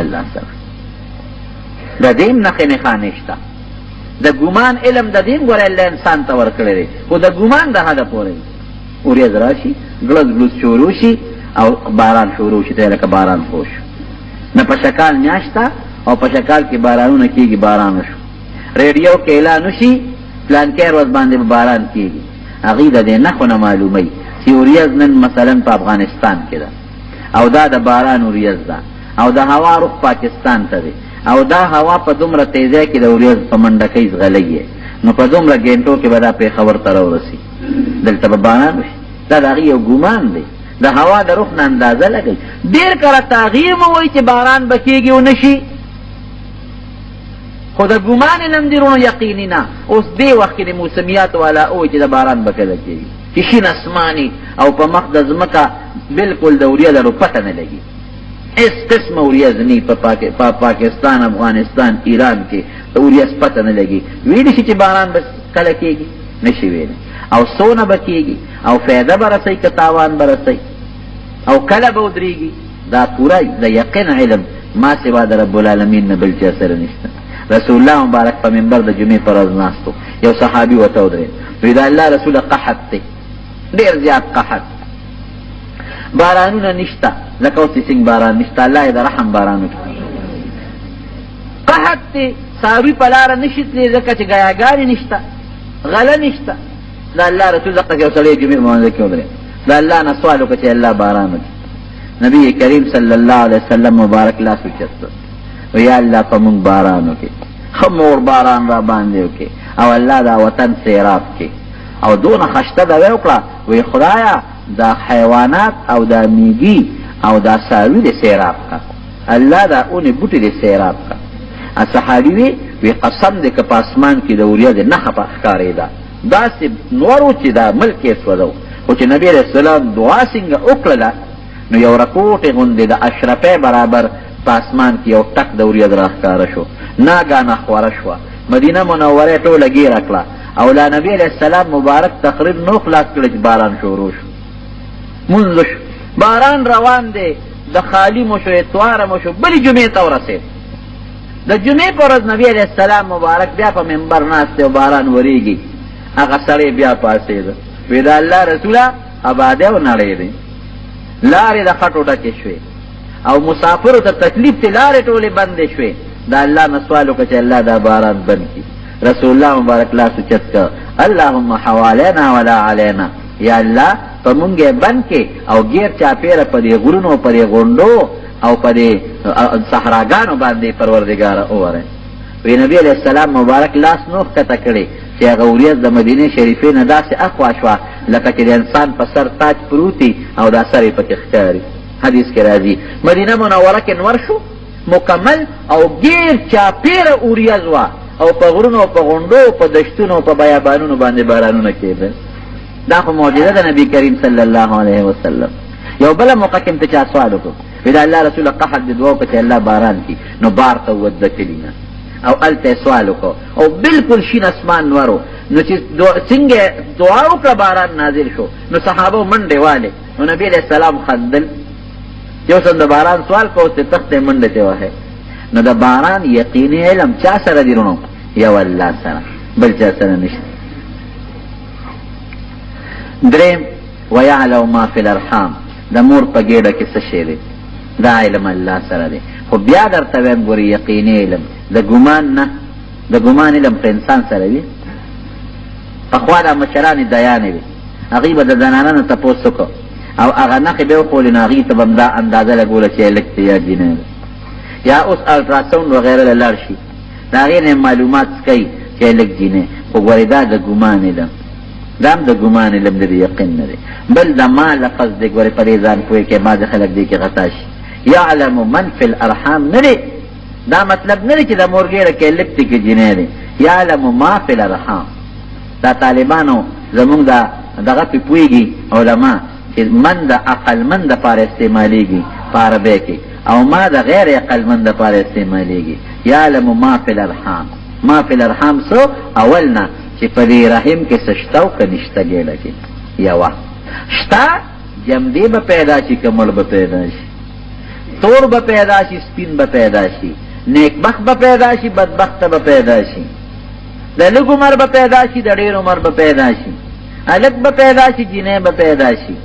الله سره. د دې هم نښې نښانې شته. د ګمان علم د دې هم ګوره الله انسان ته ورکړی دی، خو د ګمان د حده پورې دی. ورېځ راشي، ګړز ګړز شروع شي او باران شروع شي، ته لکه باران خو شو. نه په شکال میاشت ده او په شکال کې بارانونه کېږي، باران وشو، ریډیو کې اعلان وشي پلانکی ورځ باندې به باران کېږي. هغوی د دې نښو نه معلوموي چې وریځ نن مثلا په افغانستان کې ده او دا د باران وریځ ده او د هوا رخ پاکستان ته دی او دا هوا په دومره تیزۍ کې د وریځ په منډکۍ ځغلوي، نو په دومره ګینټو کې به دا پېښور ته راورسي، دلته به باران وشي. دا د هغوی یو ګمان دی، د هوا د رخ نه اندازه لګوي. ډېر کله تغییر مو وایي چې باران به کېږي او نه شي، خو د ګمان علم دی وروڼو، یقیني نه. اوس دې وخت کې د موسمیات والا وایي چې د باران به کله کېږي، چې شین اسماني او په مخ د ځمکه بالکل د وریځو پته نه لګي، هېڅ قسمه وریځ نه په پاکستان، افغانستان، ایران کې د وریځ پته نه لګي. ویلی شي چې باران به کله کېږي؟ نه شي ویلی. او څونه به کېږي او فایده به رسوي که تاوان به رسوي او کله به ودرېږي، دا پوره د یقین علم ما سوا د رب العالمین نه بل چا سره نشته. رسول الله مبارک په منبر د جمعې پر ورځ ناست و، یو صحابي ورته ودرېد، وایي د الله رسوله قحط دی، ډېر زیات قحط، بارانونه نشته، لکه اوس چې څنګه باران نشته، الله یې د رحم باران وکړي. قحط دی، څاروي په لاره نشي تللی ځکه چې ګیاګانې نشته، غله نشته. د الله رسول دقه یو سړی جمعې لمانځه کې ودرېد، د الله نه سوال وکړه چې الله باران وکړي. نبی کریم صلی الله علیه وسلم مبارک لاس اوچت کړ، یا الله په مونږ باران وکړي، ښه مور باران را باندې وکړي او الله دا وطن سیراب کړي. او دونه خشته ده وکړه، وی خدایا دا حیوانات او دا میږي او دا څاروي دې سیراب کړه، الله دا اونې بوټي دې سیراب کړه. صحابي وی، وی قسم دې که په اسمان کې د وریځې نښه په ښکارېده، داسې نور و چې دا ملک یې سوځو. خو چې نبی علیه السلام دعا څنګه وکړله، نو یو رکوټې غوندې د اشرفې برابر په اسمان کې یو ټک د وریځ راښکاره شو، ناګانه خوره شوه، مدینه منوره یې ټوله ګیره کړه. او لا نبی علیه السلام مبارک تقریر نو خلاص کړی چې باران شروع شو، مونځ شو، باران روان دی، د خالی مو شو، اتواره مو شو، بلې جمعې ته ورسېد. د جمعې په ورځ نبی علیه السلام مبارک بیا په منبر ناست دی او باران ورېږي. هغه سړی بیا پاڅېده، وی د الله رسوله ابادی او نړۍ دی، لارې د خټو ډکې شوې او مسافرو ته تکلیف دی، لارې ټولې بندې شوې. د الله نه سوال وکړه چې الله دا باران بند کړي. رسول الله مبارک لاس اوچت کړ، اللهم حوالینا ولا علینا، یا الله په مونږ یې بند کړې او ګیر چاپېره په دې غرونو، په دې غونډو او په دې صحراګانو باندې پروردګاره ووره. وی نبی علیه السلام مبارک لاس نو ښکته کړی چې هغه وریځ د مدینې شریفې نه داسې اخوا شوه لکه چې د انسان په سر تاج پروت او دا سر یې پکې ښکاري. حدیث کې راځي مدینه منوره کې نور شو مکمل او ګیر چاپېره وریځ وه. او په غرونو په غونډو په دشتونو په بیابانونو باندې بارانونه کېدل. دا خو معجزه ده نبی کریم صلی الله علیه وسلم. یو بله موقع کې هم ته چا سوال وکړو، وی د الله رسول قحط دې دعا وکړه چې الله باران کړي، نو بار ته ووت د کلي نه او هلته یې سوال وکړو او بالکل شین اسمان نور و. نو چې څنګه دعا وکړه باران نازل شو، نو صحابه منډې والې، نو نبی علیه السلام خندل، یو څه د باران سوال کوو چې تختې منډې ته وهې. نو د باران یقیني علم چا سره دی رونو؟ یو الله سره، بل چا سره نشته. دریم، ویعلم ما فی الارحام، د مور په ګېډه کې څه شی دی، دا علم الله سره دی. خو بیا درته وایم ګورې یقیني علم د ګمان نه، د ګمان علم په انسان سره وي. پخوا دا مشرانې دیانې وې، هغوی به د زنانانو تپوس وکړو او هغه نښې به یې وښولې، نو هغوی ته به هم دا اندازه لګوله چې هلک دی یا جینۍ ده. یا اوس الټراساونډ وغیره له لاړ شي، د هغې نه معلومات څکوي چې هلک جینۍ. خو ګورې دا د ګمان علم، دا هم د ګمان علم دی، د یقین نه دی. بل د ما لفظ دی، ګورې په دې ځان پوه کړئ، بعضې خلک دې کې خطا شي. یعلم من فی الارحام نه دی، دا مطلب نه دی چې د مور ګېډه کې هلک دی که جینۍ دی. یعلم ما فی الارحام، دا طالبانو زمونږ دا دغه پې پوهېږي علما چې من د عقلمند دپاره استعمالېږي په عربۍ کې، او ما د غیر عقلمند دپاره استعمالېږي. یعلم ما فی الارحام، ما فی الارحام څه اول نه چې په دې رحم کې څه شته او که نشته ګېډه کې یوه شته، جمدې به پیدا شي که مړ به پیدا شي، تور به پیدا شي، سپین به پیدا شي، نیکبخت به پیدا شي، بدبخت به پیدا شي، د لږ عمر به پیدا شي، د ډېر عمر به پیدا شي، هلک به پیدا شي، جینۍ به پیدا شي،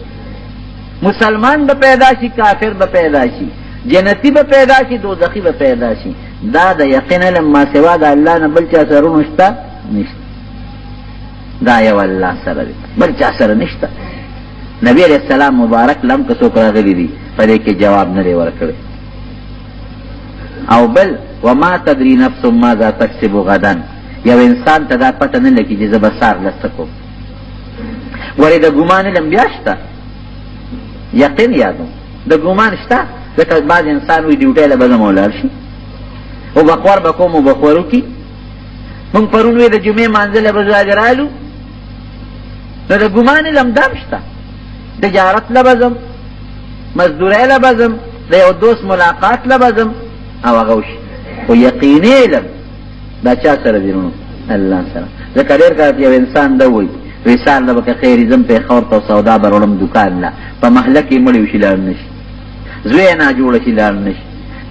مسلمان به پیدا شي، کافر به پیدا شي، جنتی به پیدا شي، دوزخي به پیدا شي. دا د یقین علم ما سوا د الله نه بل چا سره نشته، نشته. دا یو الله سره دی، بل چا سره نشته. نبی علیہ السلام مبارک لم که څوک راغلي دي په دې کې جواب نه دی ورکړی. او بل وما تدري نفس ماذا تکسب غدا، یو انسان ته دا پته نه لګي چې زه به سهار له څه کوم. ولې د ګمان علم بیا شته، یقین یادو د ګمان شته، ځکه بعض انسان وایي ډیوټۍ له به ځم او لاړ شي، او بخور به کوم او بخور وکړي. موږ پرون وې د جمعې مانځه له به ځای رالو، نو د ګمان علم دام شته. تجارت له به ځم، مزدورۍ له به ځم، د یو دوست ملاقات له به ځم او هغه وشي. خو یقیني علم دا چا سره دی نو؟ الله سره. ځکه ډېر کله یو انسان دا وایي وی سهار له به که خیر ځم پېښور ته سودا به راوړم دوکان له، په محله کې مړی وشي لاړ نه شي، زوی یې ناجوړه شي لاړ نه شي،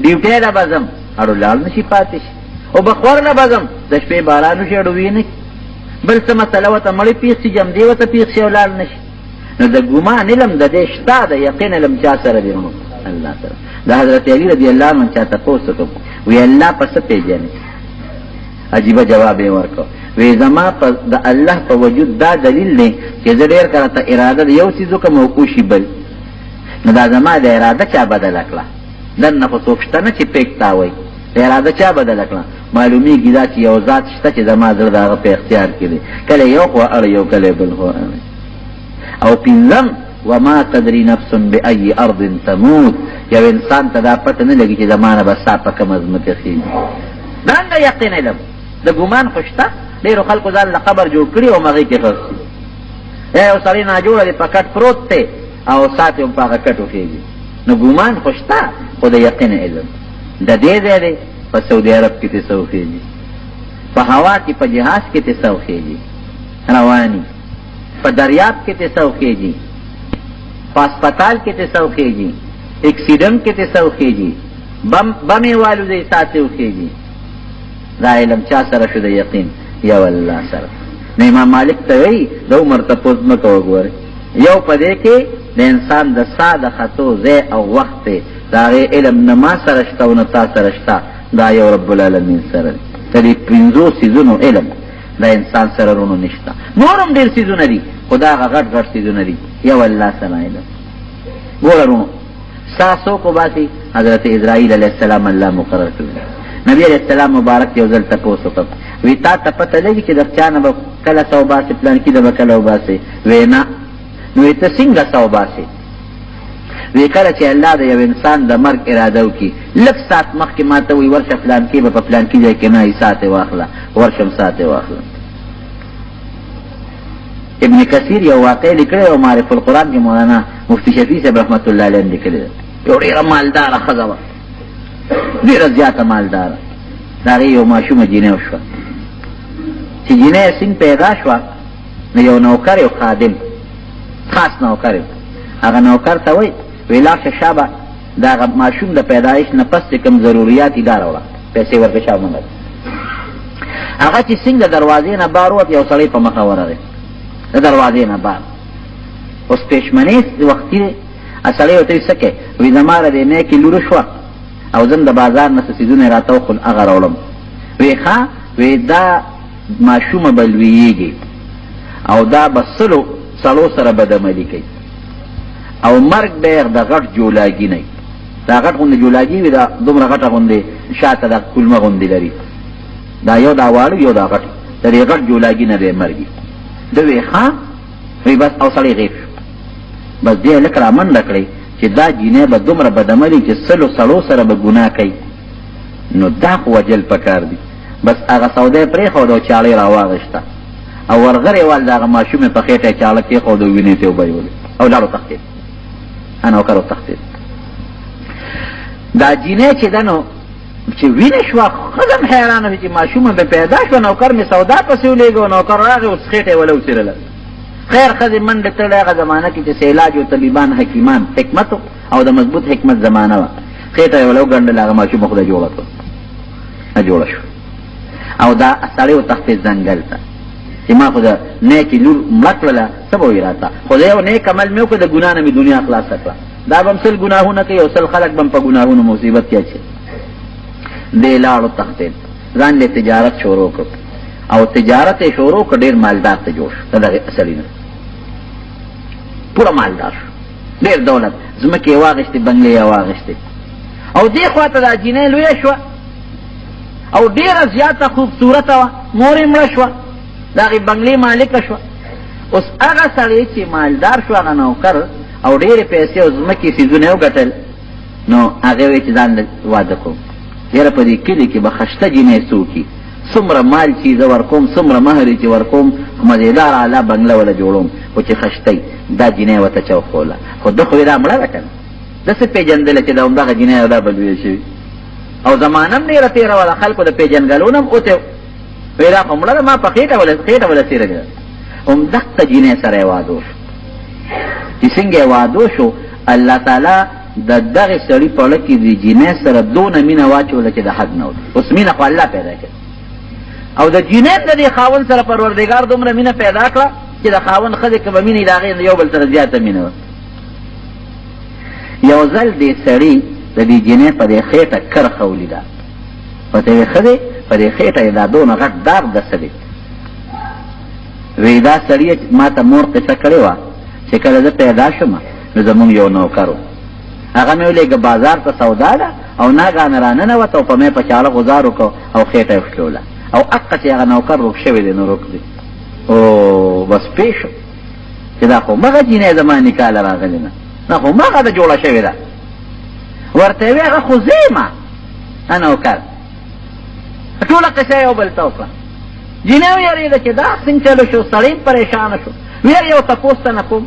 ډیوټۍ له به ځم اړو لاړ نه شي پاتې شي، او بخور له به ځم د شپې باران وشي اړو ویې نه کړي، بل څه مسله ورته مړی پېښ شي، جمدې ورته پېښ شي او لاړ نه شي. نو د ګمان علم د دې شته، د یقین علم چا سره دی نو؟ الله سره. د حضرت علی رضی الله عنه چا تپوس وکړ، وی الله په څه پېژنې؟ عجیبه جواب یې ورکړ، وی زما په د الله په وجود دا دلیل دی چې زه ډېر کله ته اراده د یو څیز وکړم او وشي بل، نو دا زما د اراده چا بدله کړه؟ دننه خو څوک شته نه چې پېک تا وایي، د اراده چا بدله کړه؟ معلومیږي دا چې یو ذات شته چې زما زړه د هغه په اختیار کې دی، کله یو خوا اړوي او کله بل خوا اړوي. او پنځم، وما تدري نفس بأي ارض تموت، یو انسان ته دا پته نه لګي چې زما نه به ساه په کومه ځمکه خېږي. دا هم د یقین علم، د ګمان خو شته. ډېرو خلکو ځان له قبر جوړ کړي او هغې کې ښخ شي. یو سړی ناجوړه دی، په کټ پروت دی او سات یې هم په هغه کټ وخېږي. نو ګمان خو شته، خو د یقین علم د دې ځای دی. په سعودي عرب کې ترې څه وخېږي، په هوا کې په جهاز کې ترې څه وخېږي، رواني په دریاب کې ترې څه وخېږي، په هسپتال کې ترې څه وخېږي، اکسیډنټ کې ترې څه وخېږي، بم یې والوځوي سات یې وخېږي. دا علم چا سره شو؟ د یقین یو الله سره. نو امام مالک ته وایي د عمر تپوس مه کوه، ګورې یو په دې کې د انسان د ساه د ختو ځای او وخت دی، د هغې علم نه ما سره شته او نه تا سره شته، دا یو رب العالمین سره دی. د دې پنځو څیزونو علم د انسان سره رونو نشته. نور هم ډېر څیزونه دي، خو دا هغه غټ غټ څیزونه دي، یو الله سره علم. ګوره رونو، ساه څوک وباسي؟ حضرت اسرائیل علیه السلام الله مقرر کړی. نبی علیه السلام مبارک یو ځل تپوس وکړ، وی تا ته پته لګي چې د چا نه به کله ساه وباسې، پلانکي نه به کله وباسې؟ وی نه. نو وی ته څنګه ساه وباسې؟ وی کله چې الله د یو انسان د مرګ اراده وکړي، لږ ساعت مخکې ما ته وایي ورشه فلانکې به په فلانکي ځای کې نه ساعت یې واخله، ورشم ساعت یې واخلم. ابن کثیر یو واقع لیکلی او معرف القرآن کې مولانا مفتي شفیع صاحب رحمت الله علیه لیکلی ده. یو ډېره مالداره ښځه وه، ډېره زیاته مالداره. د هغې یو ماشومه جینۍ وشوه. چې جینۍ څنګه پیدا شوه نو یو نوکر یو خادم خاص نوکر یو، هغه نوکر ته وایي وی لاړ شه شابه د هغه ماشوم د پیدایش نه پس چې کوم ضروریات دي دا راوړه، پیسې ورکړه شابه مونږ. هغه چې څنګه دروازې نه بار ووت یو سړی په مخه ورغی، د دروازې نه بار اوس پېشمنې وختي دی. سړی ورته وایي څه کوې؟ وایي زما د دې نیکې لور شوه او زه د بازار نه څه څیزونه یې راته وښول هغه راوړم. وایي ښه، وایي دا ماشومه به لویېږي او دا به سلو سړو سره بدعملي کوي او مرګ به یې د غټ جولاګي نه وي. دا غټ غوندې جولاګي وي، دا دومره غټه غوندې شاته دا کولمه غوندې لري، دا یو دا واړه یو دا غټ، د دې غټ جولاګي نه به مرګي. ده وایي ښه، وایي بس، او سړی غیب شو. بس دې هلک را منډه کړې چې دا جینۍ به دومره بدعملي چې سلو سړو سره به ګناه کوي، نو دا خو وژل پکار دي. بس هغه سودا یې پرېښوده او چاړه یې راواغېسته او ورغرې وال د هغه ماشومې په خېټه یې چاړه کېښوده او وینې ته یې وبهیولې او لاړ وتښتېد. نوکر وتښتېد. دا جینۍ چې ده نو چې وینې شوه، ښځه هم حیرانه شوه چې ماشومه مې پیدا شوه، نوکر مې سودا پسې ولېږه، نوکر راغی اوس خېټه یې وله وڅیرله. خیر ښځې منډې تړلې. هغه زمانه کې چې سیلاج او طبیبان حکیمان حکمت او د مضبوط حکمت زمانه وه، خېټه یې وله وګنډله، هغه ماشومه خدای جوړه کړه، جوړه شوه. او دا سړی وتښتېد ځنګل ته چې ما خو د نیکې لور مړه کړله، څه به وایي راته، خو د یو نیک عمل مې وکړ، د ګناه نه مې دنیا خلاصه کړه. دا به هم سل ګناهونه کوي او سل خلک به هم په ګناهونو مصیبت کې اچوي. دی لاړ وتښتېد، ځان له تجارت شروع کړ او تجارت یې شروع کړ، ډېر مالدار ته جوړ شو. د دغې سړي نه پوره مالدار شو، ډېر دولت، ځمکې یې واخیستې، بنګلې یې واخیستې. او دې خوا ته دا جینۍ لویه شوه او ډېره زیاته خوبصورته وه، مور یې مړه شوه، د هغې بنګلې مالکه شوه. اوس هغه سړی چې مالدار شو، هغه نوکر او ډېرې پیسې او ځمکې څیزونه یې وګټل، نو هغه وایي چې ځان له واده کوم، یاره په دې کلي کې به خشته جینۍ څوک وي، څومره مال چې زه ورکوم، څومره مهر چې ورکوم، مزېدار اعلی بنګله وله جوړوم، خو چې خشته دا جینۍ ورته چا وښوله، خو ده خو یې دا مړه ده که نه، ده څه پېژندله چې دا همدغه جینۍ او دا به لویه شوي. او زمانه هم ډېره تېره وه، د خلکو د پېژندګلو نه هم وتی وی دا خو مړه ده، ما په خېټه وله خېټه وله څېرلې ده. همدقه جینۍ سره یې واده وشو. چې څنګه یې واده شو، الله تعالی د دغه سړي په اړه کې د جینۍ سره دونه مینه واچوله چې د حد نه وته. اوس مینه خو الله پیدا کړې او د جینۍ د دې خاوند سره پروردګار دومره مینه پیدا کړه چې د خاوند ښځې که به مینه د هغې یو بل سره زیاته مینه وه. یو ځل دې سړي د دې جینۍ په دې خېټه کرښه ولیده، ورته ویې ښځې په دې خېټه یې دا دونه غټ داغ د څه دی؟ وی دا سړی ما ته مور قصه کړې وه چې کله زه پیدا شوم نو زمونږ یو نوکر و، هغه مې ولېږه بازار ته سودا ده او ناګهانه راننوته او په مې په چاړه غوزار وکړ او خېټه یې وښلوله او اقه چې هغه نوکر روک شوی دی نو روک دی او بس پېښ شو چې دا خو مغه جینۍ زما نکاح له راغلې نه، دا خو مغه ده جوړه شوې ده. ورته یې وویل هغه خو زه یم نوکر. ټوله قصه یې یو بل ته وکړه. جینۍ ویرېده چې دا څنګه چلو شو، سړی هم پریشانه شو، ویره یو تپوس ته نه کوم،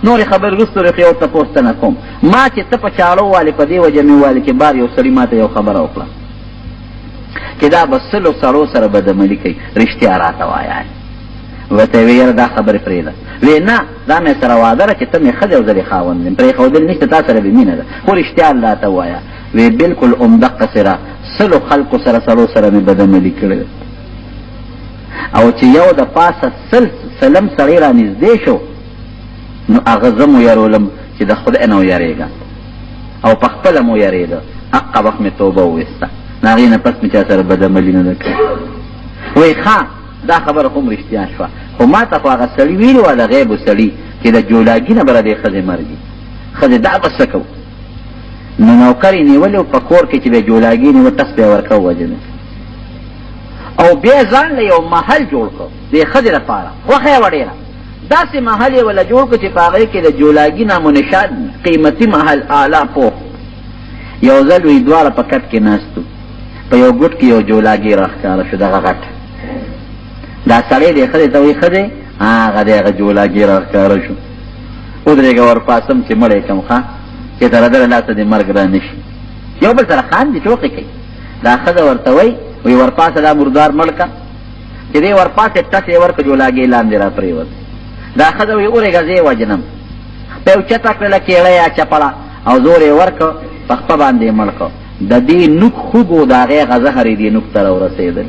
نورې خبرې وروسته رخ یو تپوس ته نه کوم، ما چې ته په چاړه ووالې په دې وجه مې ووالې چې بار یو سړي ما ته یو خبره وکړه چې دا به سلو سړو سره بدعملي کوي، رښتیا راته وایه. ورته یې ویل یاره دا خبرې پرېږده. وی نه دا مې سره وعده ده چې ته مې ښځې او زه دې خاوند یم، پرېښودل نشته، تا سره به مینه ده، خو رښتیا راته ووایه. وی بالکل همدقه سره سلو خلکو سره سړو سره مې بدعملي کړې ده او چې یو د پاسه سل سلم سړی را نږدې شو نو هغه زه مو یارولم چې د خدای نه ویرېږم او په خپله مو یارېده، هقه وخت مې توبه وویسته، د هغې نه پس مې چا سره بدعملي نه ده کړې. وایي ښه دا خبره هم رښتیا شوه، خو ما ته خو هغه سړي ویلي وه د غیبو سړي چې د جولاګي نه به د دې ښځې مرګي، ښځې دا به څه کوو؟ نو نوکر یې نیولی په کور کې چې بیا جولاګي نیوه ټس به یې ورکړه ووژنه او بیا ځان له یو محل جوړ کړ دې ښځې لپاره، خوښه یې وه ډېره. داسې محل یې وله جوړ کړو چې په هغې کې د جولاګي نام و نشان، قیمتي محل، اعلی پوخ. یو ځل وی دواړه په کټ کې ناست وو، په یو ګوټ کې یو جولاګی راښکاره شو، دغه غټ دا سړی دی. ښځې ته وایي، ښځې، هغه دی، هغه جولاګی راښکاره شو، ودرېږه ورپاسم چې مړی کړم، ښه چې تر ده له لاسه دې مرګ را نه شي. یو بل سره خاندي، ټوقې کوي. دا ښځه ورته وایي، وایي ورپاسه دا مردار مړ کړه. چې دی ورپاسې ټس یې ورکړ، جولاګی لاندې را پرېوت. دا ښځه وایي، ورېږه زه یې وژنم. خپه یې اوچته کړله کېړه یا چپړه او زور یې ورکړ، په خپه باندې یې مړ کړ. د دې نوک خوږ و، د هغې هغه زهر یې دې نوک ته راورسېدل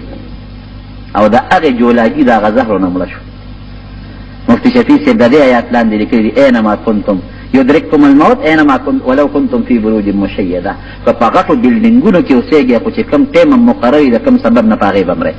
او د هغې جولاګي د هغه زهرو نه مړه شو. مفتي شفیع صاحب د دې آیات لاندې لیکلي دي، اینما کنتم یدرککم الموت اینما کنتم ولو کنتم فی بروج مشیده. که په غټو بلډینګونو کې اوسېږئ، خو چې کوم ټایم مقرر وي د کوم سبب نه، په هغې به مرئ.